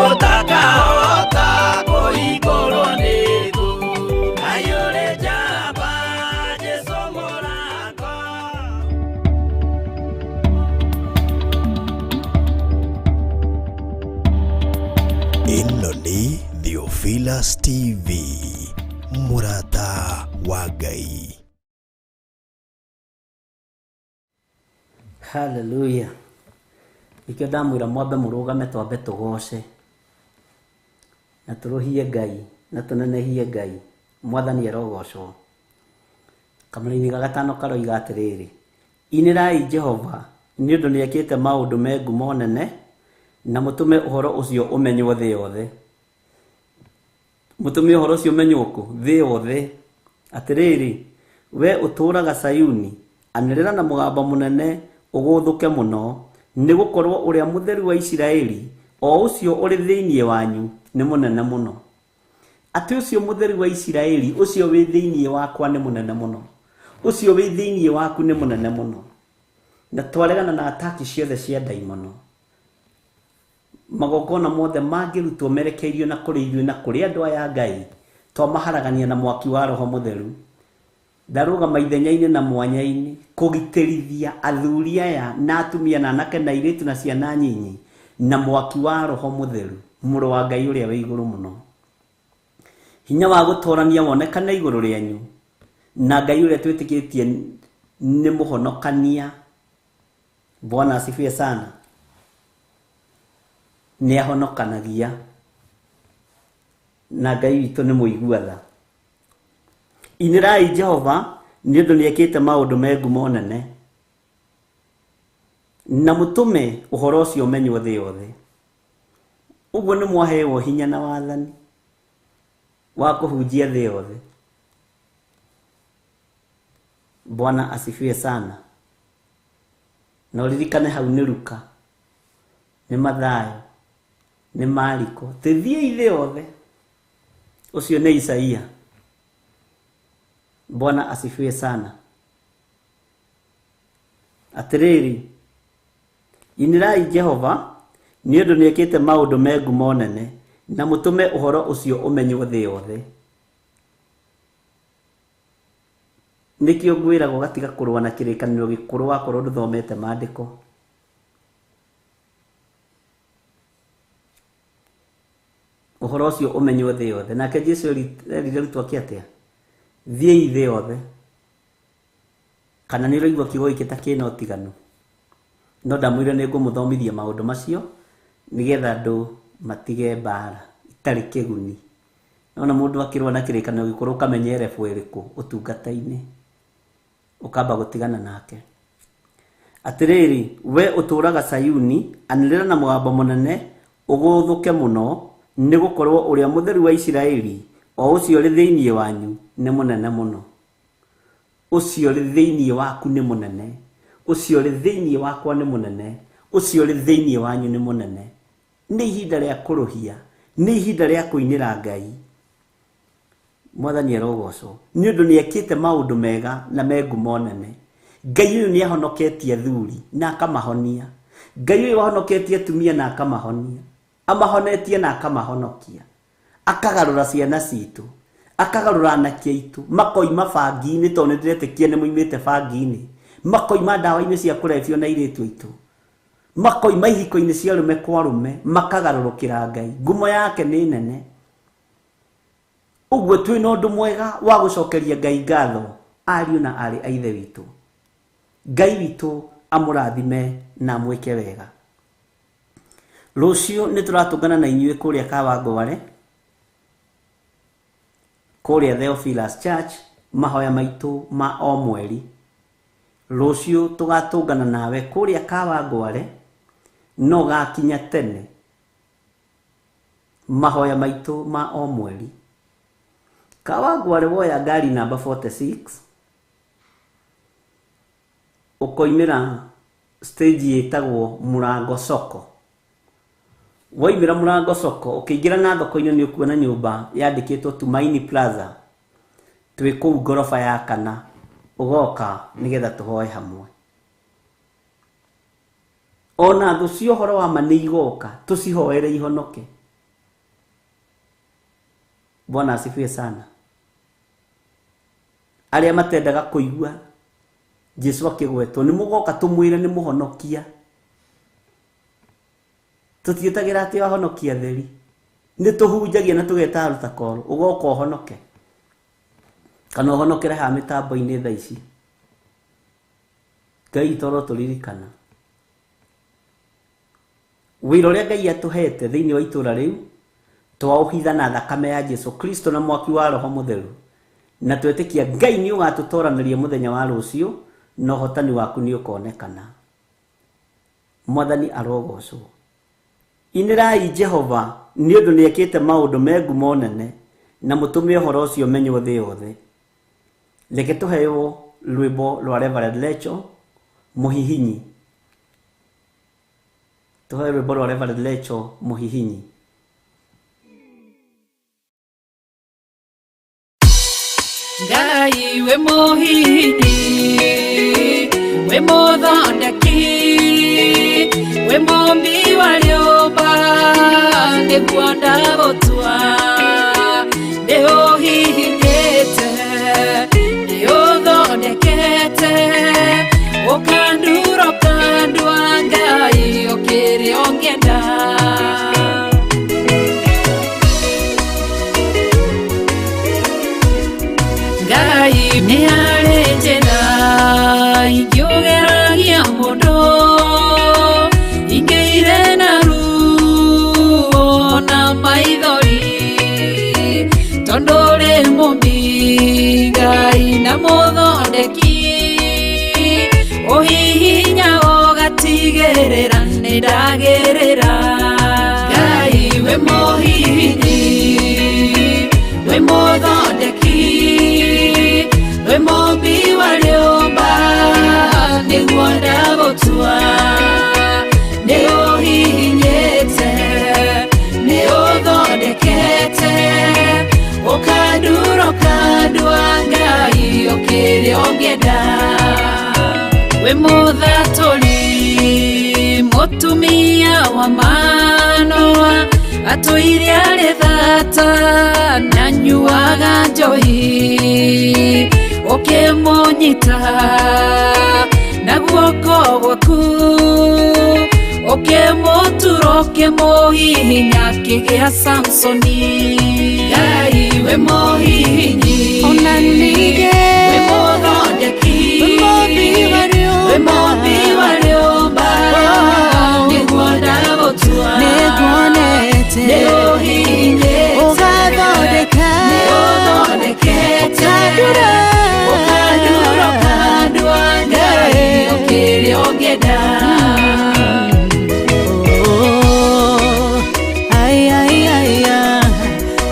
ũtakahota kũhingũrwo nĩ thũ. Ngai ũrĩ njamba, Jesũ mũrango. Ĩno nĩ Theophilus TV, mũrata wa Ngai. Haleluya. Nikĩo ndamwĩra mwambe mũrũgame twambe tũgoce na tũrũhie Ngai na tũnenehie Ngai. Mwathani arogocwo. Kamũraini ga gatano karoiga atĩrĩrĩ, inĩrai Jehova nĩ ũndũ nĩekĩte maũndũ me ngumo nene, na mũtũme ũhoro ũcio ũmenywo thĩ yothe. Mũtũme ũhoro ũcio ũmenywo kũ? Thĩ yothe. Atĩrĩrĩ, we ũtũũraga Sayuni, anĩrĩra na mũgambo mũnene ũgũthũke mũno, nĩgũkorwo ũrĩa mũtheru wa Isiraeli, o ũcio ũrĩ thĩinĩ wanyu, nĩ mũnene mũno. Atĩ ũcio mũtheru wa Isiraeli, ũcio wĩ thĩinĩ wakwa nĩ mũnene mũno. Ũcio wĩ thĩinĩ waku nĩ mũnene mũno. Na twaregana na ataki ciothe cia ndaimono. Magongona mothe mangĩrutwo merekeirio na kũrĩ ithuĩ na kũrĩ andũ aya Ngai, twamaharagania na mwaki wa Roho Mũtheru. Ndarũgama ithenya-inĩ na mwanya-inĩ kũgitĩrithia athuri aya na atumia na anake na airĩtu na ciana nyinyi na mwaki wa Roho Mũtheru, mũrũ wa Ngai ũrĩa wĩ igũrũ mũno. Hinya wa gũtorania wonekane igũrũ rĩanyu, na Ngai ũrĩa twĩtĩkĩtie nĩ mũhonokania. Bwana asifiwe sana. Nĩ ahonokanagia, na Ngai witũ nĩ mũigua tha. Inĩrai Jehova nĩ ũndũ nĩekĩte maũndũ me ngumo nene, na mũtũme ũhoro ũcio ũmenywo thĩ yothe. Ũguo nĩ mwaheirwo hinya na wathani wa kũhunjia thĩ yothe. Bwana asifiwe sana. Na ũririkane hau nĩ Luka, nĩ Mathayo, nĩ Mariko, tũthiĩi thĩ yothe. Ũcio nĩ Isaia. Bwana asifiwe sana. Atĩrĩrĩ, inĩrai Jehova nĩ ũndũ nĩekĩte maũndũ me ngumo nene, na mũtũme ũhoro ũcio ũmenywo thĩ yothe. Nĩkĩo ngwĩragwo gatiga kũrũa na kĩrĩkanĩro gĩkũrũ wakorwo ndũthomete maandĩko. Ũhoro ũcio ũmenywo thĩ yothe. Nake Jesu erire arutwo ake atĩa? Thiĩi thĩ yothe. Kana nĩ ũraigua kiugo gĩkĩ ta kĩna ũtiganu? No ndamwĩrire nĩ ngũmũthomithia maũndũ macio nĩgetha andũ matige mbara itarĩ kĩguni. Nona mũndũ akĩrũa na kĩrĩkanĩro gĩkũrũ ũkamenya erebu ĩrĩkũ ũtungata-inĩ. Ũkamba gũtigana nake. Atĩrĩrĩ, we ũtũũraga Sayuni, anĩrĩra na mũgambo mũnene, ũgũũthũke mũno, nĩ gũkorwo Ũrĩa Mũtheru wa Isiraeli, o ũcio ũrĩ thĩinĩ wanyu, nĩ mũnene mũno. Ũcio ũrĩ thĩinĩ waku nĩ mũnene, ũcio ũrĩ thĩinĩ wakwa nĩ mũnene, ũcio ũrĩ thĩinĩ wanyu nĩ mũnene. Nĩ ihinda rĩa kũrũhia, nĩ ihinda rĩa kũinĩra Ngai. Mwathani arogocwo nĩ ũndũ nĩ ekĩte maũndũ mega na me ngumo nene. Ngai ũyũ nĩ ahonoketie athuri na akamahonia. Ngai ũyũ ahonoketie atumia na akamahonia. Amahonetie na akamahonokia. Akagarũra ciana citũ, akagarũra anake aitũ, makoima bangi-inĩ tondũ nĩ ndĩretĩkia nĩ moimĩte bangi-inĩ, makoima ndawa-inĩ cia kũrebio na airĩtu aitũ, makoima ihiko-inĩ cia arũme kwa arũme, makagarũrũkĩra Ngai. Ngumo yake nĩ nene. Ũguo twĩna ũndũ mwega wa gũcokeria Ngai ngatho, ariũ na aarĩ a Ithe witũ. Ngai witũ amũrathime na amwĩke wega. Rũciũ nĩ tũratũngana na inyuĩ kũrĩa Kawangware, kũrĩa Theophilus Church, mahoya maitũ ma o mweri. Rũciũ tũgatũngana nawe kũrĩa Kawangware, no gakinya tene. Mahoya maitũ ma o mweri. Kawangware woya ngari namba 46, ũkoimĩra stage ĩtagwo Mũrango Soko. Woimĩra Mũrango Soko, ũkĩingĩra na thoko-inĩ nĩ ũkuona nyũmba yandĩkĩtwo Tumaini Plaza. Twĩ kũu ngoroba ya kana, ũgoka nĩgetha tũhoe hamwe. Ona thũ cia ũhoro wa ma nĩ igoka, tũcihoere ihonoke. Bwana asifiwe sana. Arĩa matendaga kũigua Jesu akĩgwetwo nĩ mũgoka tũmwĩre nĩ mũhonokia. Tũtiĩtagĩra atĩ ahonokia theri. Nĩ tũhunjagia na tũgeta aruta koro, ũgoka ũhonoke. Kana ũhonokere haha mĩtambo-inĩ thaa ici. Ngai toro tũririkana. Wĩra ũrĩa Ngai atũhete thĩinĩ wa itũũra rĩu, twaũhitha na thakame ya Jesu Kristo na mwaki wa Roho Mũtheru. Na twetĩkia Ngai nĩ ũgatũtoranĩria mũthenya wa rũciũ, na ũhotani waku nĩ ũkonekana. Mwathani arogocwo. Inĩrai Jehova nĩ ũndũ nĩ ekĩte maũndũ me ngumo nene, na mũtũme ũhoro ũcio ũmenywo thĩ yothe. Reke tũheo rwĩmbo rwa Reverend Lecho Mũhihinyi. Tũheo rwĩmbo rwa Reverend Lecho Mũhihinyi. Ngai we mũhihinyi, we mũthondeki, we mũmbi wa rĩũmba, nĩguo ndagũtua. Nĩũhihinyĩte, nĩũthondekete, ũkandura ũkandua, Ngai ũkĩrĩ ũngĩenda. Ngai nĩ harĩ njĩra ingĩũgeragia mũndũ, ingĩire na ruo na maithori, tondũ ũrĩ mũmbi Ngai na mũthondeki, ũhihinya ũgatigĩrĩra nĩ ndagĩrĩra. Ngai we mũhihinyi, we mũthondeki, we mũmbi wa rĩũmba, nĩguo ndagũtua. Nĩũhihinyĩte, nĩũthondekete, ũkandura ũkandua, Ngai ũkĩrĩ ũngĩenda. We mũthatũri, mũtumia wa Manoa, atũire arĩ thata na nyuaga njohi, ũkĩmũnyita na guoko gwaku, ũkĩmũtura ũkĩmũhihinya akĩgĩa Samsoni. Ngai we mũhihinyi, Ona ningĩ we mũthondeki, we mũmbi wa we rĩũmba, mũmbi wa rĩũmba, nĩguo ndagũtua. Nĩnguonete Nĩũhihinyĩte, ũgathondeka, nĩũthondekete, ũkandura, ũkandura ũkandua, ũngĩenda. Oh, ai, ai, ai, ah,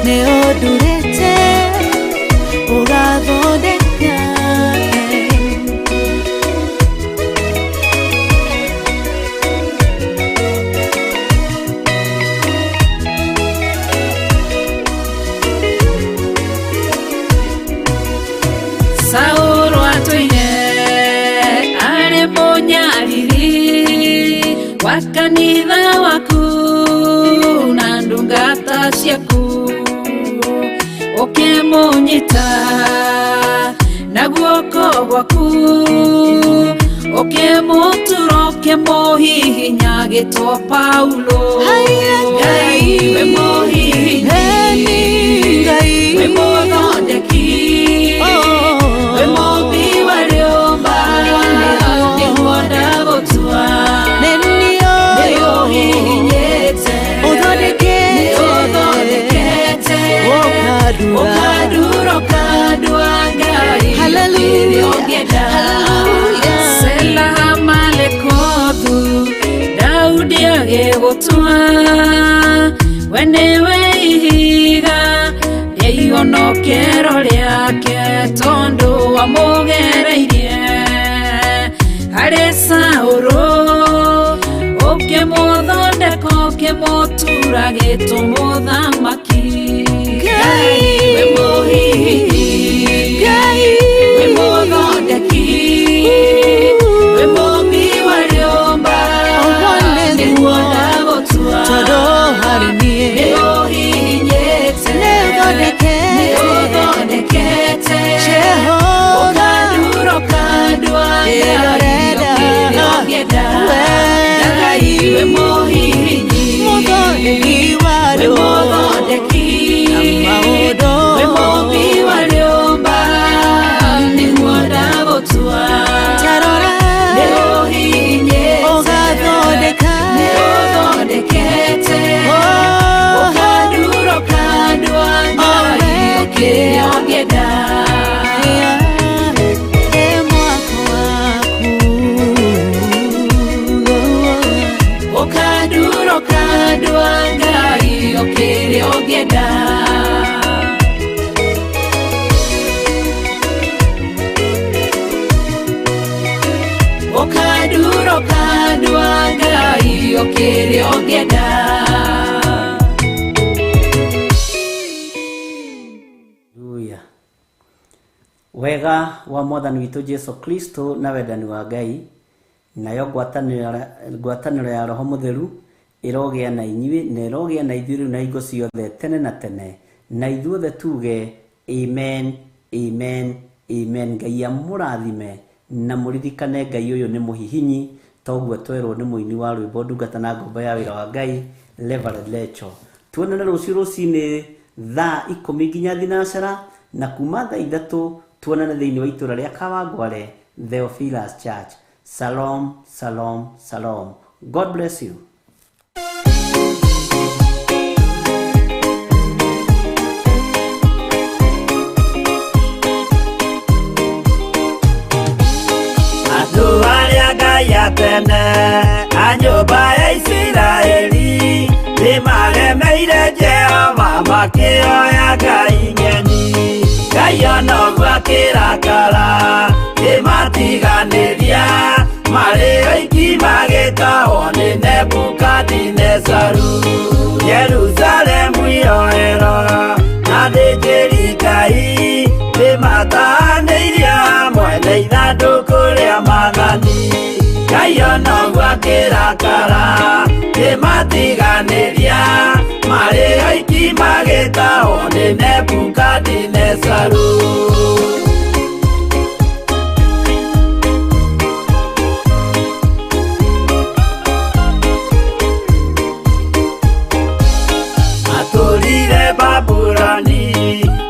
nĩ ũndurĩte ũgathondeka. Saũlũ atũire arĩ mũnyariri wa kanitha waku na ndungata ciaku, ũkĩmũnyita na guoko gwaku, ũkĩmũtura, ũkĩmũhihinya gĩtwo Paulo. Haiya, Ngai wĩ mũhihinyi, Eni Ngai, wĩ mũthondeki, Oh. wĩ mũmbi wa rĩũmba, nĩguo ndagũtua. Nĩ niĩ Nĩ ũhihinyĩte, Ũthondekete. nĩ ũthondekete, Ũkandura. ũkandura, ũkandua Ngai, Hallelujah. ũkĩrĩa ũngĩenda. Hallelujah. Sela Hamalekothu, Daudi agĩgũtua, we nĩwe ihiga rĩa ihonokero rĩake, tondũ wamũgereirie harĩ Saũlũ, ũkĩmũthondeka, ũkĩmũtura gĩtũmũthamaki. Ngai. Wĩ mũhihinyi, Ngai. wĩ mũthondeki, wĩ mũmbi wa rĩũmba, Ũguo nĩguo. nĩguo ndagũtua. Tondũ harĩ niĩ Nĩ ũhihinyĩte, Nĩ ũthondekete. nĩ ũthondekete, Jehova. ũkandura, ũkandua Ĩrĩa Ngai, ũrenda. ũkĩrĩa ũngĩenda. We. Ngai wĩ mũhihinyi, Mũthondeki wa wĩ rĩũmba. mũthondeki, Na maũndũ. wĩ mũmbi wa rĩũmba, nĩguo ndagũtua. Ta rora. Nĩ ũhihinyĩte, Ũgathondeka. nĩ ũthondekete, Oh. ũkandura, ũkandua Ngai, ũkĩrĩa ũngĩenda. Ĩ mwako waku. Ũkandura, ũkandua Ngai, ũkĩrĩa ũngĩenda. Ũkandura, ũkandua Ngai, ũkĩrĩa ũngĩenda. Haleluya. Wega wa mwathani witũ Jesu Kristo na wendani wa Ngai nayo ngwatanĩro ya Roho Mũtheru ĩrogĩa na inyuĩ na ĩrogĩa na ithuĩ rĩu na hingo ciothe tene na tene, na ithuothe tuge amen, amen, amen. Ngai amũrathime na mũririkane Ngai ũyũ nĩ mũhihinyi, toguo twerwo nĩ mũini wa rwĩmbo ndungata na ngombo ya wĩra wa Ngai Reverend Lecho. Tuonane rũciũ rũcinĩ thaa 10 nginya thinacara, na kuma thaa 3 tuonane thĩinĩ wa itũra rĩa Kawangware Theophilus Church. Shalom, shalom, shalom. God bless you. Andũ arĩa Ngai a tene a nyũmba ya Isiraeli nĩmaremeire Jehova makĩoya ngai ng'eni. Ngai ona ũguo akĩrakara kĩmatiganĩria, marĩ oiki magĩtahwo nĩ Nebukadinezaru. Jerusalemu iroero na athĩnjĩri Ngai nĩmatahanĩirio hamwe na ithandũkũ rĩa maathani. Ngai ona ũguo akĩrakara kĩmatiganĩria, marĩ oiki magĩtahwo nĩ Nebukadinezaru. Matũrire Babuloni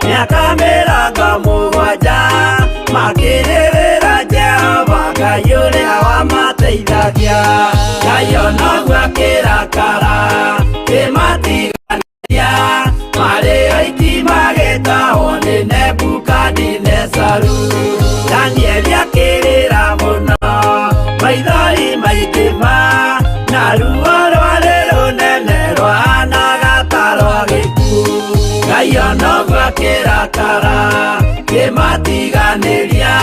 mĩaka 70, makĩrĩrĩra Jehova Ngai ũrĩa wamateithagia. Ngai ona ũguo akĩrakara kĩmatiganĩria, marĩ oiki magĩtahwo nĩ Nebukadinezaru. Danieli akĩrĩra mũno, maithori maiyũire Ngai onoguo akĩrakara kĩmatiganĩria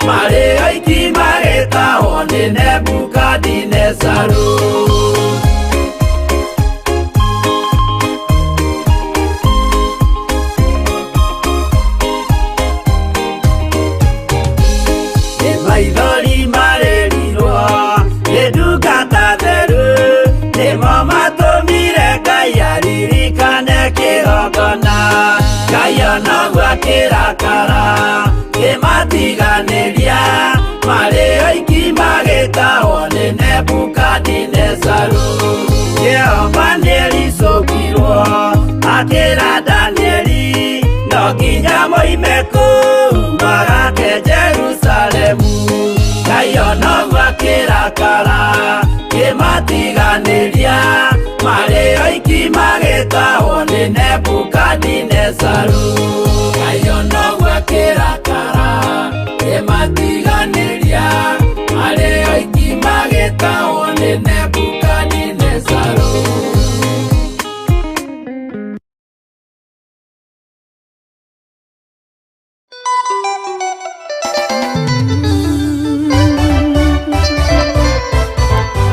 marĩ oiki magĩtahwo nĩ Nebukadinezaru. Nĩ maithori marĩrirwo nĩ ndungata theru nĩmo matũmire Ngai aririkane kĩgongona. Ngai onoguo akĩrakara kĩmatiganĩria marĩ oiki magĩtahwo nĩ Nebukadinezaru. Jehova nĩericũkirwo akĩra Danieli no nginya moime kũu magake Jerusalemu. Ngai onoguo akĩrakara kĩmatiganĩria marĩ oiki magĩtahwo nĩ Nebukadinezaru.